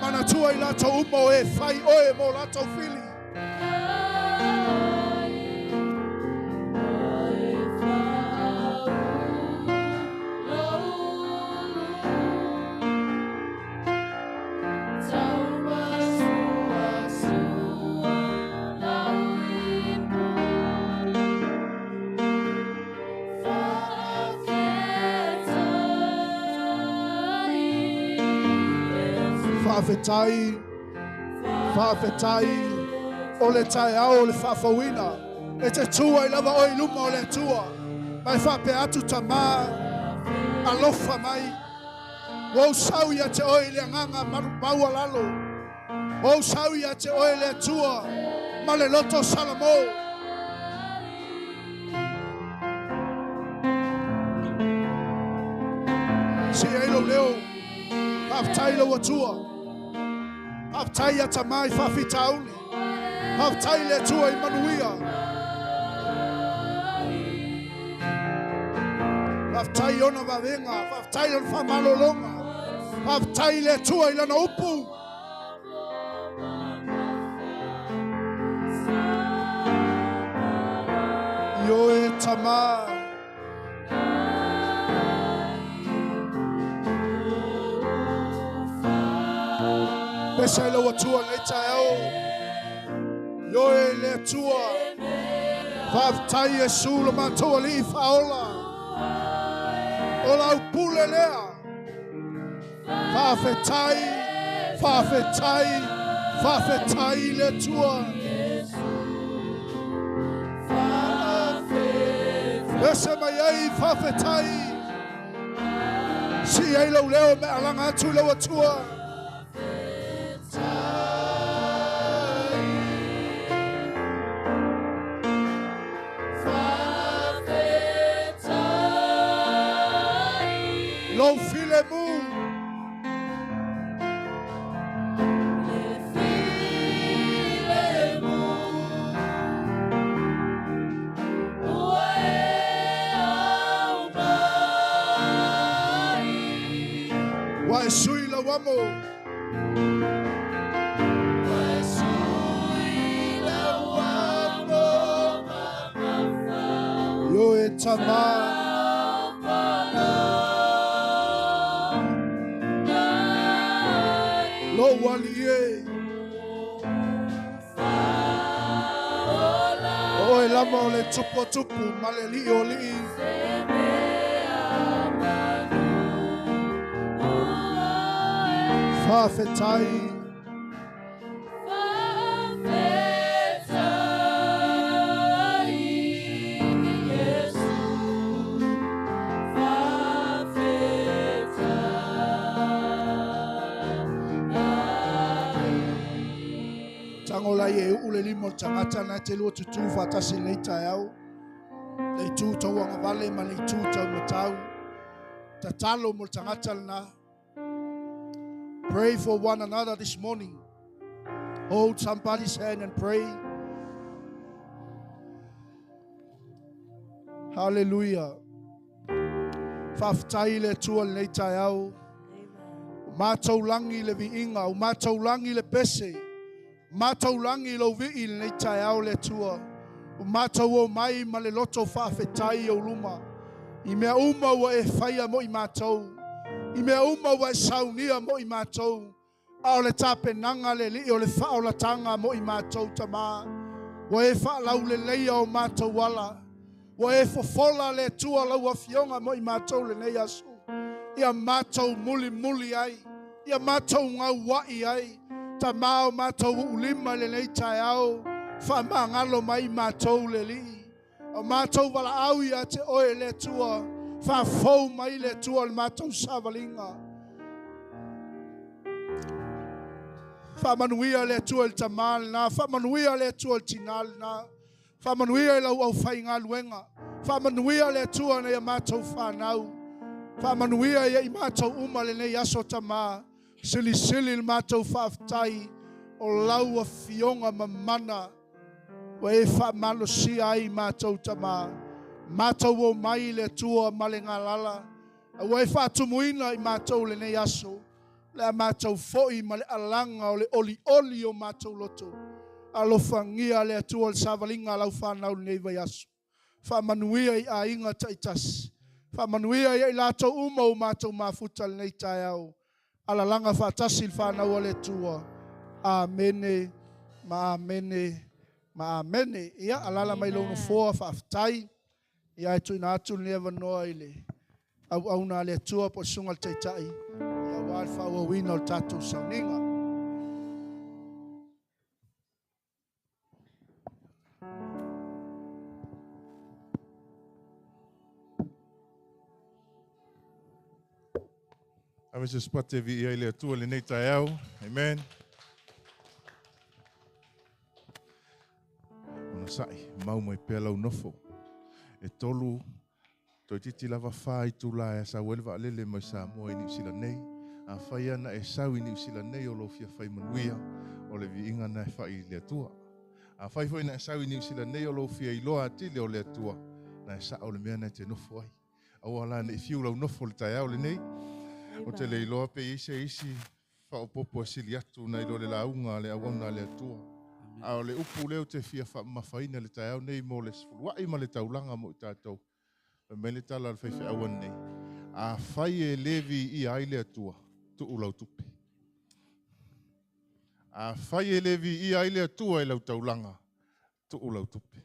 manatua i latou uma o e fai oe mo latou fili. Faafetai, faafetai o le taeao o le faafouina. E te tu ai lava oe i luma o le Atua. Ma e faapea atu tamā, alofa mai. Ua ou sau ia te oe i le agaga maualalo. Ua ou sau ia te oe le Atua ma le loto Salamo. Sii ai lou leo. Faafetai lou Atua. Faafetai ia tamā i faafitauli. Faafetai le Atua i manuia. Faafetai i ona vavega. Faafetai i lona faamalologa. Faafetai i le Atua i lana upu. Ioe tamā. Pese ai lau Atua lenei taeao. Ioe le Atua. Faafetai Iesu lo matou Alii faaola. O lau pule lea. Faafetai, faafetai, faafetai i le Atua. Pese mai ai, faafetai. Sii ai lou leo me alaga atu i lau Atua. Lou filemu. Ua e sui lau amo. Ioe tamā. Lou alii e. O oe lava o le tupu o tupu ma le alii o alii. Faafetai. la ia e uu le lima o le tagata lena e te lua tutū faatasi i lenei taeao, le itu tauagavale ma le itu taumatau. Tatalo mo le tagata lena. Pray for one another this morning. Hold somebody's hand and pray. Hallelujah. Faafetai i le Atua i lenei taeao. Ua matou lagi le viiga, ua matou lagi le pese, ua matou lagi lou vii i lenei taeao le Atua. Ua matou omai ma le loto faafetai i ou luma i mea uma ua e faia mo i matou, i mea uma ua e saunia mo i matou. A o le tapenaga a le Alii o le faaolataga mo i matou, Tama, ua e faalauleleia o matou ala, ua e fofola le Atua lau Afioga mo i matou lenei aso, ia matou mulimuli ai, ia matou gaua'i ai, Tama o matou uulima i lenei taeao, faamagalo mai i matou le Alii. O matou valaau ia te oe le Atua, faafou mai le Atua le matou savaliga. Faamanuia le Atua i le tamā lena, faamanuia le Atua i le tinā lena, faamanuia i lau aufaigaluega, faamanuia le Atua i nai a matou fanau, faamanuia ia i matou uma lenei aso tamā, silisili le matou faafetai o lau afioga mamana. Ua e faamalosia ai matou tama, matou omai i le Atua ma le galala, a ua e faatumuina i matou lenei aso, le a matou foi ma le alaga o le olioli o matou loto. Alofagia le Atua le savaliga a lau fanau lenei vaiaso. Faamanuia i aiga taitasi. Faamanuia ia i latou uma ua matou mafuta lenei taeao. Alalaga faatasi le fanau a le Atua. Amene ma amene ma amene. Ia, alala mai lou nofoa, faafetai. Ia, e tuuina atu lenei avanoa i le auauna a le Atua po o le susuga i le Taitai, ia, aua le faaauauina o le tatou sauniga. Ave se spate e viia ai le Atua i lenei taeao. Amen. Onosai, mau mai pea lau nofo. E tolu, toeitiiti lava fa itula e sau ai le vaalele mai Samoa i Niu Sila nei. Afai lava na e sau i Niu Sila nei o lou fia fai manuia, o le viiga na e fai i le Atua. Afai foi na e sau i Niu Sila nei o lou fia iloa atili o le Atua, na e sao le mea na e te nofo ai. Aua la ne i fiu lau nofo i le taeao lenei. Ou te le iloa pe i ai se isi faaopoopo e sili atu nai lo le lauga a le auauna a le Atua. A o le upu lea ou te fia faamamafaina i le taeao nei mo le sefuluai ma le taulaga mo i tatou. Fai mai le tala a le faifeau anei, Afai e le viia ai le Atua, tuu lau tupe. Afai e le viia ai le Atua i lau taulaga, tuu lau tupe.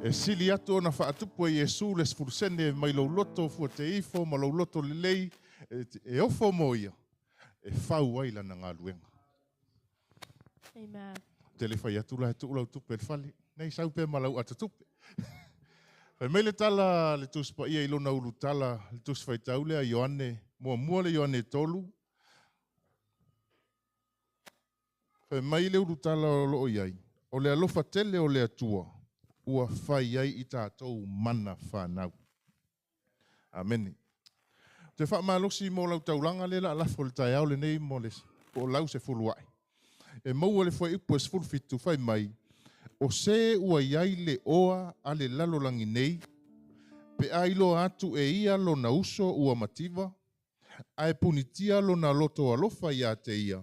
E sili atu ona faatupu e Iesu le sefulu sene mai lou loto fuateifo ma lou loto lelei e ofo mo ia, e fau ai lana galuega. Amen. Ou te le fai atu la e tuu lau tupe i le fale, nei sau pea ma lau ata tupe. Fai mai le tala a le Tusi Paia i lona ulutala, le Tusi Faitau lea a Ioane, muamua le Ioane 3, Fai mai le ulutala o lo o i ai, o le alofa tele o le Atua ua fai ai i tatou mana fanau. Amene. Ou te faamalosi mo lau taulaga lea la lafo i le taeao lenei mo le po o lau sefuluai. E maua le fuaiupu e 17 fai mai, O se ua i ai le oa a le lalolagi nei, pe a iloa atu e ia lona uso ua mativa, ae punitia lona loto alofa ia te ia,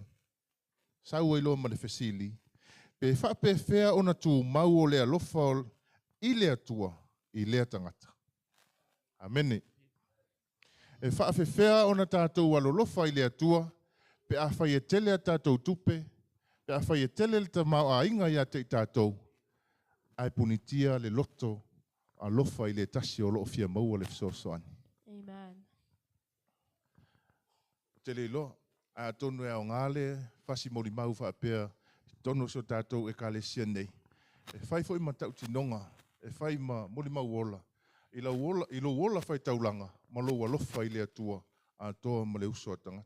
Sau ai loa ma le fesili, Pe faapefea ona tumau o le alofa i le Atua i lea tagata? Amene. E faafefea ona tatou alolofa i le Atua pe afai e tele a tatou tupe, pe afai e tele le tamaoaiga ia te i tatou, ae punitia le loto alofa i le tasi o lo o fia maua le fesoasoani? Amen. Ou te le iloa, ae atonu e aoga le fasi molimau faapea i totonu o si o tatou Ekalesia nei, e fai foi ma tautinoga, e fai ma molimau ola i lau ola, i lou ola faitaulaga ma lou alofa i le Atua atoa ma le uso a tagata.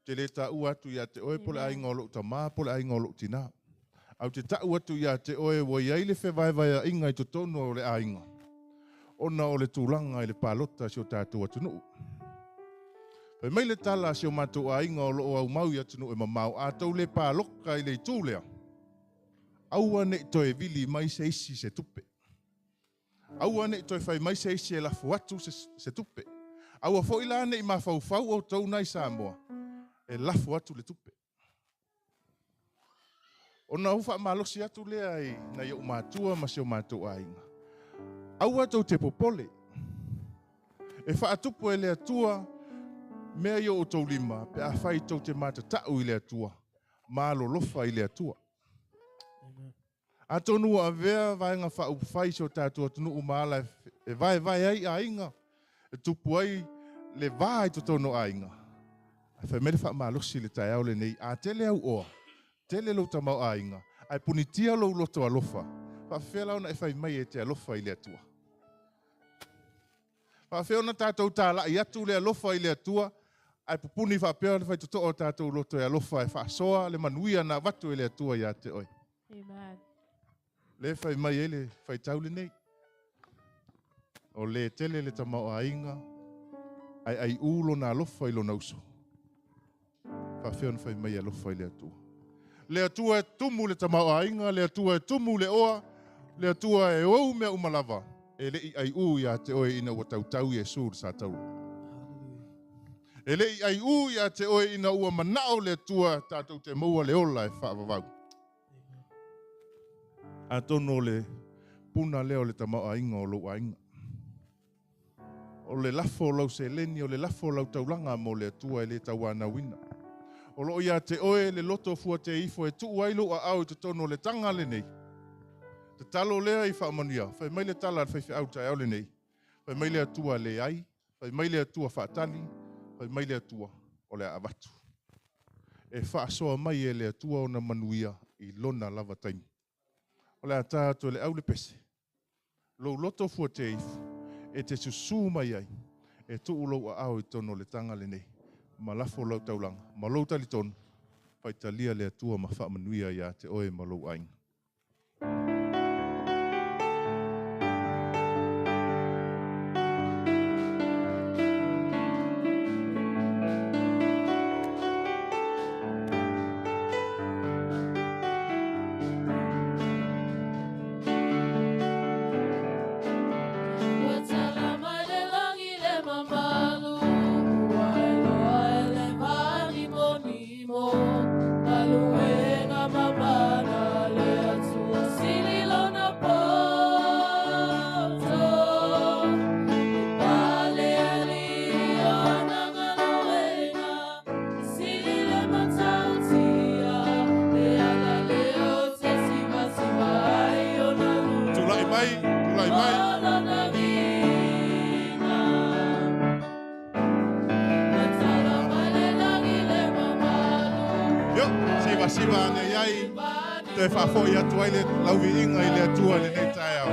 Te le tāua atu ia te oe po le aiga o lou tamā po le aiga o lou tinā. Ae ou te ta'u atu ia te oe ua i ai le fevaevaea'iga i totonu o le aiga ona o le tulaga i le palota a si o tatou atunuu. Fai mai le tala a si o matou aiga o lo o aumau i atunuu e mamao, a tou le paloka i le itu lea, aua ne i toe vili mai se isi se tupe. Aua ne i toe fai mai se isi e lafo atu se tupe. Aua foi la ne i mafaufau outou nai Samoa e lafo atu le tupe. Ona ou faamalosi atu lea i nai ou matua ma si o matou aiga. Aua tou te popole. E faatupu e le Atua mea i o outou lima pe afai tou te matatau i le Atua ma alolofa i le Atua. Atonu ua avea Vaega Faaupufai i si o tatou atunuu ma ala e vaevae ai aiga, e tupu ai le va i totonu o aiga. Ae fai mai le faamalosi i le taeao lenei, a tele au oa, tele lou tamaoaiga, ae punitia lou loto alofa, faafefea la ona e fai mai e te alofa i le Atua? Faafefea ona tatou talai atu le alofa i le Atua, ae pupuni faapea le faitotoa o tatou loto e alofa e faasoa le manuia na avatu e le Atua ia te oe? Amen. Lea e fai mai ai le faitau lenei, O le tele le tamaoaiga, ae aiu lona alofa i lona uso. Faafefea ona fai mai e alofa i le Atua? Le Atua e tumu le tamaoaiga, le Atua e tumu le oa, le Atua e ou mea uma lava, e le i aiu ia te oe ina ua tautau Iesu i le satauro. E le i aiu ia te oe ina ua manao le Atua tatou te maua le ola e faavavau. Atonu o le puna lea o le tamaoaiga o lou aiga. O le lafo o lau seleni, o le lafo o lau taulaga mo le Atua e le tauanauina. O lo o ia te oe le loto fuateifo e tuu ai lou aao i totonu o le taga lenei. Tatalo lea i faamanuia. Fai mai le tala a le faifeau i le taeao lenei, Fai mai le Atua leai, fai mai le Atua faatali, fai mai le Atua o le a avatu. E faasoa mai e le Atua ona manuia i lona lava taimi. O le a ta atu e le au le pese, lou loto fuateifo e te susū mai ai, e tuu lou aao i totonu o le taga lenei, ma lafo lau taulaga, ma lou talitonu, faitalia le Atua ma faamanuia ia te oe ma lou aiga. Ua tala mai le lagi le mamalu, ua iloa e le maanimonimo, galuega mamana a le Atua sili lona poto. E pale alii ona galuega, sili le matautia, le ala lea o te sivasiva ai ona Tulai luma. mai, tulai mai. Io, sivasiva ane i ai, toe faafoi atu ai le lauviiga i le Atua i lenei taeao.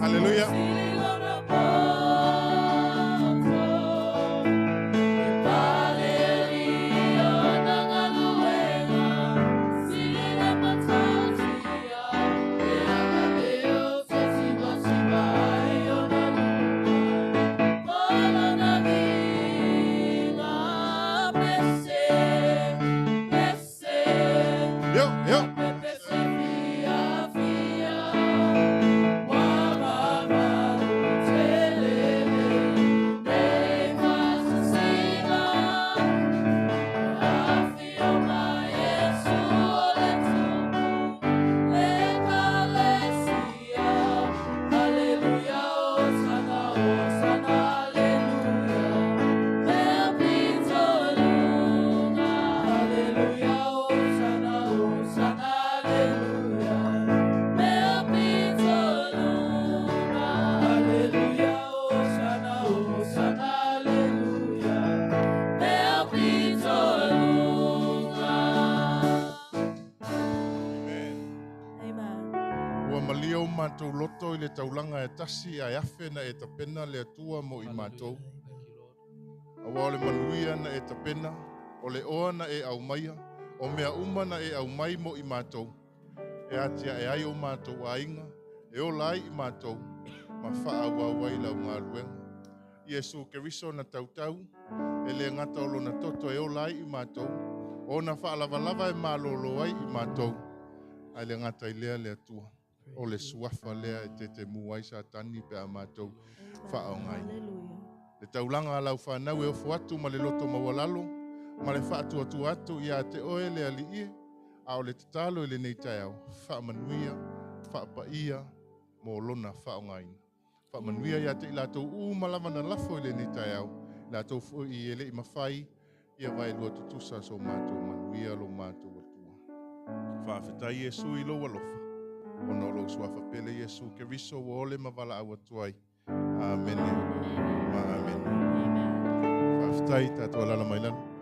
Haleluia. Io, io. Amen. Ua malia o matou loto i le taulaga e tasi ae afe na e tapena le Atua mo i matou. Thank you, Lord. Auā o le manuia na e tapena, o le oa na e aumaia, o mea uma na e aumai mo i matou, e atiae ai o matou aiga, e ola ai i matou, ma faaauau ai lau galuega. Iesu Keriso na tautau, e le gata o lona toto e ola ai i matou, ona faalavalava e malōlō ai i matou, ae le gata i lea le Atua. O le suafa lea e tetemu ai Satani pe a matou faaaogaina. Le taulaga a lau fanau e ofo atu ma le loto maualalo, ma le faatuatua atu ia te oe le Alii e, a o le tatalo i lenei taeao, faamanuia, faapaia mo lona faaaogaina. Faamanuia ia te i latou uma lava na lafo i lenei taeao, latou foi e le i mafai, ia vaelua tutusa so matou manuia lo matou Atua. Faafetai Iesu i lou alofa, ona o lou suafa pele Iesu Keriso ua ole ma valaau atu ai. Amene ma amene. Faafetai, tatou alaala mai lalo.